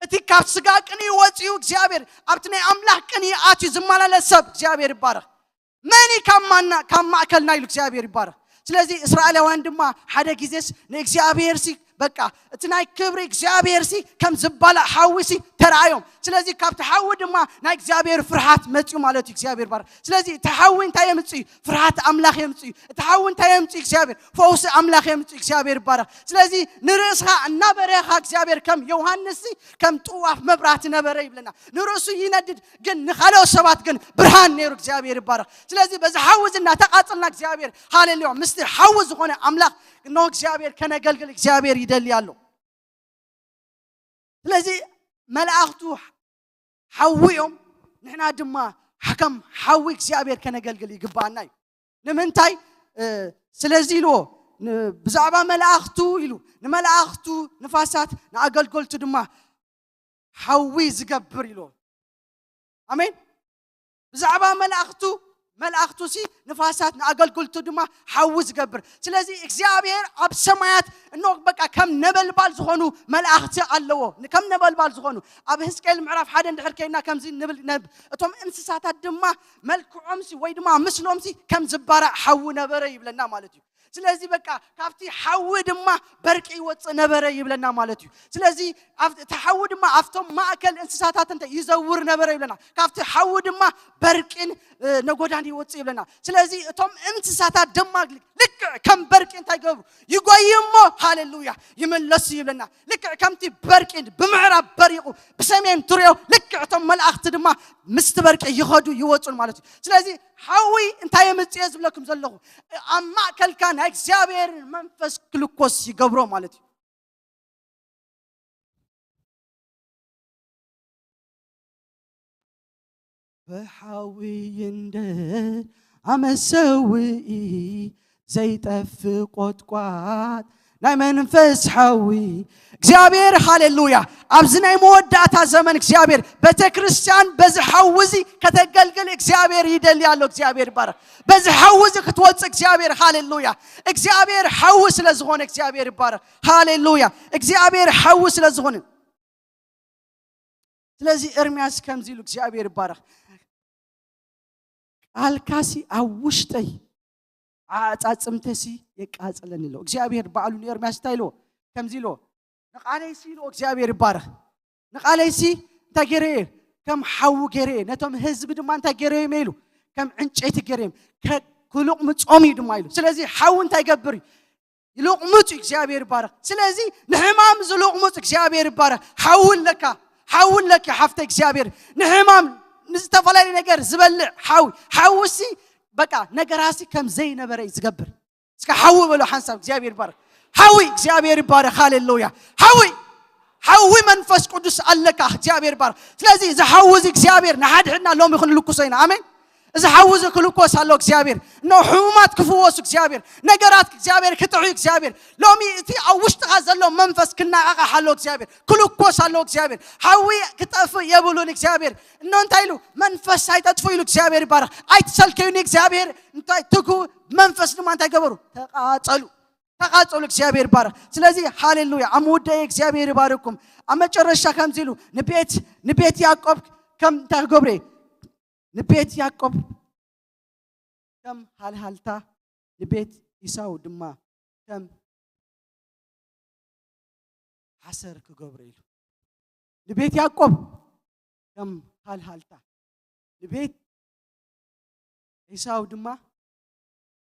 እቲ ካብ ስጋ ቅንኢ ወፂኡ እግዚኣብሔር ኣብቲ ናይ ኣምላኽ ቅንኢ ኣትዩ ዝመላለስ ሰብ እግዚኣብሔር ይባረኽ። መን እዩ ካብ ማና ካብ ማእከልና ኢሉ እግዚኣብሔር ይባረኽ። ስለዚ እስራኤላውያን ድማ ሓደ ግዜስ ንእግዚኣብሔር ሲ በቃ እቲ ናይ ክብሪ እግዚኣብሔር ሲ ከም ዝባላዕ ሓዊ ሲ ተረኣዮም። ስለዚ ካብቲ ሓዊ ድማ ናይ እግዚኣብሔር ፍርሃት መፅኡ ማለት እዩ። እግዚኣብሔር ባር ስለዚ እቲ ሓዊ እንታይ የምፅእ እዩ? ፍርሃት ኣምላኽ የምፅእ እዩ። እቲ ሓዊ እንታይ የምፅእ? እግዚኣብሔር ፈውሲ ኣምላኽ የምፅእ። እግዚኣብሔር ይባረኽ። ስለዚ ንርእስኻ እናበረኻ እግዚኣብሔር ከም ዮሃንስ ሲ ከም ጥዋፍ መብራህቲ ነበረ ይብለና። ንርእሱ ይነድድ ግን ንኻልኦት ሰባት ግን ብርሃን ነይሩ። እግዚኣብሔር ይባረኽ። ስለዚ በዚ ሓዊ እዚ እናተቓፀልና እግዚኣብሔር ሃሌሉያ ምስቲ ሓዊ ዝኾነ ኣምላኽ እነሆ እግዚኣብሔር ከነገልግል እግዚኣብሔር ይደሊ ኣሎ። ስለዚ መላእኽቱ ሓዊ እዮም። ንሕና ድማ ከም ሓዊ እግዚኣብሔር ከነገልግል ይግባኣና እዩ። ንምንታይ? ስለዚ ኢልዎ ብዛዕባ መላእኽቱ ኢሉ ንመላእኽቱ ንፋሳት ንኣገልገልቱ ድማ ሓዊ ዝገብር ኢልዎ። ኣሜን። ብዛዕባ መላእኽቱ መልኣኽቱ ሲ ንፋሳት፣ ንኣገልግልቱ ድማ ሓዊ ዝገብር። ስለዚ እግዚኣብሔር ኣብ ሰማያት እኖ በቃ ከም ነበልባል ዝኾኑ መላእኽቲ ኣለዎ። ከም ነበልባል ዝኾኑ ኣብ ህዝቅኤል ምዕራፍ ሓደ እንድሕር ከይና ከምዚ ንብል ነብ እቶም እንስሳታት ድማ መልክዖም ሲ ወይ ድማ ምስሎም ሲ ከም ዝባራዕ ሓዊ ነበረ ይብለና ማለት እዩ። ስለዚ በቃ ካብቲ ሓዊ ድማ በርቂ ይወፅእ ነበረ ይብለና ማለት እዩ። ስለዚ ኣብ- እቲ ሓዊ ድማ ኣብቶም ማእከል እንስሳታት እንተ ይዘውር ነበረ ይብለና። ካብቲ ሓዊ ድማ በርቂን እ፣ ነጎዳን ይወፅእ ይብለና። ስለዚ እቶም እንስሳታት ድማ ልክዕ ከም በርቂ እንታይ ይገብሩ? ይጎዩ እሞ ሃሌሉያ ይመለሱ ይብለና። ልክዕ ከምቲ በርቂ ብምዕራብ በሪቑ ብሰሜን ትሪኦ ልክዕ እቶም መላእኽቲ ድማ ምስቲ በርቂ ይኸዱ ይወፁን ማለት እዩ። ስለዚ ሓዊ እንታይ የምፅእ ዝብለኩም ዘለኹ ኣብ ማእከልካ ናይ እግዚኣብሔር መንፈስ ክልኮስ ይገብሮ ማለት እዩ። ብሓዊ ይንደድ ኣመሰውኢ ዘይጠፍእ ቆጥቋጥ ናይ መንፈስ ሓዊ እግዚኣብሔር ሃሌሉያ። ኣብዚ ናይ መወዳእታ ዘመን እግዚኣብሔር ቤተ ክርስቲያን በዚ ሓዊ እዚ ከተገልግል እግዚኣብሔር ይደሊ ኣሎ። እግዚኣብሔር ይባረክ። በዚ ሓዊ እዚ ክትወፅእ እግዚኣብሔር ሃሌሉያ። እግዚኣብሔር ሓዊ ስለ ዝኾነ እግዚኣብሔር ይባረክ። ሃሌሉያ። እግዚኣብሔር ሓዊ ስለ ዝኾነ ስለዚ ኤርምያስ ከምዚ ኢሉ እግዚኣብሔር ይባረክ። ቃልካሲ ኣብ ውሽጠይ ዓፃፅምተሲ የቃፅለኒ ኣሎ። እግዚኣብሔር ባዕሉ ንኤርምያስ እንታይ ኢልዎ? ከምዚ ኢልዎ ንቓለይሲ ኢልዎ እግዚኣብሔር ይባረክ። ንቓለይሲ እንታይ ገይረየ? ከም ሓዊ ገይረየ ነቶም ህዝቢ ድማ እንታይ ገይረዮም ኢሉ ከም ዕንጨይቲ ገይረዮም ክልቕምፆም እዩ ድማ ኢሉ። ስለዚ ሓዊ እንታይ ይገብር እዩ? ይልቕምፅ እዩ እግዚኣብሔር ይባረክ። ስለዚ ንሕማም ዝልቕምፅ እግዚኣብሔር ይባረክ። ሓዊ ኣለካ፣ ሓዊ ኣለኪ ሓፍተ እግዚኣብሔር። ንሕማም ንዝተፈላለየ ነገር ዝበልዕ ሓዊ ሓዊሲ በቃ ነገራሲ ከም ዘይነበረ እዩ ዝገብር። እስከ ሓዊ በሎ ሓንሳብ እግዚኣብሔር ይባረክ። ሓዊ እግዚኣብሔር ይባረክ። ሃሌሉያ። ሓዊ ሓዊ መንፈስ ቅዱስ ኣለካ እግዚኣብሔር ይባረክ። ስለዚ እዚ ሓዊ እዚ እግዚኣብሔር ንሓድሕድና ሎም ይኹን ልኩሶ ኢና። ኣሜን። እዚ ሓዊ እዚ ክልኮስ ኣሎ እግዚኣብሔር። እነሆ ሕሙማት ክፍወሱ እግዚኣብሔር፣ ነገራት እግዚኣብሔር ክጥዑ እግዚኣብሔር። ሎሚ እቲ ኣብ ውሽጥኻ ዘሎ መንፈስ ክነቓቓሕ ኣሎ እግዚኣብሔር፣ ክልኮስ ኣሎ እግዚኣብሔር። ሓዊ ክጠፍእ የብሉን እግዚኣብሔር። እኖ እንታይ ኢሉ መንፈስ ኣይተጥፉ ኢሉ እግዚኣብሔር ይባረክ። ኣይትሰልከዩኒ እግዚኣብሔር እንታይ ትጉ መንፈስ ድማ እንታይ ገበሩ ተቃጸሉ። ተቃጸሉ እግዚኣብሔር ይባረክ። ስለዚ ሃሌሉያ ኣምውደይ እግዚኣብሔር ይባርኩም። ኣብ መጨረሻ ከምዚ ኢሉ ንቤት ንቤት ያዕቆብ ከም እንታይ ክገብሩ ንቤት ያዕቆብ ከም ሃልሃልታ ንቤት ኢሳው ድማ ከም ሓሰር ክገብሮ ኢሉ ንቤት ያዕቆብ ከም ሃልሃልታ ንቤት ኢሳው ድማ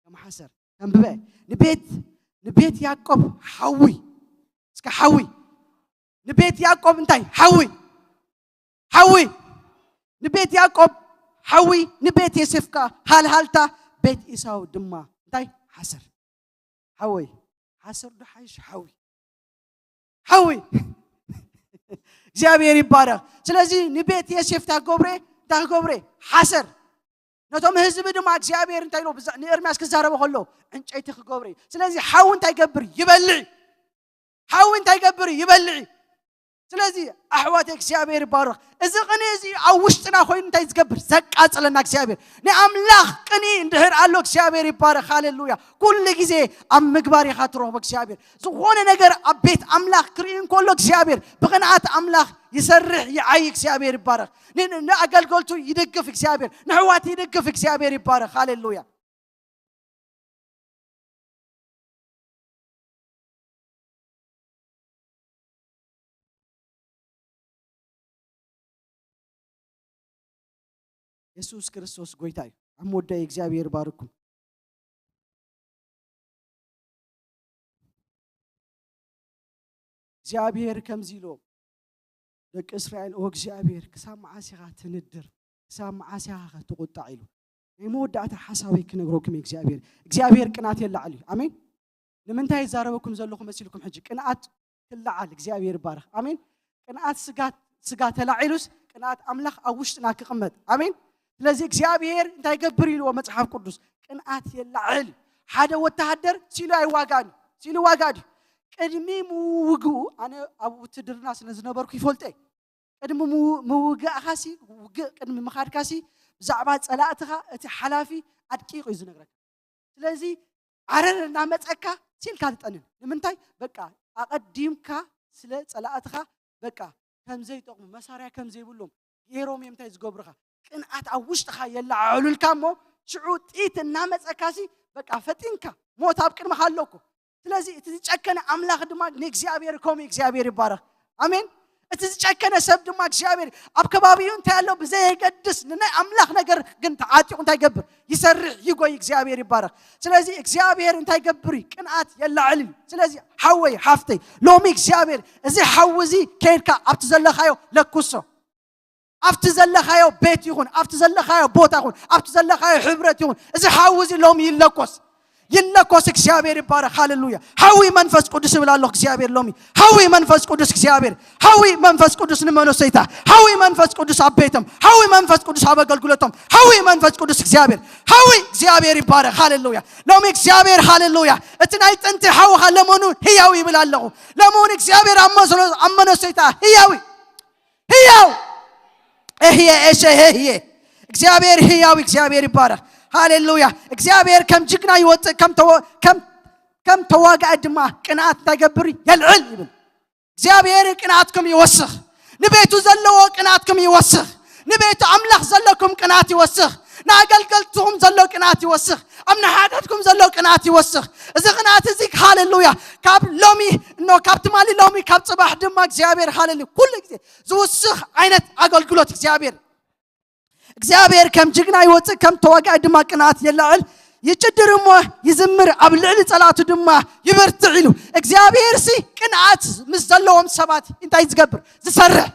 ከም ሓሰር ተንብበ ንቤት ንቤት ያዕቆብ ሓዊ እስከ ሓዊ ንቤት ያዕቆብ እንታይ ሓዊ ሓዊ ንቤት ያዕቆብ ሓዊ ንቤት ዮሴፍ ከኣ ሃልሃልታ ቤት ኢሳው ድማ እንታይ ሓሰር ሓወይ ሓሰር ዶ ሓይሽ ሓዊ ሓዊ እግዚኣብሔር ይባረክ። ስለዚ ንቤት ዮሴፍ እንታይ ክገብረ እንታይ ክገብረ ሓሰር ነቶም ህዝቢ ድማ እግዚኣብሔር እንታይ ኢሎ ንኤርምያስ ክዛረበ ከሎ ዕንጨይቲ ክገብረ እዩ። ስለዚ ሓዊ እንታይ ይገብር ይበልዕ ሓዊ እንታይ ይገብር ይበልዕ። ስለዚ ኣሕዋት እግዚኣብሔር ይባረክ። እዚ ቅኒ እዚ ኣብ ውሽጥና ኮይኑ እንታይ ዝገብር ዘቃፅለና እግዚኣብሔር ናይ ኣምላኽ ቅኒ እንድሕር ኣሎ እግዚኣብሔር ይባረክ። ሃሌሉያ። ኩሉ ግዜ ኣብ ምግባር ኢኻ ትረኽቦ እግዚኣብሔር ዝኾነ ነገር ኣብ ቤት ኣምላኽ ክርኢ እንከሎ እግዚኣብሔር ብቕንኣት ኣምላኽ ይሰርሕ ይዓይ እግዚኣብሔር ይባረክ። ንኣገልገልቱ ይድግፍ እግዚኣብሔር ንሕዋት ይድግፍ እግዚኣብሔር ይባረክ። ሃሌሉያ። የሱስ ክርስቶስ ጎይታ እዩ። ኣብ መወዳኢ እግዚኣብሔር ባርኩም። እግዚኣብሔር ከምዚ ኢሎ ደቂ እስራኤል ኦ እግዚኣብሔር ክሳብ መዓስ ኢኻ ትንድር ክሳብ መዓስ ኢኻ ትቁጣዕ ኢሉ ናይ መወዳእታ ሓሳበይ ክነግረኩም እግዚኣብሔር እግዚኣብሔር ቅናት የላዕል እዩ። ኣሜን። ንምንታይ ይዛረበኩም ዘለኹ መሲልኩም ሕጂ ቅንኣት ክለዓል እግዚኣብሔር ይባረኽ። ኣሜን። ቅንኣት ስጋ ስጋ ተላዒሉስ ቅንኣት ኣምላኽ ኣብ ውሽጥና ክቕመጥ። ኣሜን። ስለዚ እግዚኣብሔር እንታይ ገብር ኢልዎ መጽሓፍ ቅዱስ ቅንኣት የላዕል። ሓደ ወተሃደር ሲሉ ኣይዋጋን ሲሉ ዋጋ ድዩ ቅድሚ ምውግኡ ኣነ ኣብ ውትድርና ስለ ዝነበርኩ ይፈልጠ ቅድሚ ምውግእኻሲ ውግእ ቅድሚ ምኻድካሲ ብዛዕባ ጸላእትኻ እቲ ሓላፊ ኣድቂቑ እዩ ዝነግረካ። ስለዚ ዓረር እናመጸካ ሲልካ ትጠንን። ንምንታይ? በቃ ኣቐዲምካ ስለ ጸላእትኻ በቃ ከም ዘይጠቕሙ፣ መሳርያ ከም ዘይብሎም ገይሮም እዮም እንታይ ዝገብሩኻ? ቅንኣት ኣብ ውሽጥኻ የለዓዕሉልካ እሞ ሽዑ ጥይት እናመጸካሲ በቃ ፈጢንካ ሞት ኣብ ቅድመኻ ኣሎ እኮ። ስለዚ እቲ ዝጨከነ ኣምላኽ ድማ ንእግዚኣብሔር ከምኡ እግዚኣብሔር ይባረኽ። ኣሜን። እቲ ዝጨከነ ሰብ ድማ እግዚኣብሔር ኣብ ከባቢኡ እንታይ ኣሎ ብዘየገድስ ንናይ ኣምላኽ ነገር ግን ተዓጢቑ እንታይ ይገብር? ይሰርሕ፣ ይጎይ። እግዚኣብሔር ይባረኽ። ስለዚ እግዚኣብሔር እንታይ ይገብር እዩ? ቅንኣት የላዕል እዩ። ስለዚ ሓወይ ሓፍተይ ሎሚ እግዚኣብሔር እዚ ሓዊ እዚ ከይድካ ኣብቲ ዘለኻዮ ለኩሶ ኣብቲ ዘለኻዮ ቤት ይኹን ኣብቲ ዘለኻዮ ቦታ ይኹን ኣብቲ ዘለኻዮ ሕብረት ይኹን እዚ ሓዊ እዚ ሎሚ ይለኮስ። ይለኮስ። እግዚኣብሔር ይባረኽ። ሃሌሉያ። ሓዊ መንፈስ ቅዱስ ይብል ኣለኹ እግዚኣብሔር ሎሚ። ሓዊ መንፈስ ቅዱስ እግዚኣብሔር ሓዊ መንፈስ ቅዱስ ንመነሰይታ ሓዊ መንፈስ ቅዱስ ኣብ ቤቶም ሓዊ መንፈስ ቅዱስ ኣብ ኣገልግሎቶም ሓዊ መንፈስ ቅዱስ እግዚኣብሔር ሓዊ እግዚኣብሔር ይባረኽ። ሃሌሉያ። ሎሚ እግዚኣብሔር ሃሌሉያ እቲ ናይ ጥንቲ ሓውኻ ለመኑ ህያው ይብል ኣለኹ። ለመኑ እግዚኣብሔር ኣብ መሰሎ- ኣብ መነሰይታ ህያው እዩ። ህያው እህየ እሸ ህየ እግዚኣብሔር ህያው እግዚኣብሔር ይባረኽ። ሃሌሉያ። እግዚኣብሔር ከም ጅግና ይወፅእ ከም ተወ- ከም ከም ተዋጋኢ ድማ ቅንኣት እንታይ ይገብር? የልዕል ይብል። እግዚኣብሔር ቅንኣትኩም ይወስኽ። ንቤቱ ዘለዎ ቅንኣትኩም ይወስኽ። ንቤቱ ኣምላኽ ዘለኩም ቅንኣት ይወስኽ። ንኣገልገልትኹም ዘሎ ቅንኣት ይወስኽ። ኣብ ንሓድሕድኩም ዘሎ ቅንኣት ይወስኽ። እዚ ቅንኣት እዚ ሃሌሉያ ካብ ሎሚ ኖ ካብ ትማሊ ሎሚ ካብ ፅባሕ ድማ እግዚኣብሔር ሃሌሉያ ኩሉ ግዜ ዝውስኽ ዓይነት ኣገልግሎት እግዚኣብሔር እግዚኣብሔር ከም ጅግና ይወፅእ ከም ተዋጋኢ ድማ ቅንኣት የላዕል። ይጭድር እሞ ይዝምር ኣብ ልዕሊ ፀላቱ ድማ ይበርትዕ ኢሉ። እግዚኣብሔር ሲ ቅንኣት ምስ ዘለዎም ሰባት እንታይ ዝገብር? ዝሰርሕ።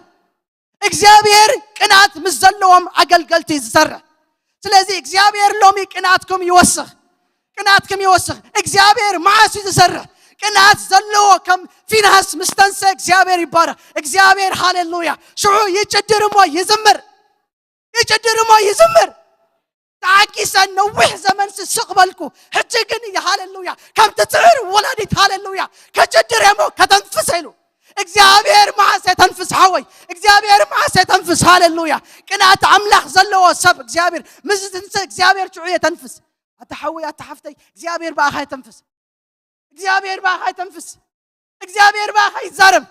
እግዚኣብሔር ቅንኣት ምስ ዘለዎም ኣገልገልቲ ዝሰርሕ። ስለዚ እግዚኣብሔር ሎሚ ቅንኣትኩም ይወስኽ። ቅንኣትኩም ይወስኽ። እግዚኣብሔር መዓስ እዩ ዝሰርሕ? ቅንኣት ዘለዎ ከም ፊንሃስ ምስ ተንሰ እግዚኣብሔር ይባረኽ። እግዚኣብሔር ሃሌሉያ ሽዑ ይጭድር እሞ ይዝምር። ይጭድር እሞ ይዝምር። ተዓጊሰ ነዊሕ ዘመን ስስቕ በልኩ። ሕጂ ግን ሃሌሉያ ከም ትፅዕር ወላዲት ሃሌሉያ ከጭድር እሞ ከተንፍስ ኢሉ። እግዚኣብሔር መዓስ የተንፍስ ሓወይ እግዚኣብሔር መዓስ የተንፍስ ሃሌሉያ። ቅንኣት ኣምላኽ ዘለዎ ሰብ እግዚኣብሔር ምስ ዝትንሰ እግዚኣብሔር ሽዑ የተንፍስ። ኣታ ሓወይ ኣታ ሓፍተይ እግዚኣብሔር ብኣኻ የተንፍስ። እግዚኣብሔር ብኣኻ ይተንፍስ። እግዚኣብሔር ብኣኻ ይዛረብ።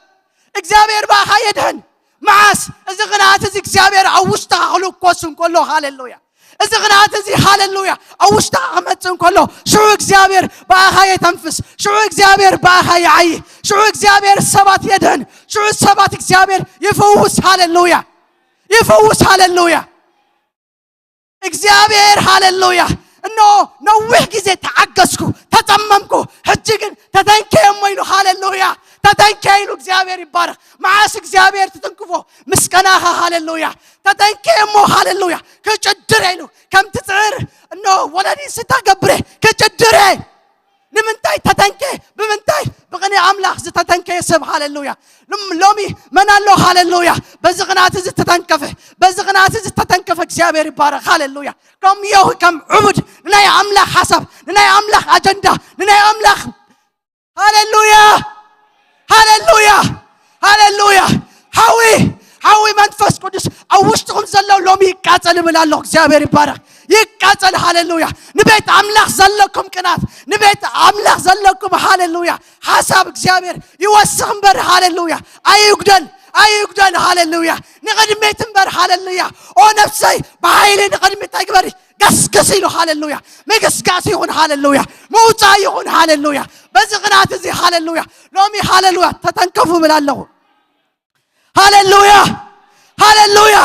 እግዚኣብሔር ብኣኻ የድሕን። መዓስ እዚ ቅንኣት እዚ እግዚኣብሔር ኣብ ውሽጥኻ ክልኮስ እንከሎ ሃሌሉያ እዚ ቅንኣት እዚ ሃሌሉያ ኣብ ውሽጥኻ ክመፅእ እንከሎ ሽዑ እግዚኣብሔር ብኣኻ የተንፍስ። ሽዑ እግዚኣብሔር ብኣኻ ይዓይ። ሽዑ እግዚኣብሔር ሰባት የድሕን። ሽዑ ሰባት እግዚኣብሔር ይፈውስ። ሃሌሉያ ይፈውስ። ሃሌሉያ እግዚኣብሔር ሃሌሉያ። እነሆ ነዊሕ ግዜ ተዓገስኩ፣ ተጸመምኩ፣ ሕጂ ግን ተተንከየ እሞ ኢሉ ሃሌሉያ። ተተንከየ ኢሉ እግዚኣብሔር ይባረኽ። መዓስ እግዚኣብሔር ትትንክፎ ምስ ቀናኻ ሃሌሉያ። ተተንከየ እሞ ሃሌሉያ ክጭድር ኢሉ ከም ትጽዕር እነሆ ወለዲ ስታገብረ ክጭድረ ንምንታይ ተተንከ? ብምንታይ? ብቕንኢ ኣምላኽ ዝተተንከየ ሰብ። ሃሌሉያ። ሎም- ሎሚ መን ኣሎ? ሃሌሉያ። በዚ ቅንኣት እዚ ዝተተንከፈ፣ በዚ ቅንኣት እዚ ዝተተንከፈ እግዚኣብሔር ይባረኽ። ሃሌሉያ። ከም ዮህ ከም ዕቡድ ንናይ ኣምላኽ ሓሳብ፣ ንናይ ኣምላኽ ኣጀንዳ፣ ንናይ ኣምላኽ ሃሌሉያ፣ ሃሌሉያ፣ ሃሌሉያ። ሓዊ ሓዊ መንፈስ ቅዱስ ኣብ ውሽጥኹም ዘሎ ሎሚ ይቃጸል እብል ኣለኹ። እግዚኣብሔር ይባረኽ። ይቃጸል። ሃሌሉያ። ንቤት ኣምላኽ ዘለኩም ቅናት፣ ንቤት ኣምላኽ ዘለኩም ሃሌሉያ ሓሳብ እግዚኣብሔር ይወስኽ እምበር ሃሌሉያ ኣይጉደል፣ ኣይጉደል። ሃሌሉያ ንቕድሚት እምበር ሃሌሉያ። ኦ ነፍሰይ ብሓይሊ ንቕድሚት ኣይግበሪ ገስግስ ኢሉ። ሃሌሉያ ምግስጋስ ይኹን። ሃሌሉያ ምውፃእ ይኹን። ሃሌሉያ በዚ ቅናት እዚ ሃሌሉያ ሎሚ ሃሌሉያ ተተንከፉ እብል ኣለኹ። ሃሌሉያ ሃሌሉያ።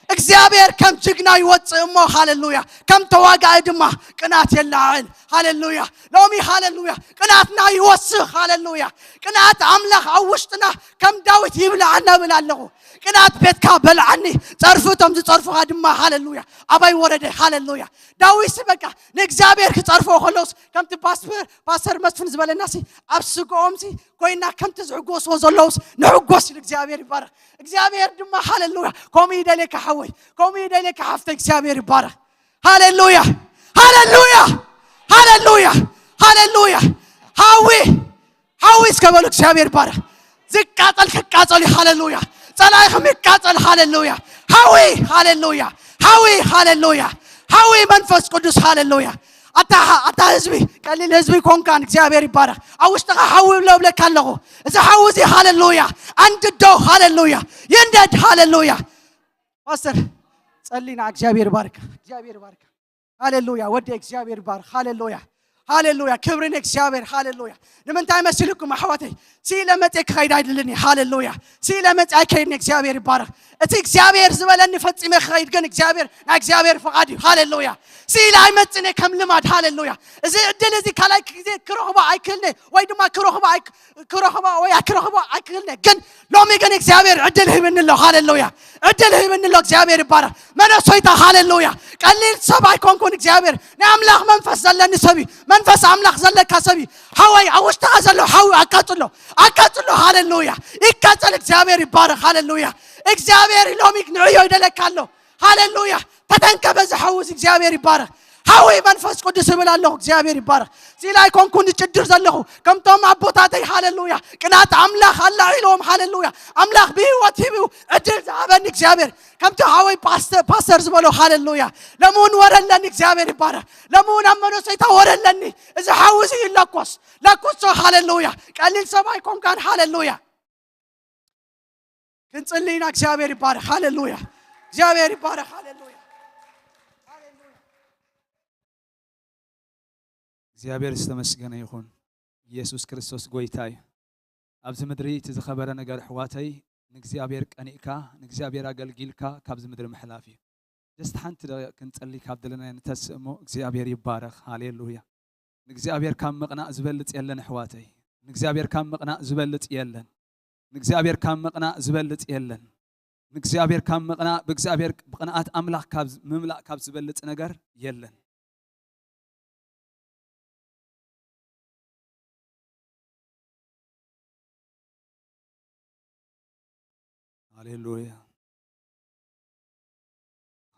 እግዚኣብሔር ከም ጅግና ይወፅእ እሞ ሃሌሉያ ከም ተዋጋኢ ድማ ቅናት የለዓዕል። ሃሌሉያ ሎሚ ሃሌሉያ ቅናትና ይወስኽ። ሃሌሉያ ቅናት ኣምላኽ ኣብ ውሽጥና ከም ዳዊት ይብልዓና እብል ኣለኹ። ቅናት ቤትካ በልዓኒ፣ ፀርፊ እቶም ዝፀርፉኻ ድማ ሃሌሉያ ኣባይ ወረደ። ሃሌሉያ ዳዊትሲ በቃ ንእግዚኣብሔር ክፀርፎ ከለውስ ከምቲ ፓስተር ፓስተር መስፍን ዝበለናሲ ኣብ ስግኦምሲ ኮይና ከምቲ ዝሕጎስዎ ዘለውስ ንሕጎስ ኢሉ እግዚኣብሔር ይባረኽ። እግዚኣብሔር ድማ ሃሌሉያ ከምኡ ይደልየካ ሓወይ፣ ከምኡ ይደልየካ ሓፍተይ። እግዚኣብሔር ይባረኽ። ሃሌሉያ ሃሌሉያ ሃሌሉያ ሃሌሉያ። ሓዊ ሓዊ እስከ በሉ። እግዚኣብሔር ይባረኽ። ዝቃጸል ክቃጸል እዩ። ሃሌሉያ ጸላኢኹም ይቃጸል። ሃሌሉያ ሓዊ ሃሌሉያ ሓዊ፣ ሃሌሉያ። ሓዊ መንፈስ ቅዱስ፣ ሃሌሉያ። ኣታ ኣታ ህዝቢ፣ ቀሊል ህዝቢ ኮንካን፣ እግዚኣብሔር ይባረኽ። ኣብ ውሽጥኻ ሓዊ ብሎ እብለካ ኣለኹ። እዚ ሓዊ እዚ፣ ሃሌሉያ፣ ኣንድዶ፣ ሃሌሉያ፣ ይንደድ፣ ሃሌሉያ። ፓስተር ጸሊና፣ እግዚኣብሔር ይባርካ፣ እግዚኣብሔር ይባርካ። ሃሌሉያ። ወደ እግዚኣብሔር ይባርክ። ሃሌሉያ፣ ሃሌሉያ። ክብሪ ንእግዚኣብሔር። ሃሌሉያ። ንምንታይ መሲልኩም ኣሕዋተይ? ስኢለ መጽየ ክኸይድ ኣይደልን እየ። ሃሌሉያ። ስኢለ መጽየ ኣይከይድን። እግዚኣብሔር ይባረክ። እቲ እግዚኣብሔር ዝበለኒ ፈጺመ ክኸይድ ግን እግዚኣብሔር፣ ናይ እግዚኣብሔር ፍቓድ እዩ። ሃሌሉያ። ስኢለ ኣይመጽን እየ ከም ልማድ። ሃሌሉያ። እዚ ዕድል እዚ ካልኣይ ግዜ ክረኽቦ ኣይክእልን እየ፣ ወይ ድማ ክረኽቦ ኣይ-፣ ክረኽቦ ወይ ኣይክረኽቦ ኣይክእልን እየ። ግን ሎሚ ግን እግዚኣብሔር ዕድል ሂብኒ ኣሎ። ሃሌሉያ። ዕድል ሂብኒ ኣሎ። እግዚኣብሔር ይባረክ። መነሶይታ፣ ሃሌሉያ። ቀሊል ሰብ ኣይኮንኩን። እግዚኣብሔር ናይ ኣምላኽ መንፈስ ዘለኒ ሰብ እዩ። መንፈስ ኣምላኽ ዘለካ ሰብ እዩ። ሓወይ፣ ኣብ ውሽጥኻ ዘሎ ሓዊ ኣቃጽሎ፣ ኣቃጽሎ። ሃሌሉያ። ይቃጸል። እግዚኣብሔር ይባረክ። ሃሌሉያ። እግዚኣብሔር ሎሚ ንዕዮ ይደለካ ኣሎ። ሃሌሉያ። ተተንከፈ ዝሓውስ እግዚኣብሔር ይባረክ። ሓዊ መንፈስ ቅዱስ እብል ኣለኹ። እግዚኣብሔር ይባረክ። ሲላ ኣይኮንኩን ዝጭድር ዘለኹ፣ ከምቶም ኣቦታተይ፣ ሃሌሉያ፣ ቅንኣት ኣምላኽ ኣላዒሎም፣ ሃሌሉያ፣ ኣምላኽ ብህይወት ሂቡ ዕድል ዝሃበኒ እግዚኣብሔር፣ ከምቲ ሓወይ ፓስተር፣ ፓስተር ዝበሎ፣ ሃሌሉያ፣ ለምውን ወረ ኣለኒ። እግዚኣብሔር ይባረክ። ለምውን ኣብ መነሰይታ ወረ ኣለኒ። እዚ ሓዊ እዚ ይለኮስ፣ ለኩሶ። ሃሌሉያ። ቀሊል ሰብ ኣይኮንካን። ሃሌሉያ። ክንጽሊ ኢና። እግዚኣብሔር ይባረክ። ሃሌሉያ። እግዚኣብሔር ይባረክ። ሃሌሉያ። እግዚኣብሔር ዝተመስገነ ይኹን። ኢየሱስ ክርስቶስ ጎይታ እዩ። ኣብዚ ምድሪ እቲ ዝኸበረ ነገር ኣሕዋተይ ንእግዚኣብሔር ቀኒእካ ንእግዚኣብሔር ኣገልጊልካ ካብዚ ምድሪ ምሕላፍ እዩ። ጀስት ሓንቲ ደቂቕ ክንጸሊ ካብ ደለና ንተስእ እሞ እግዚኣብሔር ይባረኽ። ሃሌሉያ። ንእግዚኣብሔር ካብ ምቕናእ ዝበልጽ የለን ኣሕዋተይ። ንእግዚኣብሔር ካብ ምቕናእ ዝበልጽ የለን። ንእግዚኣብሔር ካብ ምቕናእ ዝበልጽ የለን። ንእግዚኣብሔር ካብ ምቕናእ ብእግዚኣብሔር ብቕንኣት ኣምላኽ ካብ ምምላእ ካብ ዝበልጽ ነገር የለን። ሃሌሉያ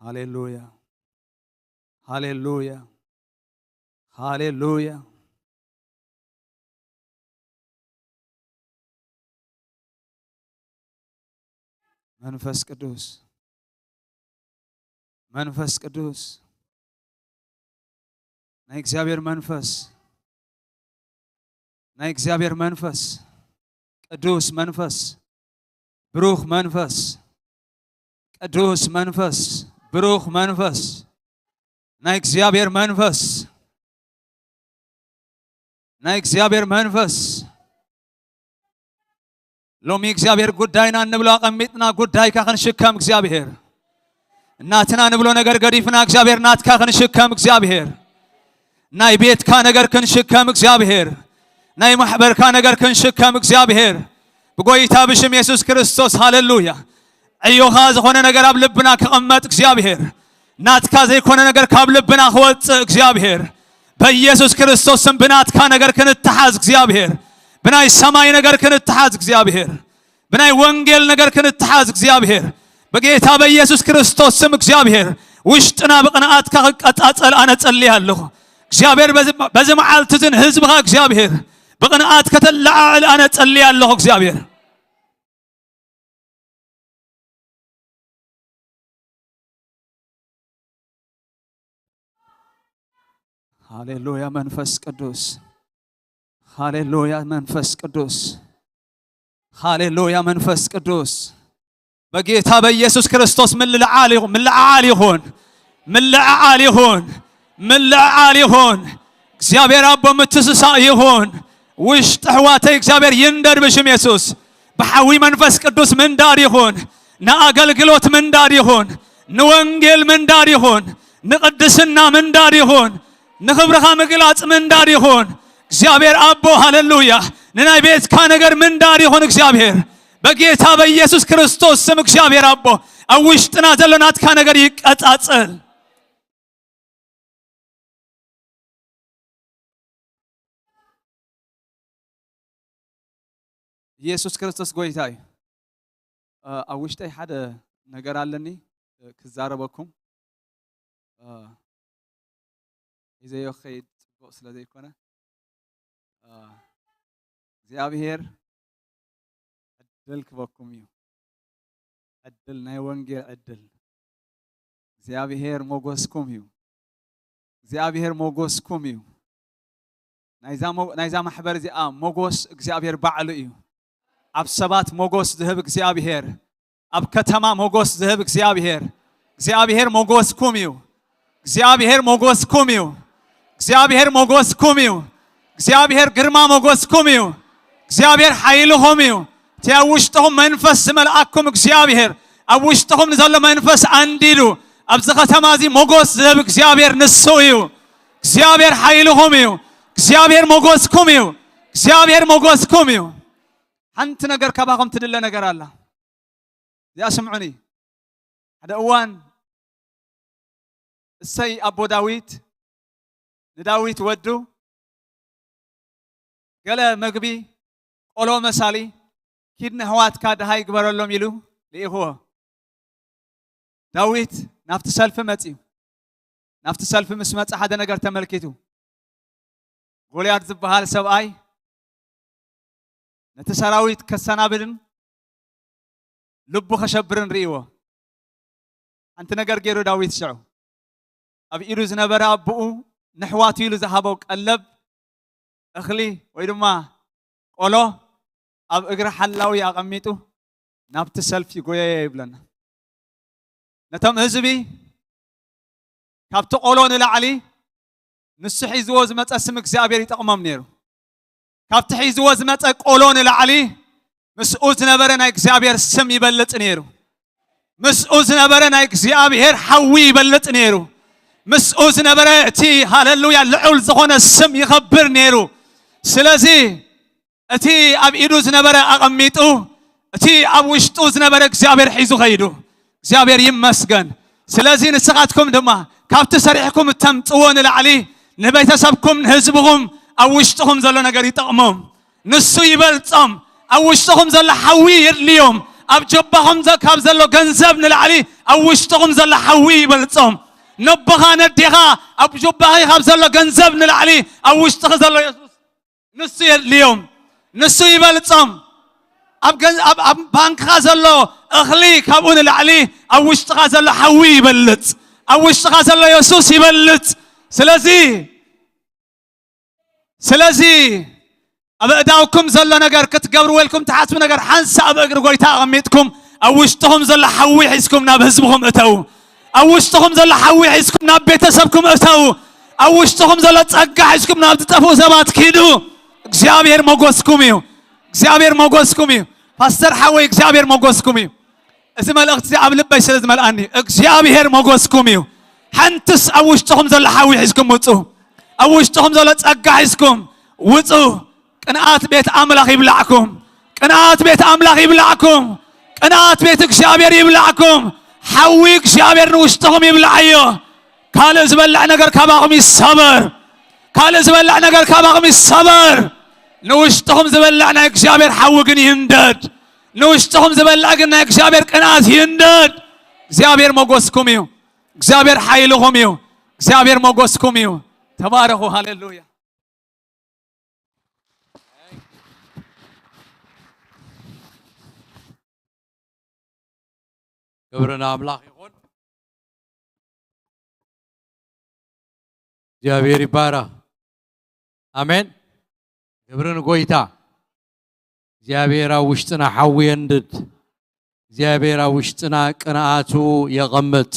ሃሌሉያ ሃሌሉያ ሃሌሉያ። መንፈስ ቅዱስ መንፈስ ቅዱስ ናይ እግዚኣብሔር መንፈስ ናይ እግዚኣብሔር መንፈስ ቅዱስ መንፈስ ብሩኽ መንፈስ ቅዱስ መንፈስ ብሩኽ መንፈስ ናይ እግዚኣብሔር መንፈስ ናይ እግዚኣብሔር መንፈስ ሎሚ እግዚኣብሔር ጉዳይና እንብሎ ኣቐሚጥና ጉዳይካ ክንሽከም እግዚኣብሔር እናትና ንብሎ ነገር ገዲፍና እግዚኣብሔር ናትካ ክንሽከም እግዚኣብሔር ናይ ቤትካ ነገር ክንሽከም እግዚኣብሔር ናይ ማሕበርካ ነገር ክንሽከም እግዚኣብሔር ብጎይታ ብሽም የሱስ ክርስቶስ ሃሌሉያ ዕዮኻ ዝኾነ ነገር ኣብ ልብና ክቕመጥ እግዚኣብሔር ናትካ ዘይኮነ ነገር ካብ ልብና ክወፅእ እግዚኣብሔር በኢየሱስ ክርስቶስ ስም ብናትካ ነገር ክንተሓዝ እግዚኣብሔር ብናይ ሰማይ ነገር ክንተሓዝ እግዚኣብሔር ብናይ ወንጌል ነገር ክንተሓዝ እግዚኣብሔር በጌታ በኢየሱስ ክርስቶስ ስም እግዚኣብሔር ውሽጥና ብቕንኣትካ ክቀጻጸል ኣነ ጸልየ ኣለኹ እግዚኣብሔር በዚ መዓልቲ ዝን ህዝብኻ እግዚኣብሔር ብቕንኣት ከተለዓዕል ኣነ ጸልየ ኣለኹ እግዚኣብሔር ሃሌሉያ መንፈስ ቅዱስ ሃሌሉያ መንፈስ ቅዱስ ሃሌሉያ መንፈስ ቅዱስ በጌታ በኢየሱስ ክርስቶስ ምልዓል ይኹን ምልዓል ይኹን ምልዓል ይኹን ምልዓል ይኹን እግዚኣብሔር ኣቦ ምትስሳእ ይኹን ውሽጢ ኣሕዋተይ እግዚኣብሔር ይንደድ ብሽም የሱስ ብሓዊ መንፈስ ቅዱስ ምንዳድ ይኹን ንኣገልግሎት ምንዳድ ይኹን ንወንጌል ምንዳድ ይኹን ንቕድስና ምንዳድ ይኹን ንኽብርኻ ምግላጽ ምንዳድ ይኹን እግዚኣብሔር ኣቦ ሃሌሉያ ንናይ ቤትካ ነገር ምንዳድ ይኹን እግዚኣብሔር በጌታ በኢየሱስ ክርስቶስ ስም እግዚኣብሔር ኣቦ ኣብ ውሽጥና ዘሎ ናትካ ነገር ይቀጻጸል ኢየሱስ ክርስቶስ ጎይታ እዩ ኣብ ውሽጠይ ሓደ ነገር ኣለኒ ክዛረበኩም ሒዘዮ ክኸይድ ፅቡቕ ስለ ዘይኮነ እግዚኣብሔር ዕድል ክበኩም እዩ ዕድል ናይ ወንጌል ዕድል እግዚኣብሔር ሞጎስኩም እዩ። እግዚኣብሔር ሞጎስኩም እዩ። ናይዛ ሞ-፣ ናይዛ ማሕበር እዚኣ ሞጎስ እግዚኣብሔር ባዕሉ እዩ። ኣብ ሰባት ሞጎስ ዝህብ እግዚኣብሔር፣ ኣብ ከተማ ሞጎስ ዝህብ እግዚኣብሔር፣ እግዚኣብሔር ሞጎስኩም እዩ። እግዚኣብሔር ሞጎስኩም እዩ። እግዚኣብሔር ሞጎስኩም እዩ። እግዚኣብሔር ግርማ ሞጎስኩም እዩ። እግዚኣብሔር ሓይልኹም እዩ። እቲ ኣብ ውሽጥኹም መንፈስ ዝመልኣኩም እግዚኣብሔር፣ ኣብ ውሽጥኹም ንዘሎ መንፈስ ኣንዲዱ፣ ኣብዚ ከተማ እዚ ሞጎስ ዝህብ እግዚኣብሔር ንሱ እዩ። እግዚኣብሔር ሓይልኹም እዩ። እግዚኣብሔር ሞጎስኩም እዩ። እግዚኣብሔር ሞጎስኩም እዩ። ሓንቲ ነገር ካባኹም ትድለ ነገር ኣላ። እዚኣ ስምዑኒ። ሓደ እዋን እሰይ ኣቦ ዳዊት ንዳዊት ወዱ ገለ መግቢ ቆሎ መሳሊ ኪድ ንኣሕዋትካ ደሃይ ግበረሎም ኢሉ ልኢኽዎ። ዳዊት ናብቲ ሰልፊ መጺኡ። ናብቲ ሰልፊ ምስ መጸ ሓደ ነገር ተመልኪቱ። ጎልያድ ዝበሃል ሰብኣይ ነቲ ሰራዊት ከሰናብድን ልቡ ከሸብርን ርእይዎ። ሓንቲ ነገር ገይሩ ዳዊት ሽዑ ኣብ ኢዱ ዝነበረ ኣቦኡ ንኣሕዋቱ ኢሉ ዝሃቦ ቀለብ እኽሊ ወይ ድማ ቆሎ ኣብ እግሪ ሓላዊ ኣቐሚጡ ናብቲ ሰልፊ ጎየየ ይብለና። ነቶም ህዝቢ ካብቲ ቆሎ ንላዕሊ ንሱ ሒዝዎ ዝመጸ ስም እግዚኣብሔር ይጠቕሞም ነይሩ። ካብቲ ሒዝዎ ዝመጸ ቆሎ ንላዕሊ ምስኡ ዝነበረ ናይ እግዚኣብሔር ስም ይበልጽ ነይሩ። ምስኡ ዝነበረ ናይ እግዚኣብሔር ሓዊ ይበልጽ ነይሩ። ምስኡ ዝነበረ እቲ ሃሌሉያ ልዑል ዝኾነ ስም ይኸብር ነይሩ። ስለዚ እቲ ኣብ ኢዱ ዝነበረ ኣቐሚጡ እቲ ኣብ ውሽጡ ዝነበረ እግዚኣብሔር ሒዙ ኸይዱ። እግዚኣብሔር ይመስገን። ስለዚ ንስኻትኩም ድማ ካብቲ ሰሪሕኩም እተምጽዎ ንላዕሊ ንቤተሰብኩም ንህዝብኹም ኣብ ውሽጥኹም ዘሎ ነገር ይጠቕሞም። ንሱ ይበልጾም። ኣብ ውሽጥኹም ዘሎ ሓዊ የድልዮም። ኣብ ጀባኹም ዘ-፣ ካብ ዘሎ ገንዘብ ንላዕሊ ኣብ ውሽጥኹም ዘሎ ሓዊ ይበልጾም። ነቦኻ ነዴኻ ኣብ ጀባኺ ካብ ዘሎ ገንዘብ ንላዕሊ ኣብ ውሽጥኺ ዘሎ የሱስ ንሱ የድልዮም። ንሱ ይበልጾም። ኣብ ገን-፣ ኣብ፣ ኣብ ባንክኻ ዘሎ እኽሊ ካብኡ ንላዕሊ ኣብ ውሽጥኻ ዘሎ ሓዊ ይበልጽ። ኣብ ውሽጥኻ ዘሎ የሱስ ይበልጽ። ስለዚ ስለዚ ኣብ እዳውኩም ዘሎ ነገር ክትገብርዎ ኢልኩም ትሓስቡ ነገር ሓንሳእ ኣብ እግሪ ጎይታ ኣቐሚጥኩም ኣብ ውሽጥኹም ዘሎ ሓዊ ሒዝኩም ናብ ህዝብኹም እተዉ። ኣብ ውሽጥኹም ዘሎ ሓዊ ሒዝኩም ናብ ቤተሰብኩም እተዉ። ኣብ ውሽጥኹም ዘሎ ጸጋ ሒዝኩም ናብ ዝጠፍኡ ሰባት ኪዱ። እግዚኣብሔር ሞጎስኩም እዩ። እግዚኣብሔር ሞጎስኩም እዩ። ፓስተር ሓወይ እግዚኣብሔር ሞጎስኩም እዩ። እዚ መልእኽቲ እዚ ኣብ ልበይ ስለ ዝመልኣኒ እግዚኣብሔር ሞጎስኩም እዩ። ሓንትስ ኣብ ውሽጥኹም ዘሎ ሓዊ ሒዝኩም ውጹ። ኣብ ውሽጥኹም ዘሎ ጸጋ ሒዝኩም ውጹ። ቅንኣት ቤት ኣምላኽ ይብላዕኩም። ቅንኣት ቤት ኣምላኽ ይብላዕኩም። ቅንኣት ቤት እግዚኣብሔር ይብላዕኩም። ሓዊ እግዚኣብሔር ንውሽጥኹም ይብላዓዮ። ካልእ ዝበልዕ ነገር ካባኹም ይሰበር። ካልእ ዝበልዕ ነገር ካባኹም ይሰበር። ንውሽጥኹም ዝበልዕ ናይ እግዚኣብሔር ሓዊ ግን ይንደድ። ንውሽጥኹም ዝበልዕ ግን ናይ እግዚኣብሔር ቅንኣት ይንደድ። እግዚኣብሔር ሞጎስኩም እዩ። እግዚኣብሔር ሓይልኹም እዩ። እግዚኣብሔር ሞጎስኩም እዩ። ተባረኹ። ሃሌሉያ። ክብሪ ንኣምላኽ ይኹን። እግዚኣብሔር ይባረኽ። ኣሜን። ክብሪ ንጎይታ። እግዚኣብሔር ኣብ ውሽጥና ሓዊ የንድድ። እግዚኣብሔር ኣብ ውሽጥና ቅንኣቱ የቐምጥ።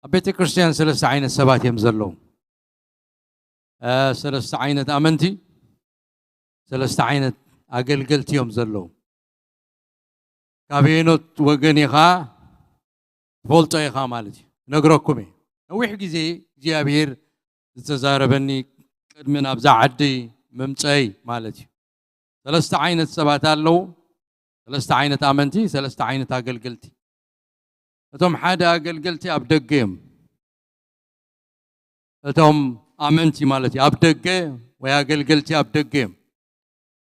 ኣብ ቤተ ክርስቲያን ሰለስተ ዓይነት ሰባት እዮም ዘለዉ። እ፣ ሰለስተ ዓይነት ኣመንቲ፣ ሰለስተ ዓይነት ኣገልገልቲ እዮም ዘለዉ። ካብ ሄኖት ወገን ኢኻ ትፈልጦ ኢኻ ማለት እዩ። ነግረኩም እየ። ነዊሕ ግዜ እግዚኣብሔር ዝተዛረበኒ ቅድሚ ናብዛ ዓዲ ምምፀይ ማለት እዩ። ሰለስተ ዓይነት ሰባት ኣለዉ። ሰለስተ ዓይነት ኣመንቲ፣ ሰለስተ ዓይነት ኣገልገልቲ። እቶም ሓደ ኣገልገልቲ ኣብ ደገ እዮም። እቶም ኣመንቲ ማለት እዩ፣ ኣብ ደገ ወይ ኣገልገልቲ ኣብ ደገ እዮም።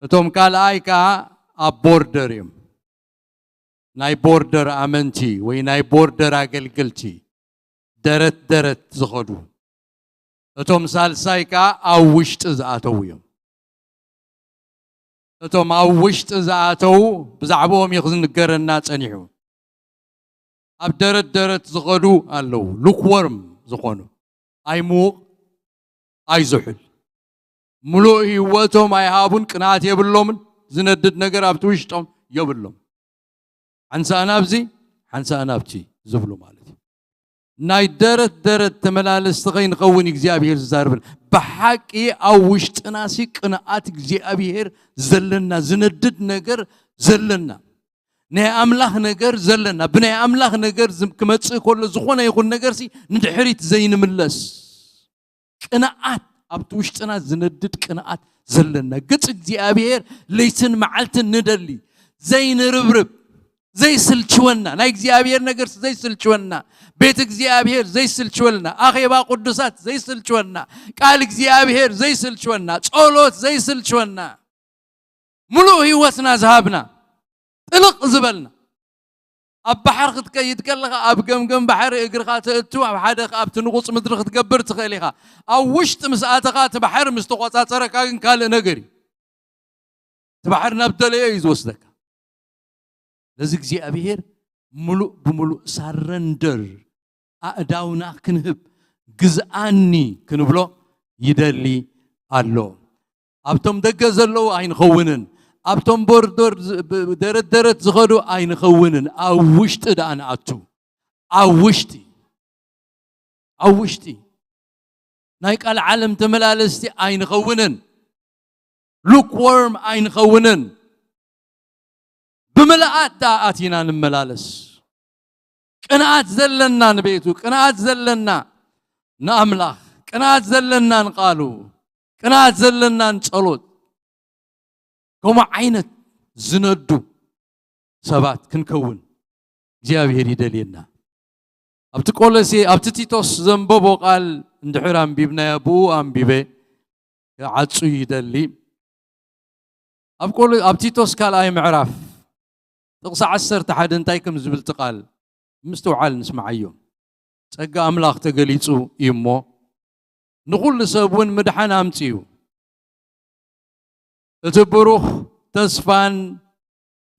እቶም ካልኣይ ከኣ ኣብ ቦርደር እዮም። ናይ ቦርደር ኣመንቲ ወይ ናይ ቦርደር ኣገልገልቲ፣ ደረት ደረት ዝኸዱ። እቶም ሳልሳይ ከኣ ኣብ ውሽጢ ዝኣተዉ እዮም። እቶም ኣብ ውሽጢ ዝኣተዉ ብዛዕባኦም እዩ ክዝንገረና ጸኒሑ። ኣብ ደረት ደረት ዝኸዱ ኣለዉ። ሉክወርም ዝኾኑ፣ ኣይምውቕ ኣይዝሑል፣ ምሉእ ህይወቶም ኣይሃቡን፣ ቅንኣት የብሎምን፣ ዝነድድ ነገር ኣብቲ ውሽጦም የብሎም። ሓንሳእ ናብዚ ሓንሳእ ናብቲ ዝብሉ ማለት እዩ። ናይ ደረት ደረት ተመላለስቲ ከይንኸውን እግዚኣብሔር ዝዛርብን። ብሓቂ ኣብ ውሽጥናሲ ቅንኣት እግዚኣብሔር ዘለና፣ ዝነድድ ነገር ዘለና፣ ናይ ኣምላኽ ነገር ዘለና፣ ብናይ ኣምላኽ ነገር ዝም- ክመጽእ ከሎ ዝኾነ ይኹን ነገርሲ ንድሕሪት ዘይንምለስ፣ ቅንኣት፣ ኣብቲ ውሽጥና ዝነድድ ቅንኣት ዘለና፣ ገጽ እግዚኣብሔር ለይትን መዓልትን ንደሊ፣ ዘይንርብርብ፣ ዘይስልችወና፣ ናይ እግዚኣብሔር ነገር ዘይስልችወና፣ ቤት እግዚኣብሔር ዘይስልችወና፣ ኣኼባ ቅዱሳት ዘይስልችወና፣ ቃል እግዚኣብሔር ዘይስልችወና፣ ጸሎት ዘይስልችወና፣ ምሉእ ህይወትና ዝሃብና፣ ጥልቕ ዝበልና፣ ኣብ ባሕሪ ክትከይድ ከለኻ ኣብ ገምገም ባሕሪ እግርኻ ተእቱ፣ ኣብ ሓደ ኣብቲ ንቑጽ ምድሪ ክትገብር ትኽእል ኢኻ። ኣብ ውሽጢ ምስ ኣተኻ እቲ ባሕሪ ምስ ተቖጻጸረካ ግን ካልእ ነገር እዩ። እቲ ባሕሪ ናብ ደለዮ እዩ ዝወስደካ። ለዚ እግዚኣብሔር ምሉእ ብምሉእ ሳረንደር ኣእዳውና ክንህብ፣ ግዝኣኒ ክንብሎ ይደሊ ኣሎ። ኣብቶም ደገ ዘለዉ ኣይንኸውንን፣ ኣብቶም ቦርዶር ዝ- ብ- ደረት ደረት ዝኸዱ ኣይንኸውንን። ኣብ ውሽጢ ደኣ ንኣቱ። ኣብ ውሽጢ፣ ኣብ ውሽጢ ናይ ቃል ዓለም ተመላለስቲ ኣይንኸውንን። ሉክዎርም ኣይንኸውንን። ብምልኣት ደኣ ኣቲና ንመላለስ። ቅንኣት ዘለና ንቤቱ፣ ቅንኣት ዘለና ንኣምላኽ፣ ቅንኣት ዘለና ንቓሉ፣ ቅንኣት ዘለና ንጸሎት፣ ከምኡ ዓይነት ዝነዱ ሰባት ክንከውን እግዚኣብሔር ይደልየና። ኣብቲ ቆሎሴ፣ ኣብቲ ቲቶስ ዘንበቦ ቃል እንድሕር ኣንቢብናዮ፣ ብኡ ኣንቢበ ክዓጹ ይደሊ። ኣብ ቆሎ- ኣብ ቲቶስ ካልኣይ ምዕራፍ ጥቕሲ ዓሰርተ ሓደ እንታይ ከም ዝብል እቲ ቃል ምስትውዓል ንስምዓዮ። ጸጋ ኣምላኽ ተገሊጹ እዩ እሞ፣ ንኹሉ ሰብ እውን ምድሓን ኣምጺኡ። እቲ ብሩኽ ተስፋን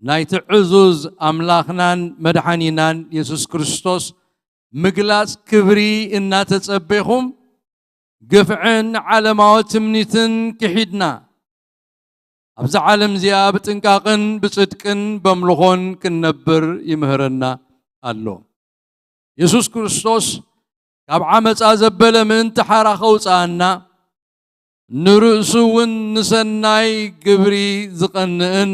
ናይቲ ዕዙዝ ኣምላኽናን መድሓኒናን የሱስ ክርስቶስ ምግላጽ ክብሪ እናተጸቤኹም፣ ግፍዕን ዓለማዊ ትምኒትን ክሒድና፣ ኣብዛ ዓለም እዚኣ ብጥንቃቕን ብጽድቅን በምልኾን ክንነብር ይምህረና ኣሎ። የሱስ ክርስቶስ ካብ ዓመጻ ዘበለ ምእንቲ ሓራ ከውጽኣና፣ ንርእሱ እውን ንሰናይ ግብሪ ዝቐንእን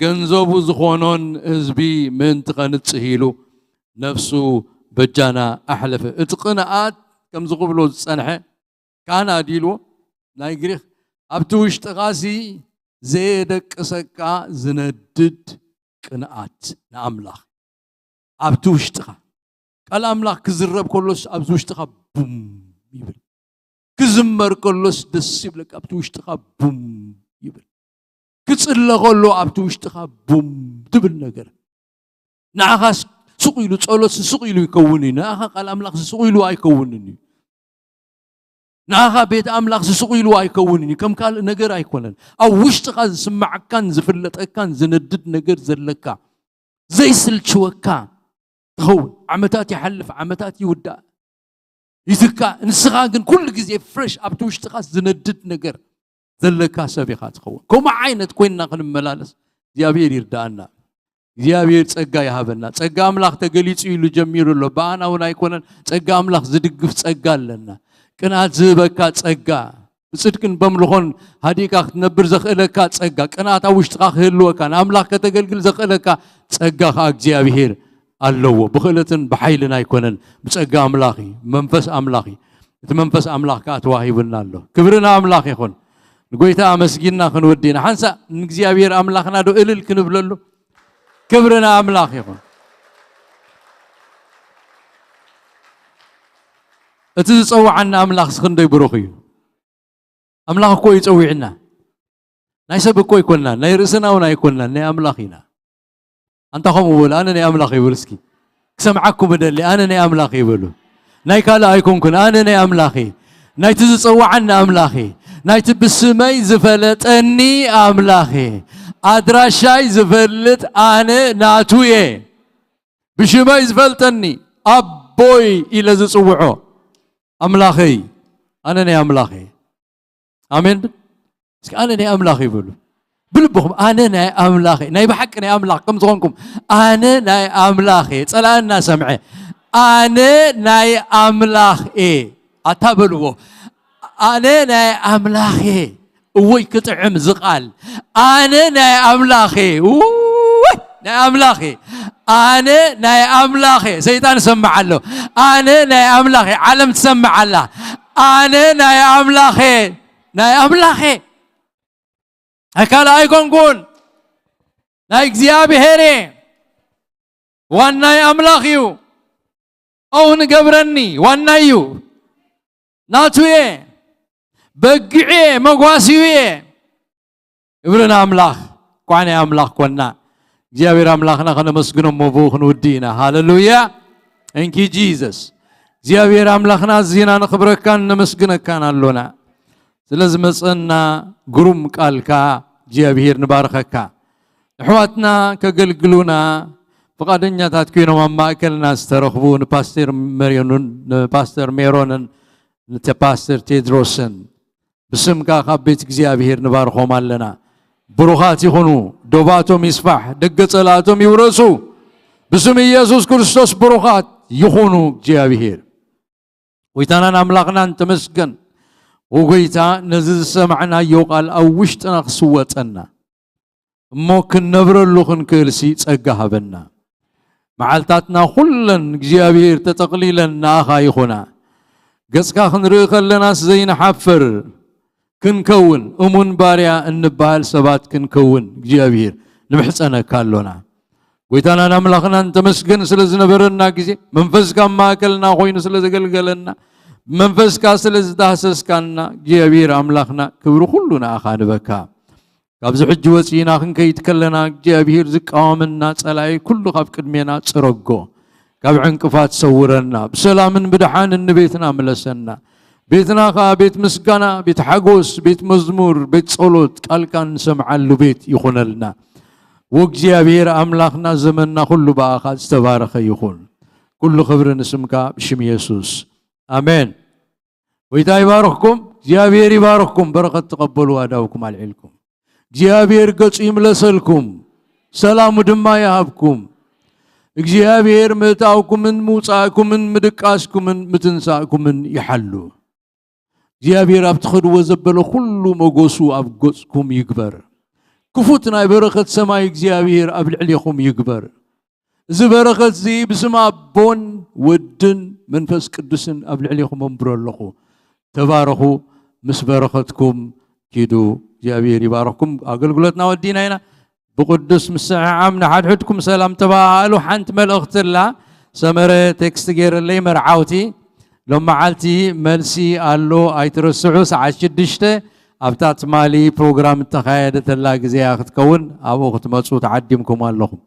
ገንዘቡ ዝኾኖን ህዝቢ ምእንቲ ኸንጽህ ኢሉ ነፍሱ በጃና ኣሕለፈ። እቲ ቅንኣት ከምዚ ክብሎ ዝጸንሐ ካና ድልዎ ናይ ግሪኽ ኣብቲ ውሽጥኻሲ ዘየደቅሰካ ዝነድድ ቅንኣት ንኣምላኽ ኣብቲ ውሽጥኻ። ቃል ኣምላኽ ክዝረብ ከሎስ ኣብዚ ውሽጥኻ ቡም ይብል። ክዝመር ከሎስ ደስ ይብለካ፣ ኣብቲ ውሽጥኻ ቡም ይብል። ክጽለ ከሎ ኣብቲ ውሽጥኻ ቡም ትብል ነገር። ንዓኻ ስቕ ኢሉ ጸሎት ስቕ ኢሉ ይከውን እዩ። ንዓኻ ቃል ኣምላኽ ስቕ ኢሉ ኣይከውንን እዩ። ንዓኻ ቤት ኣምላኽ ስቕ ኢሉ ኣይከውንን እዩ። ከም ካልእ ነገር ኣይኮነን። ኣብ ውሽጥኻ ዝስምዓካን ዝፍለጠካን ዝነድድ ነገር ዘለካ፣ ዘይስልችወካ ትኸውን። ዓመታት ይሓልፍ፣ ዓመታት ይውዳእ፣ ይትካእ። ንስኻ ግን ኩሉ ግዜ ፍሬሽ ኣብቲ ውሽጥኻ ዝነድድ ነገር ዘለካ ሰብ ኢኻ ትኸውን። ከምኡ ዓይነት ኮይንና ክንመላለስ እግዚኣብሔር ይርዳኣና። እግዚኣብሔር ጸጋ ይሃበና። ጸጋ ኣምላኽ ተገሊጹ ኢሉ ጀሚሩ ኣሎ። ብኣና እውን ኣይኮነን፣ ጸጋ ኣምላኽ ዝድግፍ ጸጋ ኣለና። ቅንኣት ዝህበካ ጸጋ፣ ብጽድቅን በምልኾን ሃዲእካ ክትነብር ዘኽእለካ ጸጋ፣ ቅንኣት ኣብ ውሽጥኻ ክህልወካ፣ ንኣምላኽ ከተገልግል ዘኽእለካ ጸጋ ኸኣ እግዚኣብሔር ኣለዎ። ብኽእለትን ብሓይልን ኣይኮነን፣ ብጸጋ ኣምላኽ እዩ፣ መንፈስ ኣምላኽ እዩ። እቲ መንፈስ ኣምላኽ ከኣ ተዋሂቡና ኣሎ። ክብሪ ንኣምላኽ ይኹን። ንጎይታ ኣመስጊንና ክንወዲ ኢና። ሓንሳእ ንእግዚኣብሔር ኣምላኽና ዶ እልል ክንብለሉ? ክብሪ ንኣምላኽ ይኹን። እቲ ዝጸውዓና ኣምላኽ ክንደይ ብሩኽ እዩ። ኣምላኽ እኮ እዩ ጸዊዕና። ናይ ሰብ እኮ ኣይኮንና፣ ናይ ርእስና እውን ኣይኮንና፣ ናይ ኣምላኽ ኢና። ኣንታ ከምኡ በሉ፣ ኣነ ናይ ኣምላኽ ይበሉ እስኪ። ክሰምዓኩም እደሊ፣ ኣነ ናይ ኣምላኽ ይበሉ። ናይ ካልእ ኣይኮንኩን፣ ኣነ ናይ ኣምላኽ እየ። ናይቲ ዝጸውዓኒ ኣምላኽ እየ። ናይቲ ብስመይ ዝፈለጠኒ ኣምላኽ እየ። ኣድራሻይ ዝፈልጥ ኣነ ናቱ እየ። ብሽመይ ዝፈልጠኒ ኣቦይ ኢለ ዝጽውዖ ኣምላኸይ፣ ኣነ ናይ ኣምላኽ እየ። ኣሜን። እስኪ ኣነ ናይ ኣምላኽ ይበሉ። ብልብኹም ኣነ ናይ ኣምላኽ እየ። ናይ ብሓቂ ናይ ኣምላኽ ከም ዝኾንኩም ኣነ ናይ ኣምላኽ እየ። ጸላእና ሰምዐ ኣነ ናይ ኣምላኽ እየ። ኣታ በልዎ ኣነ ናይ ኣምላኽ እየ። እወይ ክጥዕም ዝቃል ኣነ ናይ ኣምላኽ እየ። ውይ ናይ ኣምላኽ እየ። ኣነ ናይ ኣምላኽ እየ። ሰይጣን ሰምዕ ኣሎ። ኣነ ናይ ኣምላኽ እየ። ዓለም ትሰምዕ ኣላ። ኣነ ናይ ኣምላኽ እየ። ናይ ኣምላኽ እየ። ኣካል ኣይኮንኩን። ናይ እግዚኣብሔር እየ። ዋናይ ኣምላኽ እዩ። ኣው ንገብረኒ ዋናይ እዩ። ናቱ እየ። በጊዑ እየ። መጓሲኡ እየ። ክብሪ ንኣምላኽ። እኳዕ ናይ ኣምላኽ ኮና። እግዚኣብሔር ኣምላኽና ከነመስግኖ እሞ ብኡ ክንውዲ ኢና። ሃለሉያ። Thank you Jesus። እግዚኣብሔር ኣምላኽና ኣዚና ነኽብረካን ነመስግነካን ኣሎና። ስለ ዝመጸና ግሩም ቃልካ እግዚኣብሔር ንባርኸካ። ኣሕዋትና ከገልግሉና ፍቓደኛታት ኮይኖም ኣብ ማእከልና ዝተረኽቡ ንፓስተር መርዮንን ንፓስተር ሜሮንን ንፓስተር ቴድሮስን ብስምካ ካብ ቤት እግዚኣብሔር ንባርኾም ኣለና። ብሩኻት ይኹኑ፣ ዶባቶም ይስፋሕ፣ ደገ ጸላእቶም ይውረሱ። ብስም ኢየሱስ ክርስቶስ ብሩኻት ይኹኑ እግዚኣብሔር። ጎይታናን ኣምላኽናን ተመስገን። ወጎይታ ነዚ ዝሰማዕናዮ ቃል ኣብ ውሽጥና ክስወጠና እሞ ክንነብረሉ ክንክእልሲ ጸጋ ሃበና። መዓልታትና ኩለን እግዚኣብሔር ተጠቕሊለን ንኣኻ ይኹና። ገጽካ ክንርኢ ከለናስ ዘይንሓፍር ክንከውን እሙን ባርያ እንበሃል ሰባት ክንከውን እግዚኣብሔር ንምሕጸነካ ኣሎና። ጎይታናን ኣምላኽናን ተመስገን ስለ ዝነበረና ግዜ መንፈስካ ኣብ ማእከልና ኮይኑ ስለ ዘገልገለና ብመንፈስካ ስለ ዝዳህሰስካና እግዚኣብሔር ኣምላኽና ክብሪ ኩሉ ንኣኻ ንበካ። ካብዚ ሕጂ ወፂእና ክንከይድ ከለና እግዚኣብሔር ዝቃወመና ፀላኢ ኩሉ ካብ ቅድሜና ፅረጎ። ካብ ዕንቅፋት ሰውረና። ብሰላምን ብደሓንን ንቤትና ምለሰና። ቤትና ከዓ ቤት ምስጋና፣ ቤት ሓጎስ፣ ቤት መዝሙር፣ ቤት ጸሎት፣ ቃልካ እንሰምዓሉ ቤት ይኹነልና። ወእግዚኣብሔር ኣምላኽና ዘመንና ኩሉ ብኣኻ ዝተባረኸ ይኹን። ኩሉ ክብሪ ንስምካ ብሽም የሱስ ኣሜን። ጎይታ ይባርኽኩም፣ እግዚኣብሔር ይባርኽኩም። በረኸት ተቐበሉ ኣዳውኩም ኣልዒልኩም። እግዚኣብሔር ገጹ ይምለሰልኩም፣ ሰላሙ ድማ ይሃብኩም። እግዚኣብሔር ምእታውኩምን ምውጻእኩምን ምድቃስኩምን ምትንሳእኩምን ይሓሉ። እግዚኣብሔር ኣብ ትኸድዎ ዘበለ ኩሉ መጎሱ ኣብ ገጽኩም ይግበር። ክፉት ናይ በረኸት ሰማይ እግዚኣብሔር ኣብ ልዕሌኹም ይግበር። እዚ በረኸት እዚ ብስም ኣቦን ወድን መንፈስ ቅዱስን ኣብ ልዕሌኹም ኣንብሮ ኣለኹ። ተባረኹ፣ ምስ በረኸትኩም ኪዱ። እግዚኣብሔር ይባረኽኩም። ኣገልግሎትና ወዲና ኢና። ብቅዱስ ምስዕዓም ንሓድሕድኩም ሰላም ተባሃሉ። ሓንቲ መልእኽቲ ኣላ፣ ሰመረ ቴክስት ገይረለይ መርዓውቲ። ሎም መዓልቲ መልሲ ኣሎ ኣይትረስዑ። ሰዓት ሽዱሽተ ኣብታ ትማሊ ፕሮግራም እተኻየደተላ ግዜያ ክትከውን ኣብኡ ክትመፁ ተዓዲምኩም ኣለኹም።